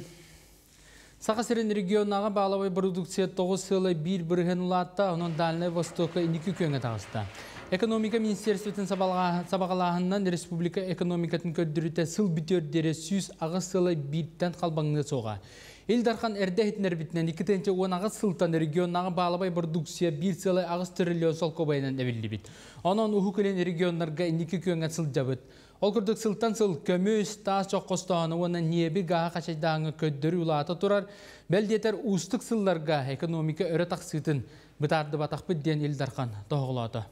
Саха сирин регионнааҕы баалабай продукция 9 сыла 1% улаатта, онон Дальнай Востокка инники күөҥҥэ таҕыста. Экономика министерствотын сабаҕалааһынынан республика экономикатын көрдөрүүтэ сыл бүтүөр диэри 108 сыла бииртэн халбаҥныа суоҕа. Ил Дархан эрдэ иһитиннэрбитинэн 2018 сылтан регионнааҕы баалабай бородууксуйа 1,8 триллион солкуобайынан эбиллибит. Онон Уһук Илин регионнарга инники күөҥҥэ сылдьабыт. Ол курдук сылтан сыл көмүс, таас чох хостооһуна уонна ньиэби гааһы хачайдааһыҥҥа көрдөрүү улаата турар. Бэл диэтэр уустук сылларга экономика өрө тахсыытын бытаардыбатахпыт диэн Ил Дархан тоһоҕолоото.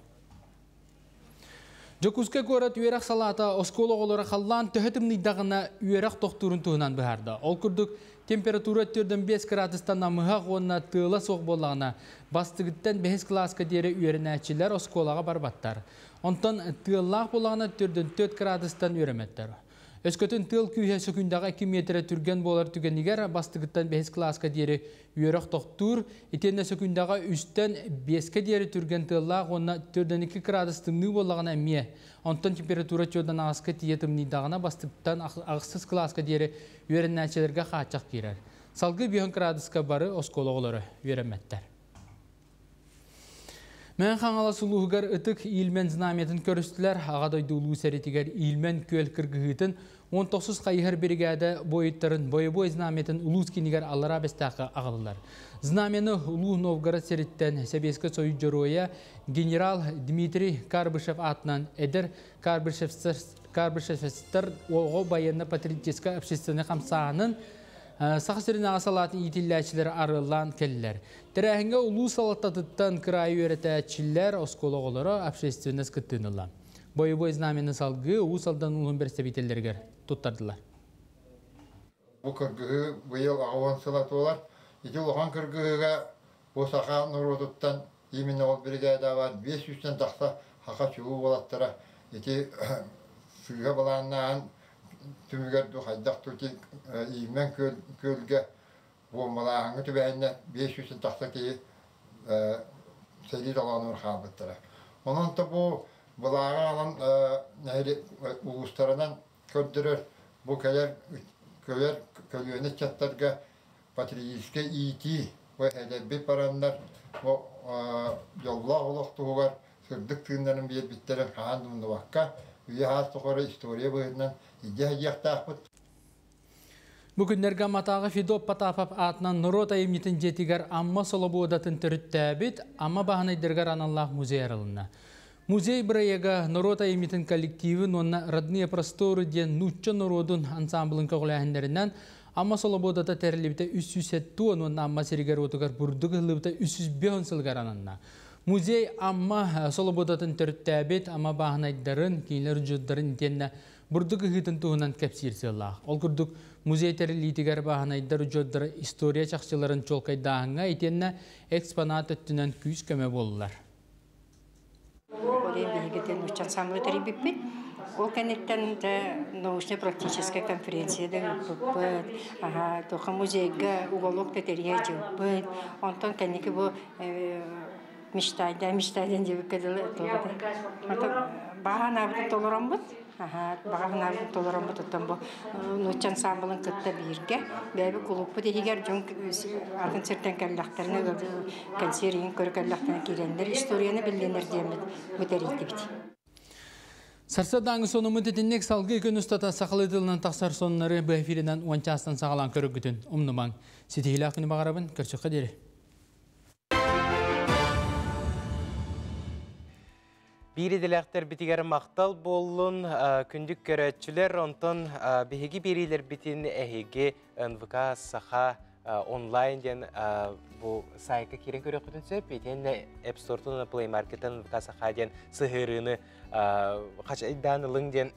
Дьокуускай куорат үөрэх салаата оскуола оҕолоро халлаан төһө тымныйдаҕына үөрэх тохтуурун туһунан быһаарда. Ол курдук температура 4,5 кыраадыстан намыһах уонна тыала суох буоллаҕына, бастыгыттан бэһис кылааска диэри үөрэнээччилэр оскуолаҕа барбаттар. Онтон тыаллаах буоллаҕына 4,4 кыраадыстан үөрэммэттэр. Өскөтүн тыал күүһэ сөкүүндэҕэ 2 миэтэрэ түргэн буолар түгэнигэр бастыгыттан бэһис кылааска диэри үөрэх тохтуур, итиэннэ сөкүүндэҕэ үстэн биэскэ диэри түргэн тыаллаах уонна 4,2 кыраадыс тымныы буоллаҕына эмиэ. Онтон температура 4,8-ка тиийэ тымныйдаҕына бастыгыттан ахсыс кылааска диэри үөрэнээччилэргэ хааччах киирэр. Салгыы 5 кыраадыска бары оскуола оҕолоро үөрэммэттэр. Мэҥэ Хаҥалас улууһугар ытык Ильмень знамятын көрүстүлэр. Аҕа дойду улуу сэритигэр Ильмень күөл кыргыһыытын 19 хайыһар биригээдэ буойуттарын бойобуой знамятын улуус кинигэр Аллараа Бэстээххэ аҕаллылар. Знамяны Улуу Новгород сириттэн Сэбиэскэй Союз Дьоруойа генерал Дмитрий Карбышев аатынан эдэр Карбышевцтар оҕо байыанна-патриотическай общественнай хамсааһынын Саха сиринээҕи салаатын иитиллээччилэрэ арыаллаан кэллилэр. Тэрээһиҥҥэ улуус салалтатыттан кыраайы үөрэтээччилэр, оскуола оҕолоро, общественность кыттыыны ылла. Бойобуой знамяны салгыы Уус Алдан улууһун бэрэстэбиитэллэригэр туттардылар. Бу кыргыһыы быйыл 80 сыла туолар. Ити улахан кыргыһыыга бу саха норуотуттан именно ол биригээдэ баар 500-тэн тахса саха чулуу уолаттара ити сыыһа былааннааһын түмүгэр ду хайдах ду ити Иимэн күөлгэ буомбалааһыҥҥа түбэһэннэ 500 тахса киһи сэрии толоонугар хаалбыттара. Онон то бу былааҕы аҕалан нэһилиэк улуустарынан көрдөрөр бу кэлэр көлөр көлүөнэ ыччаттарга патриотическай иитии бу эдэрбит бараннар бу дьоллоох олох туһугар сырдык тыыннарын биэрбиттэрин хаһан да умнубакка үйэ саас тухары история быһыытынан илдьэ сылдьыахтаахпыт. Бу күннэргэ Амматааҕы Федот Потапов аатынан норуот айымньытын дьиэтигэр Амма Солобуодатын төрүттээбит Амма бааһынайдарыгар аналлаах музей арылынна. Музей бырайыага норуот айымньытын коллективин уонна Родные просторы диэн нуучча норуодун ансамблын көҕүлээһиннэринэн Амма Солобуодата тэриллибитэ 370 уонна Амма сиригэр-уотугар бурдук ыһыллыбыта 305 сылыгар ананна. Музей Амма Солобуодатын төрүттээбит Амма бааһынайдарын, кинилэр дьоннорун итиэннэ бурдук ыһыытын туһунан кэпсиир сыаллаах. Ол курдук, музей тэриллиитигэр бааһынайдар удьуордара история чахчыларын чуолкайдааһыҥҥа итиэннэ экспонат өттүнэн күүс-көмө буоллулар. Ол биһиги нуучча ансамблы тэрийбиппит. Ол кэнниттэн научно-практическая конференция да ыыппыппыт. Аха, туха музейга уголок да тэрийэ дьылпыт. Онтон кэнники бу мечтайда, мечтайдан диэбиккэ дылы тугу баҕа санаабытын толороммут баҕа санаабытын толороммут оттон бу нуучча ансамблын кытта бииргэ бэйэбит кулууппут иһигэр дьон атын сиртэн кэллэхтэринэ кэнсиэр иһин көрө кэллэхтэринэ киирэннэр историяны биллинэр диэммит бу тэрийдибит. Сарсыардааҥы сонуммут итинник салгыы күн устата сахалыы тылынан тахсар сонуннары бу эфиринэн уон чаастан саҕалаан көрөргүтүн умнумаҥ. Ситиһиилээх күнү баҕарабын, көрсүөххэ диэри. Биир идэлээхтэрбитигэр махтал буоллун, күндүк көрөөччүлэр, онтон биһиги биэриилэрбитин эһиги НВК Саха онлайн диэн бу сайтка киирэн көрүөххүтүн сөп. Итиэннэ App Store-тун Play Market-тан НВК Саха диэн сыһыарыыны хачайдаан ылыҥ диэн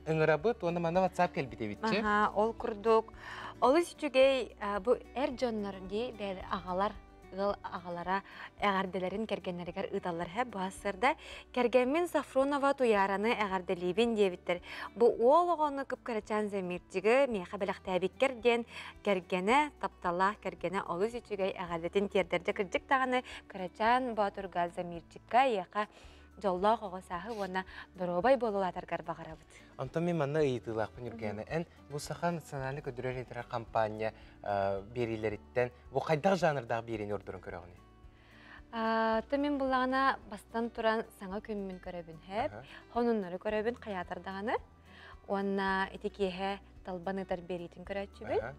ыҥырабыт уонна манна WhatsApp кэлбит эбитчи. Ол курдук олус үчүгэй бу эр дьоннор дии бэл аҕалар ыал аҕалара эҕэрдэлэрин кэргэннэригэр ыыталлар һэ бу сырда кэргэммин Сафронова Туйаараны эҕэрдэлиибин диэбиттэр бу уол оҕону кып-кырачаан Замирчигы миэхэ бэлэхтээбиккэр диэн кэргэнэ тапталлаах кэргэнэ олус үчүгэй эҕэрдэтин тиэрдэрдэ кырдьык даҕаны кырачаан Боотурга Замирчикка эйиэхэ дьоллоох оҕо сааһы уонна доруобай буолулаатаргар баҕарабыт. Онтон мин манна ыйытыылаахпын Юргена. Эн бу Саха национальнай көдүрэр иитэр хампаанньа биэриилэриттэн бу хайдах жанрдаах биэриини ордорон көрөҕүнүй? То мин буллаҕына бастан туран саҥа күммүн көрөбүн хэп, хонуннары көрөбүн хайаатар даҕаны. Уонна ити киэһэ талбан ыытар биэриитин көрөөччүбүн.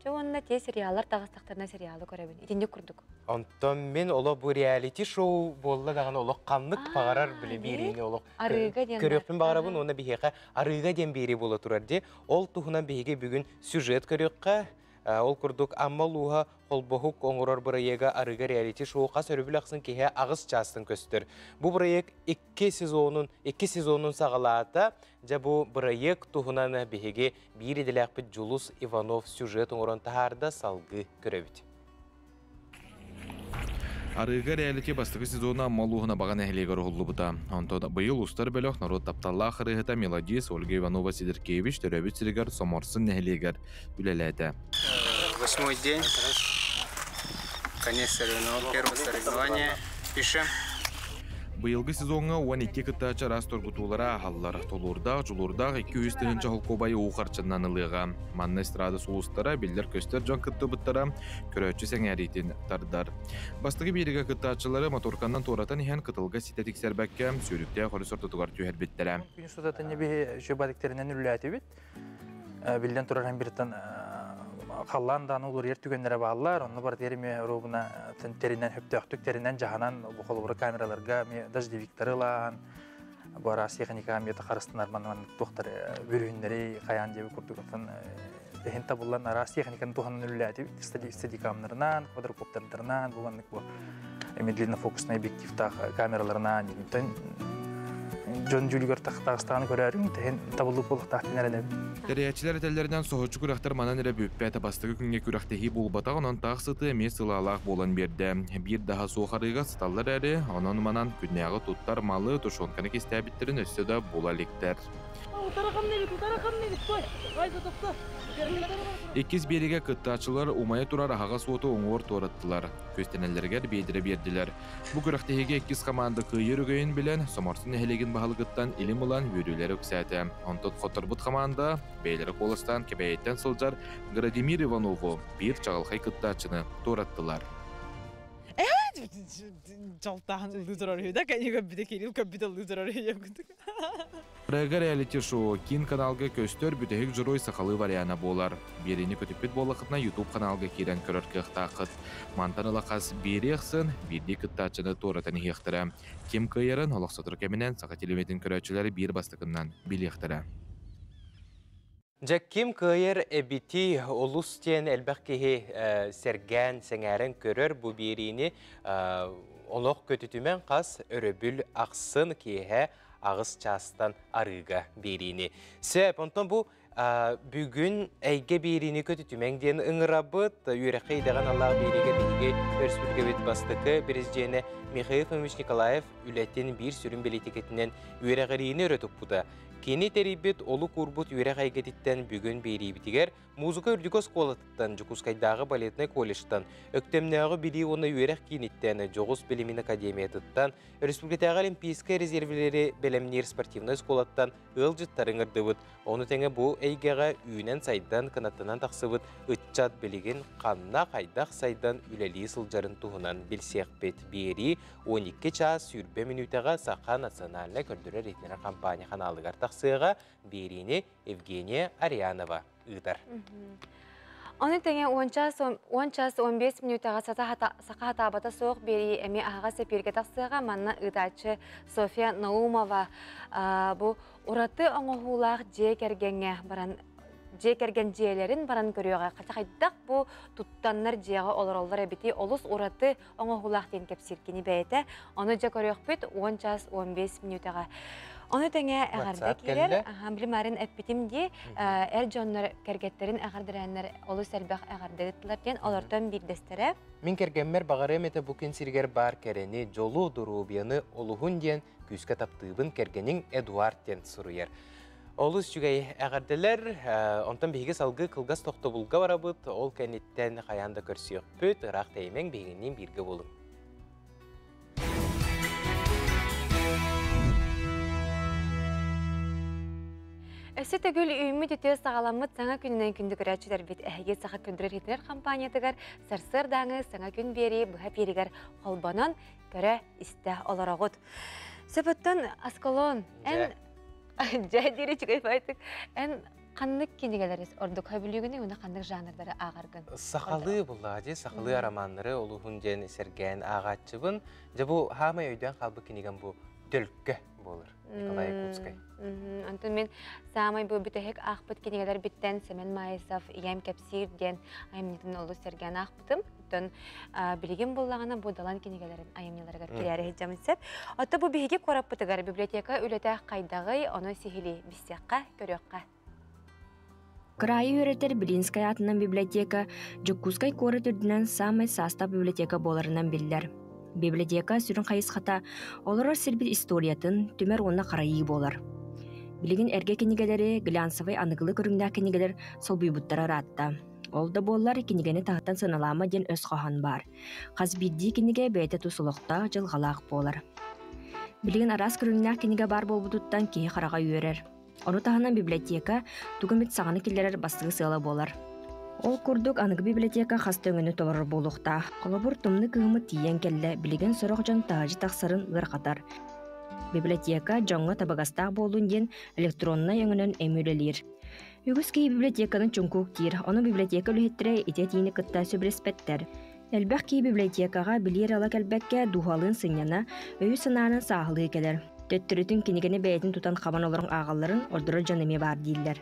Чэ уонна те сериаллар таҕыстахтарына сериалы көрөбүн. Итинник курдук. Онтон мин олох бу реалити шоу буолла даҕаны олох ханнык баҕарар били биэриини олох Арыыга диэн көрүөхпүн баҕарабын уонна биһиэхэ арыыга диэн биэрии буола турар дии. Ол туһунан биһиги бүгүн сюжет көрүөххэ. Ол курдук Амма улууһа холбоһук оҥорор бырайыага арыыга реалити шоу хас өрөбүл ахсын киһи аҕыс чаастан көстөр. Бу бырайыак икки сезонун икки сезонун саҕалаата. Дьэ бу бырайыак туһунан биһиги биир идэлээхпит Дьулус Иванов сюжет оҥорон таһаарда салгыы көрөбүт. Арыыга реалити бастакы сезона Амма улууһун Абаҕа нэһилиэгэр уһуллубута. Онтон быйыл устар бөлөх норуот тапталлаах ырыаһыта мелодист Ольга Иванова-Сидоркевич төрөөбүт сиригэр Соморсун нэһилиэгэр үлэлээтэ. Восьмой день. Конец соревнования, первое соревнование. Пишем. Быйылгы сезоҥҥа 12 кыттааччы араас тургутуулара ааһаллар. Толуурдаах, дьулуурдаах 200 тыһыынча холкуобайы уу харчыннан ылыаҕа. Манна эстрада сулустара, биллэр-көстөр дьон кыттыбыттара көрөөччү сэҥээриитин тардар. Бастакы биэригэ кыттааччылары моторканан туоратан иһэн кытылга ситэ тиксэрбэккэ, сүүрүктээх өрүс ортотугар түһэрбиттэрэ. Күн устата биһи үчүгэй үлэлээтибит. Биллэн турар биртан халлаан дааны уларыйар түгэннэрэ бааллар. Онно барытыгар эмиэ оруобуна тэринэн хөптөөхтүк тэринэн дьаһанан бу холобура камераларга эмиэ дождевиктары ылаан бу араас техника эмиэ харыстанар манна туохтар бүрүһүннэри хайаан диэби курдук эһин табыллан араас техниканы туһанан үлэлээтибит стадикамнарынан, квадрокоптердарынан, бу маннык бу эми длиннофокусный объективтаах камераларынан дьон дьүүлүгэр тахтаҕыстаҕын көрөөрүҥ тэһин табыллыы буолуохтаах диэн эрэнэбин. Тэрийээччилэр этэллэринэн соһуччу күрэхтэр манан эрэ бүппэт. Бастакы күҥҥэ күрэхтэһии буолбатах, онон таах сытыы эмиэ сылаалаах буолан биэрдэ. Биир даһа суох арыыга сыталлар эрээри, онон-манан күннээҕи туттар малы, тушенканы кистээбиттэрин өссө да була иликтэр. Иккис биэригэ кыттааччылар умайа турар аһаҕас уоту уҥуор туораттылар, күөстэнэллэригэр биэдэрэ биэрдилэр. Бу күрэхтэһиигэ иккис хамаанда кыайыы өрөгөйүн билэн, Соморсун нэһилиэгин баһылыгыттан илим ылан үөрүүлэрэ үксээтэ. Онтон хотторбут хамаанда бэйэлэрэ куоластаан Кэбээйиттэн сылдьар Градимир Иванову биир чаҕылхай кыттааччыны туораттылар. Дьалтааһын ылыы турар үһү да, кэнни көрбүтэ Кирилл көрбүтэ ылыы турар үһү Прага реалити-шоу киин каналга көстөр бүтэһик дьоруой сахалыы вариана буолар. Биэриини көтүппүт буоллаххытына YouTube каналга киирэн көрөр кыахтааххыт. Мантан ыла хас биэриэх сын биирдии кыттааччыны туоратан иһиэхтэрэ. Ким кыайарын олох сотору кэминэн саха телевидениетин көрөөччүлэрэ биир бастакыннан билиэхтэрэ. Дьэ, ким кыайар эбитий олус диэн элбэх киһи сэргээн, сэҥээрэн көрөр бу биэриини олох көтүтүмэн хас өрөбүл ахсын киэһэ аҕыс чаастан арыыга биэриини. Сөп, онтон бу бүгүн эйгэ биэриини көтүтүмэҥ диэн ыҥырабыт. Үөрэххэ идэҕин аллаах биэриигэ биһиги өрөспүүбүлүкэбит бастакы президенэ Михаил Фомич Николаев үлэтин биир сүрүн бэлиитикэтинэн үөрэҕириини өрө туппута. Кини тэрийбит олук уурбут үөрэх эйгэтиттэн бүгүн биэриибитигэр Музыка үрдүкү оскуолатыттан, Дьокуускайдааҕы балетнай колледжтан, Өктөмнөөҕү билии уонна үөрэх кииниттэн, Дьоҕус билимин академиятыттан, Өрөспүүбүлүкэтээҕи олимпийскай резервлэри бэлэмниир спортивнай оскуолаттан ыалдьыттары ыҥырдыбыт. Ону тэҥэ бу эйгэҕэ үүнэн-сайдан, кынаттанан тахсыбыт ыччат билигин ханна, хайдах сайдан үлэлии сылдьарын туһунан билсиэхпит. Биэрии 12 чаас 20 мүнүүтэҕэ Саха национальнай көрдөрөр-иһитиннэрэр компания ханаалыгар тахсыаҕа. Биэриини Евгения Арианова ыытар. Ону тэҥэ 10 чаас 10 чаас 15 мүнүүтэҕэ саха хатаабата суох биэрии эмиэ аһаҕас эпииргэ тахсыаҕа. Манна ыытааччы Софья Наумова бу ураты оҥоһуулаах дьиэ кэргэҥҥэ баран дьиэ кэргэн дьиэлэрин баран көрүөҕэ. Хайдах бу туттаннар дьиэҕэ олороллор эбити олус ураты оҥоһуулаах диэн кэпсиир кини бэйэтэ. Ону дьэ көрүөхпүт 10 чаас 15 мүнүүтэҕэ. Ону тэҥэ эҕэрдэ киирэр. Билимарын эппитим дии, эр дьоннор кэргэттэрин эҕэрдэлээннэр олус элбэх эҕэрдэ ыыттылар диэн олортон биирдэстэрэ. Мин кэргэммэр баҕарыам этэ бу күн сиригэр баар кэрэни, дьолу, доруобуйаны олуһун диэн күүскэ таптыыбын кэргэниҥ Эдуард диэн суруйар. Олус үчүгэй эҕэрдэлэр. Онтон биһиги салгыы кылгас тохтобулга барабыт. Ол кэнниттэн хайаан да көрсүөхпүт. Ыраах тэйимэҥ, биһигинниин бииргэ буолуҥ. Өссө төгүл үүммүт үтүө саҕаламмыт саҥа күнүнэн күндү көрөөччүлэрбит эһиги Саха көрдөрөр иһитинэр компаниятыгар сарсыардааҥы саҥа күн биэрии быһа пиэригэр холбонон көрө истэ олороҕут. Сөпөттөн Аскалон, эн дьэ дири үчүгэй байтык эн Ханнык кинигэлэри ордук хөбүлүүгүнүй уонна ханнык жанрдары ааҕаргын? Сахалыы буллаҕа дии, сахалыы романнары олуһун диэн сэргээн ааҕааччыбын. Дьэ бу хаамай өйдөөн хаалбыт кинигам бу Төлкө буолар, Николай Якутскай. Онтон мин саамай бу бүтэһик аахпыт кинигэлэрбиттэн Сэмэн Маайысов «Ийэм кэпсиир» диэн айымньытын олус сэргээн аахпытым. Оттон билигин буллаҕына бу Далан кинигэлэрин айымньыларыгар киирээри сылдьаммын сөп. Оттон бу биһиги куораппытыгар библиотека үлэтэ хайдаҕый, ону сиһилии билсиэххэ, көрүөххэ. Кыраайы үөрэтэр Белинскэй аатынан библиотека Дьокуускай куорат үрдүнэн саамай саастаах библиотека буоларынан биллэр. Библиотека сүрүн хайысхата олорор сирбит историятын түмэр уонна харайыы буолар. Билигин эргэ кинигэлэри глянцевай аныгылыы көрүҥнээх кинигэлэр солбуйбуттара ыраатта. Ол да буоллар, кинигэни таһыттан сыаналаама диэн өс хоһоон баар. Хас биирдии кинигэ бэйэтэ тус олохтоох, дьылҕалаах буолар. Билигин араас көрүҥнээх кинигэ баар буолбутуттан киһи хараҕа үөрэр. Ону таһынан библиотека тугу эмит саҥаны киллэрэр бастакы сыала буолар. Ол курдук аныгы библиотека хас да өҥөнү толорор буолуохтаах. Холобур, тымныы кыһыммыт тиийэн кэллэ, билигин сорох дьон таһырдьа тахсарын ыарахатар. Библиотека дьоҥҥо табыгастаах буоллун диэн электроннай өҥөнөн эми үлэлиир. Үгүс киһи библиотеканы чуҥкук диир, ону библиотека үлэһиттэрэ ити этиини кытта сөбүлэспэттэр. Элбэх киһи библиотекаҕа билиэр ыла кэлбэккэ, дууһалыын сынньана, өйү-санааны сааһылыы кэлэр. Төттөрүтүн кинигэни бэйэтин тутан хабан олорон ааҕалларын ордорор дьон эмиэ баар дииллэр.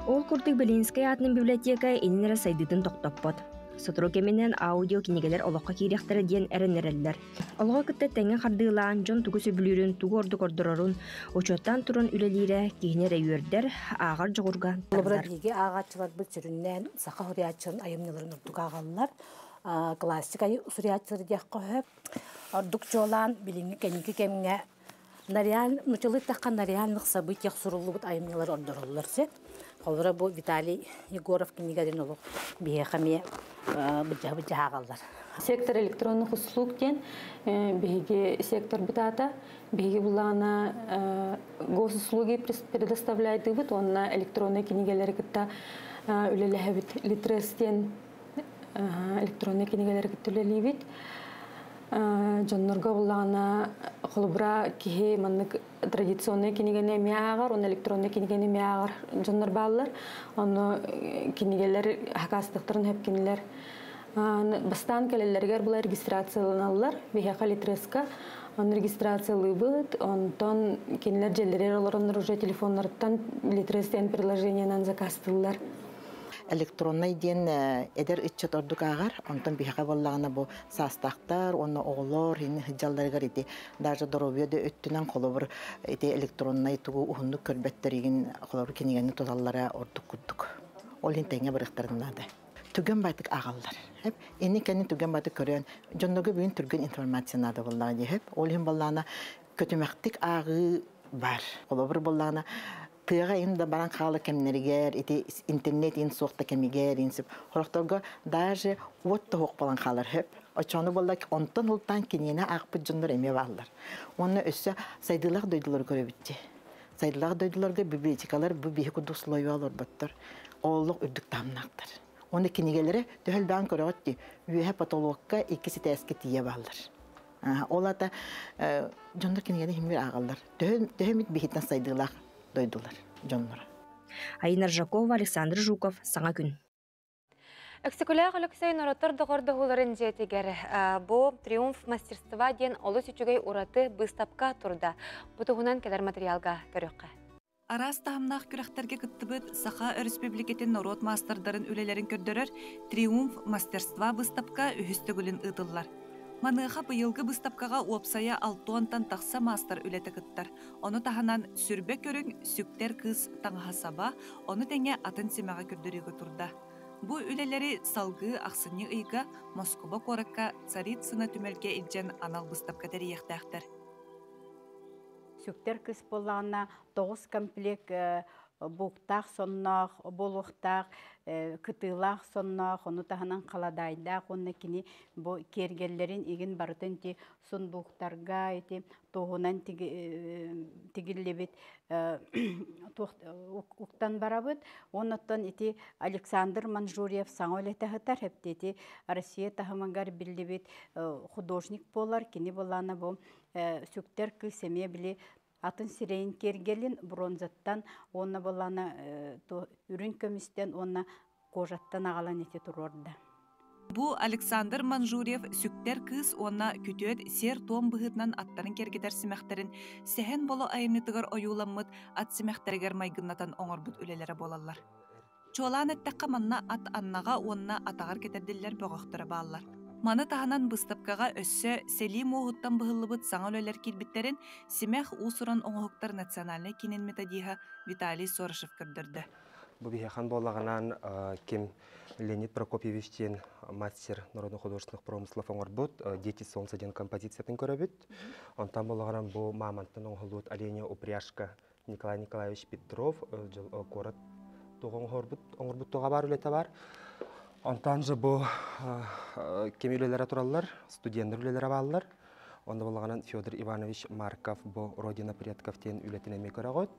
Ол курдук Белинскэй аатынан библиотека иннин эрэ сайдыытын тохтоппот. Сотору кэминэн аудио кинигэлэр олоххо киириэхтэрэ диэн эрэннэрэллэр. Олоҕу кытта тэҥҥэ хардыылаан, дьон тугу сөбүлүүрүн, тугу ордук ордорорун учуоттаан туран үлэлиирэ киһини эрэ үөрдэр, ааҕар дьоҕурга Холобура, тардар. биһиги ааҕааччыларбыт сүрүннээн саха суруйааччыларын айымньыларын ордук ааҕаллар. Классик суруйааччылар диэххэ сөп. Ордук чуолаан билиҥҥи кэнники кэмҥэ на реаль, нуччалыы эттэххэ, на реальных событиях суруллубут айымньылар ордороллор сөп. Холобура, бу Виталий Егоров кинигэлэрин олох биһиэхэ эмиэ быдьаһа-быдьаһа ааҕаллар. Сектор электронных услуг диэн биһиги секторбут аата. Биһиги буллаҕына госуслуги предоставляйдыыбыт уонна электроннай кинигэлэри кытта үлэлэһэбит. Литрес диэн электроннай кинигэлэри кытта үлэлиибит. Дьоннорго буллаҕына холобура киһи маннык традиционнай кинигэни эмиэ ааҕар, уонна электроннай кинигэни эмиэ ааҕар дьоннор бааллар. Онно кинигэлэр хакаастыктарын хөп кинилэр бастаан кэлэллэригэр була регистрацияланаллар. Биһиэхэ Литреска оны регистрациялыыбыт, онтон кинилэр дьиэлэригэр олороннор уже телефоннарыттан Литрес диэн приложениенан заказтыыллар. Электроннай диэн эдэр ыччат ордук ааҕар, онтон биһиэхэ буоллаҕына бу саастаахтар уонна оҕолор ини сылдьалларыгар ити даже доруобуйа да өттүнэн холобур ити электроннай тугу уһуннук көрбөттөрүгүн холобур кинигэни туталлара ордук курдук. Ол иһин тэҥҥэ барыахтарын наада. Түгэн байтык ааҕаллар. Ини кэнни түгэн байтык көрөн дьоннорго бүгүн түргэн информация наада буоллаҕа дии. Ол иһин буоллаҕына көтүмэхтик ааҕыы бар. Холобур буоллаҕына тыаҕа ин да баран хаала кэмнэригэр ити интернет ин суох да кэмигэр инсип хорохторго даже уот тоһуох буолан хаалар хөп очону буолла онтон ултаан киниэне аахпыт дьоннор эмиэ бааллар уонна өссө сайдыылаах дойдулары көрөбүт сайдыылаах дойдуларга библиотекалар бу биһи курдук слоева олорботтор олох үрдүк таһымнаахтар уонна кинигэлэри төһөлбөөн көрөҕүт дии үөһэ потолокка икки ситээскэ тиийэ бааллар ол ата дьоннор кинигэни химмир ааҕаллар төһө эмит биһиттэн сайдыылаах дойдулар дьонноро. Айна Ржакова, Александр Жуков, Саҥа күн. Өксөкүлээх Өлөксөй норуоттар доҕордоһууларын дьиэтигэр бу «Триумф мастерства» диэн олус үчүгэй ураты быыстапка турда. Бу туһунан кэлэр материалга көрүөххэ. Араас таһымнаах күрэхтэргэ кыттыбыт Саха Өрөспүүбүлүкэтин норуот маастардарын үлэлэрин көрдөрөр «Триумф мастерства» быыстапка үһүс төгүлүн ыытыллар. Маныаха быйылгы быыстапкаҕа уопсайа алтуонтан тахса маастар үлэтэ кыттар. Ону таһынан сүрбэ көрүҥ сүктэр кыыс таҥаһа-саба, ону тэҥэ атын симэҕэ көрдөрүүгэ турда. Бу үлэлэри салгыы ахсынньы ыйга Москуба куоракка Царицына түмэлгэ илдьэн анал быыстапка тэрийиэхтээхтэр. Сүктэр кыыс буоллаҕына тоҕус комплект буктаах сонноох, буолуохтаах, кытыылаах сонноох, ону таһынан халадаайдаах уонна кини бу киэргэллэрин игин барытын ити сундууктарга ити туоһунан тигиллибит уктан барабыт. Оннуттан ити Александр Манжурьев саҥа үлэтэ сытар, эптити Россия таһымыгар биллибит художник буолар. Кини буоллаана бу сүктэр кыыс эмиэ били Атын сирэйин киэргэлин бронзаттан уонна буоллаҕына үрүн көмүстэн уонна кожаттан аҕалан ити туруорда. Бу Александр Манжурьев сүктэр кыыс уонна күтүөт сиэр-туом быһыытынан аттарын киэргэтэр симэхтэрин Сэһэн Боло айымньытыгар ойууламмыт ат симэхтэригэр майгыннатан оҥорбут үлэлэрэ буолаллар. Чуолаан эттэххэ, манна ат аннаҕа уонна атаҕар кэтэрдиллэр бөҕөхтөрө бааллар. Маны таһынан быыстапкаҕа өссө сэлии муоһуттан быһыллыбыт саҥа үлэлэр киирбиттэрин Симэх уус-уран оҥоһуктар национальнай киинин методиһа Виталий Сорошев көрдөрдө. Бу биһиэхэн буоллаҕынан ким Леонид Прокопьевич диэн мастер народно-художественных промыслов оҥорбут «Дети солнца» диэн композициятын көрөбүт. Онтон буоллаҕынан бу мамонттан оҥоһуллубут оленя упряжка Николай Николаевич Петров куорат туох оҥорбут оҥорбут туоҕа баар үлэтэ бар. Онтон же бу ким үлэлэрэ тураллар, студенттар үлэлэрэ бааллар. Онно буоллаҕынан Федор Иванович Марков бу «Родина предков» диэн үлэтин эмиэ көрөҕүт.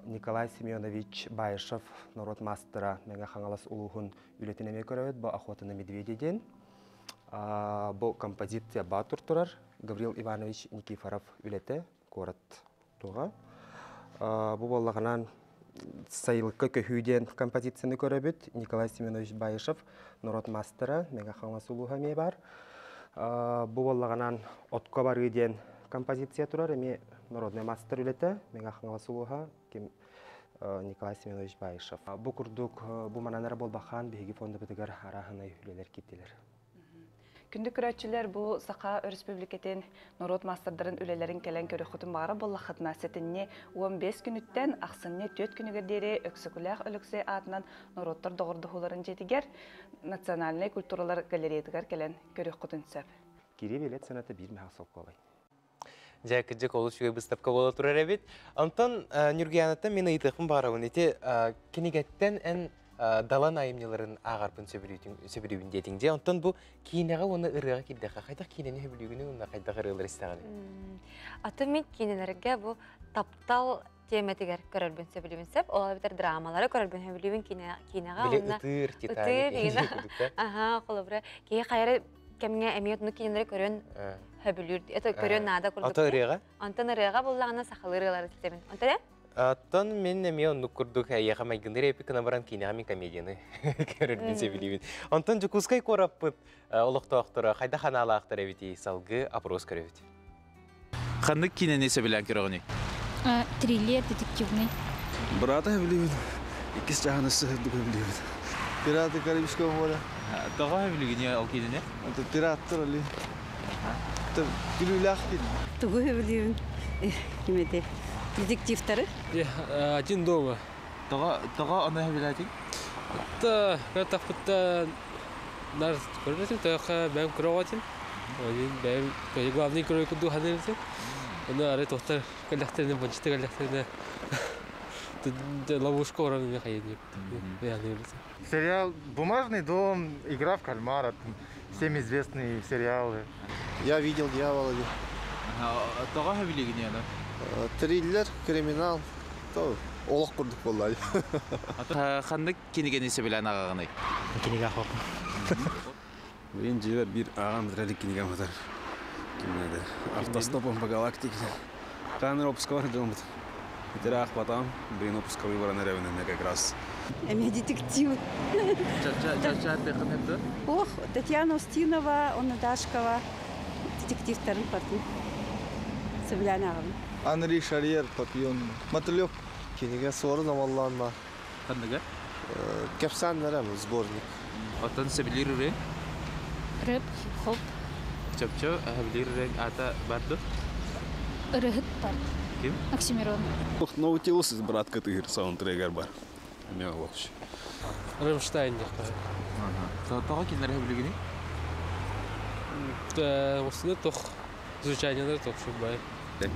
Николай Семенович Баишев норуот маастара Мэҥэ Хаҥалас улууһун үлэтин эмиэ көрөбүт. Бу «Охота на медведя» диэн. Бу композиция Баатур турар. Гаврил Иванович Никифоров үлэтэ куорат туоҕа. Бу буоллаҕынан сайылыкка көһүү диэн композицияны көрөбүт. Николай Семенович Баишев норуот маастара Мэҥэ Хаҥалас улууһа эмиэ баар. Бу буоллаҕынан отко барыы диэн композиция турар эмиэ народный мастер үлэтэ Мэҥэ Хаҥалас улууһа ким Николай Семенович Баишев. Бу курдук бу манан эрэ буолбахаан биһиги фондабытыгар арааһынай үлэлэр киирдилэр. Күндү көрөөччүлэр, бу Саха Өрөспүүбүлүкэтин норуот маастардарын үлэлэрин кэлэн көрүөххүтүн баҕара буоллаххытына, сэтинньи 15 күнүттэн ахсынньы 4 күнүгэр диэри Өксөкүлээх Өлөксөй аатынан норуоттар доҕордоһууларын дьиэтигэр Национальнай культуралар галереятыгар кэлэн көрүөххүтүн сөп. Кири билет сыаната биир мэһэ солкуобай. Дьэ, кырдьык олус үчүгэй быыстапка буола турар эбит. Онтон Ньургуйаанаттан мин ыйытыахпын баҕарабын. Ити кинигэттэн эн Далан айымньыларын ааҕарбын сөбүлүүбүн диэтиҥ дьэ. Онтон бу киинэҕэ уонна ырыаҕа киирдэххэ хайдах киинэни сөбүлүүгүнүй уонна хайдах ырыалары истэҕиний? Аты мин киинэлэргэ бу таптал тиэмэтигэр көрөрбүн сөбүлүүбүн сөп. Ол эбэтэр драмалары көрөрбүн сөбүлүүбүн киинэҕэ Били ытыыр, Титаник. Аха, холобура, киһи хайары кэмҥэ эмиэ отуну кинилэри көрөн хөбүлүүр, это көрөн наада курдук. Ото ырыаҕа? Онтон ырыаҕа буллаҕына сахалыы ырыалары истэбин. Онтон Оттон мин эмиэ оннук курдук эйиэхэ майгынныыр эпик гына баран киинэҕэ мин комедияны көрөрбүн сөбүлүүбүн. Онтон Дьокуускай куораппыт олохтоохторо хайдах анаалаахтар эбитий салгыы опрос көрөбүт. Ханнык киинэни сөбүлээн көрөҕүнүй? Триллер детективный. Брата сөбүлүүбүн. Иккис чааһын өссө сырдык сөбүлүүбүн. Пираты Карибского моря. Тоҕо сөбүлүүгүн ол киинэни? Это пираттар али. Күлүүлээх киинэ. Тугу сөбүлүүбүн? Ким Детективтары. Один дома. Тоҕо тоҕо ону сөбүлээтиҥ? Та, тахпытта нар көрбөтүм, тоҕо бэйэм көрөҕөтүм. Один бэйэм главный көрө курдук саныыртым. Оны ары тохтар кэллэхтерине, бончты кэллэхтерине ловушка оран мен хайын Сериал «Бумажный дом», «Игра в кальмара», всем известные сериалы. Я видел дьявола. Тоҕо сөбүлүүгүн аны? Триллер, криминал, то олох курдук буолла. Ханнык кинигэни сөбүлээн ааҕаҕыный? Кинигэ аахпаппын. Билин дьиэбэр биир ааҕан бүтэрэр кинигэм сытар. Кимнээдэ? Автостопом по галактике. Хааныр опускабар дьоммут. Итирэ аахпатаҕым, билин опускалыы баран эрэбин эмиэ как раз. Эмиэ детектив. Ох, Татьяна Устинова, Онна Дашкова детективтарын бардым. Сөбүлээн ааҕабын. Анри Шарьер, Папион, Мотылек. Кинигэ суорун омоллоон Ханныга? Кэпсээннэрэ сборник. Оттон сөбүлүүр ырыа? Рэп, хип-хоп. Чопчу сөбүлүүр ырыаҥ аата бар дуо? Ырыһыт бар. Ким? Оксимирон. Наутилус братка тыгыр саундтрегер бар. Эмиэ олохш. Рамштайн диэххэ. Тоҕо кинилэр сөбүлүүгүнүй? Осыны тох звучаниелары тох шубай.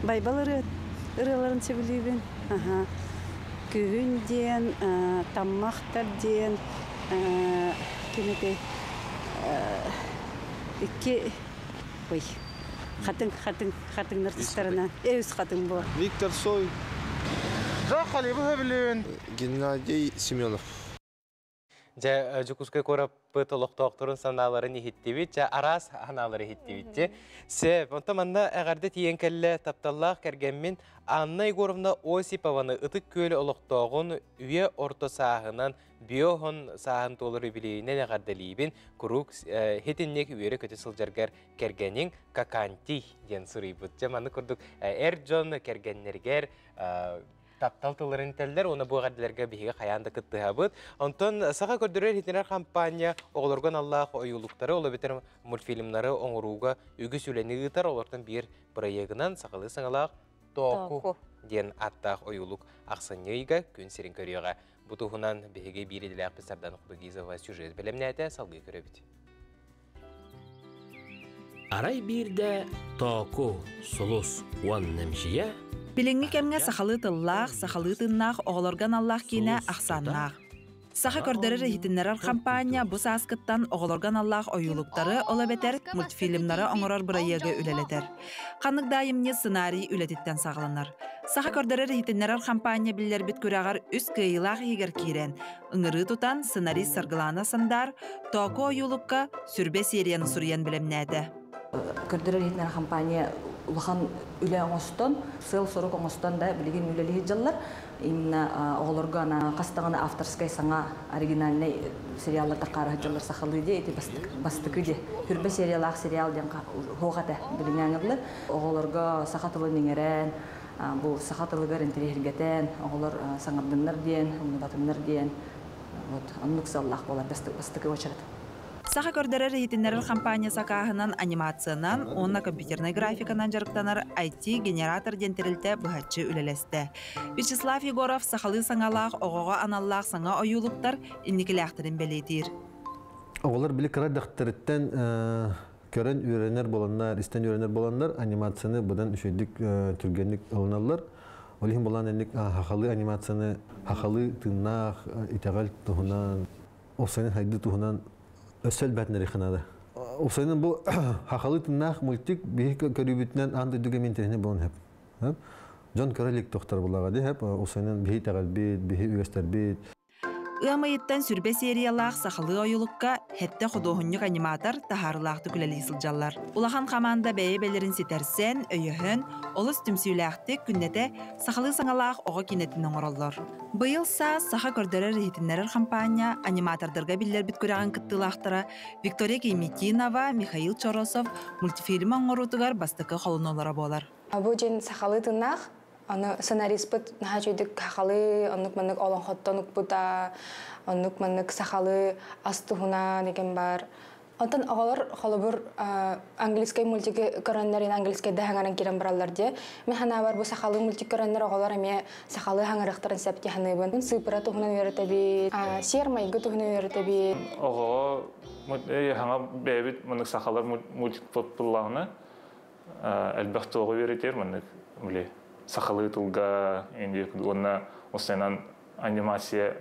Байбал ырыаларын сөбүлүүбүн. Аха. Күһүн диэн, таммахтар диэн, ким икки ой хатыҥ хатыҥ хатыҥнар тустарынан үс хатыҥ буо. Виктор Цой. Жак Халибы сөбүлүүн. Геннадий Семенов. Дьэ, Дьокуускай куорат куораппыт олохтоохторун санааларын иһиттибит, чэ араас санаалары иһиттибит. Че. Сөп, онтон манна эҕэрдэ тиийэн кэллэ тапталлаах кэргэммин Анна Егоровна Осипованы Ытык Күөл олохтооҕун үйэ орто сааһынан биоһон сааһын туолар үбүлүөйүнэн эҕэрдэлиибин. Куруук хитинник үөрэ-көтө сылдьаргар кэргэниҥ Какантий диэн суруйбут. Дьэ маннык курдук эр дьон кэргэннэригэр таптал тылларын этэллэр уонна бу эҕэрдэлэргэ биһиги хайаан да кыттыһабыт. Онтон саха көрдөрөр иһитинэр хампаанньа оҕолорго аналлаах ойуулуктары, ол эбэтэр мультфильмнары оҥорууга үгүс үлэни ыытар. Олортон биир бырайыагынан сахалыы саҥалаах Тооку диэн ааттаах ойуулук ахсынньы ыйга күн сирин көрүөҕэ. Бу туһунан биһиги биир идэлээхпит Сардана Худогизова сюжет бэлэмнээтэ, салгыы көрөбүт. Арай биирдэ Тооку, Сулус уонна Мжия Билиҥҥи кэмҥэ сахалыы тыллаах, сахалыы тыыннаах оҕолорго аналлаах киинэ ахсааннаах. Саха көрдөрөр-иһитиннэрэр хампаанньа бу сааскыттан оҕолорго аналлаах ойуулуктары, ол эбэтэр мультфильмнары оҥорор бырайыагы үлэлэтэр. Ханнык да айымньы сценарий үлэтиттэн саҕаланар. Саха көрдөрөр-иһитиннэрэр хампаанньа биллэрбит күрэҕэр үс кыайыылаах иһигэр киирэн, Ыҥырыы тутан сценарист Саргылаана Сандар Тооку ойуулукка сүрбэ серияны суруйан бэлэмнээтэ. Көрдөрөр иһитиннэрэр компания улахан үлэ оҥостон, сыал-сорук оҥостон да билигин үлэлиир дьаллар. Именно оҕолорго ана хас даҕаны авторскай саҥа оригинальнай сериаллар таххаара сылдьаллар сахалыы дии ити бастакы дии. Хүрбэ сериялаах сериал диэн хуох этэ билиҥҥээҥи дылы. Оҕолорго саха тылын иҥэрэн, бу саха тылыгар интэриэһиргэтэн, оҕолор саҥардыннар диэн, умнубатыннар диэн, вот оннук сыаллаах буолар бастакы уочарат. Саха көрдөрөр-иһитиннэрэр хампаанньа сакааһынан анимациянан уонна компьютернай графиканан дьарыктанар IT-генератор диэн тэрилтэ быһаччы үлэлэстэ. Вячеслав Егоров сахалыы саҥалаах оҕоҕо аналлаах саҥа ойуулуктар инникилээхтэрин бэлиэтиир. Оҕолор били кыра дьахтарыттан көрөн үөрэнэр буоланнар, истэн үөрэнэр буоланнар анимацияны быдан үчүгэйдик түргэнник ылыналлар. Ол иһин булан инник хахалыы анимацияны хахалыы тыыннаах итэҕэл туһунан, офсайнын хайды туһунан өссө элбэтинэриэххэ наада. Офсайнын бу хахалыы тыыннаах мультик биһи көрүүбүтүнэн аан дойдуга интэриэһинэй буолан сөп. Дьон көрө илик тохтор булаҕа дии сөп. Офсайнын биһи итэҕэлбит, биһи үгэстэрбит. Ыам ыйыттан сүрбэ сериялаах сахалыы ойулукка сэттэ худуоһунньук-аниматор таһаарыылаахтык үлэлии сылдьаллар. Улахан хамаанда бэйэ-бэйэлэрин ситэрсэн, өйөһөн, олус түмсүүлээхтик күннэтэ сахалыы саҥалаах оҕо киинэтин оҥороллор. Быйыл саас саха көрдөрөр-иһитиннэрэр хампаанньа аниматордарга биллэрбит күрэҕин кыттыылаахтара Виктория Кейметинова, Михаил Чоросов мультфильм оҥоруутугар бастакы холонуулара буолар. Бу дьин сахалыы тыыннаах Аны сценариспыт наһаа үчүгэйдик сахалыы, оннук-маннык олоҥхоттон укпута, оннук-маннык сахалыы ас туһунан игин бар. Онтон оҕолор холобур английскай мультиги көрөннөр английскайда хаҥаран киирэн бараллар дии. Мин санаабар бу сахалыы мультик көрөннөр оҕолор эмиэ сахалыы хаҥарыахтарын сөп дии саныыбын. Сыыпыра туһунан үөрэтэбит, сиэр-майгы туһунан үөрэтэбит. Оҕоҕо хаҥа бэйэбит маннык сахалар мультик буллаҕына элбэх туоҕу үөрэтэр маннык били сахалыы тылга уонна осенан анимация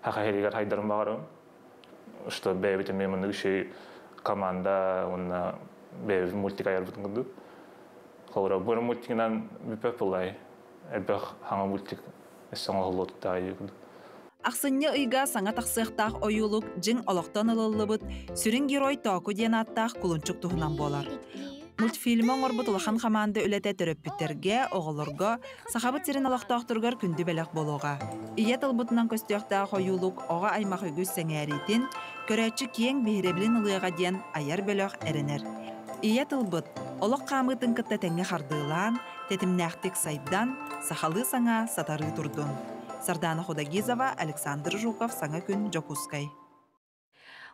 саха сиригэр хайдарын баҕарабын что бэйэбит эмиэ маннык үчүгэй команда уонна бэйэбит мультик айарбытын курдук холобура бу мультигынан бүппэт буоллай элбэх хаҥа мультик өссө оҥоһуллуоттаах курдук. Ахсынньы ыйга саҥа тахсыахтаах ойуулук дьиҥ олохтон ылыллыбыт сүрүн герой Тооку диэн ааттаах кулунчук туһунан буолар. Мультфильмы оҥорбут улахан хамаанда үлэтэ төрөппүттэргэ, оҕолорго, Сахабыт сирин олохтоохторугар күндү бэлэх буолуоҕа. Ийэ тылбытынан көстүөхтээх ойуулук оҕо аймах үгүс сэҥээриитин, көрөөччү киэҥ биһирэбилин ылыаҕа диэн айар бөлөх эрэнэр. Ийэ тылбыт олох хаамыытын кытта тэҥҥэ хардыылаан, тэтимнээхтик сайдан, сахалыы саҥа сатарыы турдун. Сардаана Худогизова, Александр Жуков, Саҥа күн, Дьокуускай.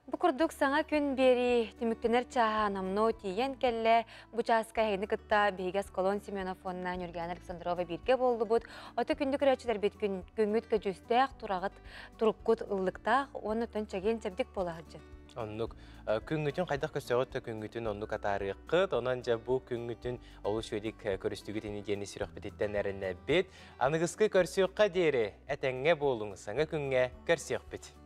Бу курдук саҥа күн биэрии түмүктэнэр чааһа номнуо тиийэн кэллэ. Бу чааска эһигини кытта биһиги Аскалон Семенов уонна Нюргана Александрова бииргэ буоллубут. Ото күндү көрөөччүлэрбит күн, күҥҥүт көдьүүстээх, тураҕыт, туруккут ыллыктаах уонна тон чэгиэн чэбдик буола сылдьын. Оннук. Күҥҥүтүн хайдах көрсөҕүт да күҥҥүтүн оннук атаарыаххыт. Онон дьэ бу күҥҥүтүн олус үөдик көрүстүгүт ини диэни сүрэхпититтэн эрэнэбит. Аныгыскы көрсүөххэ диэри этэҥҥэ буолуҥ, саҥа күҥҥэ көрсүөхпүт.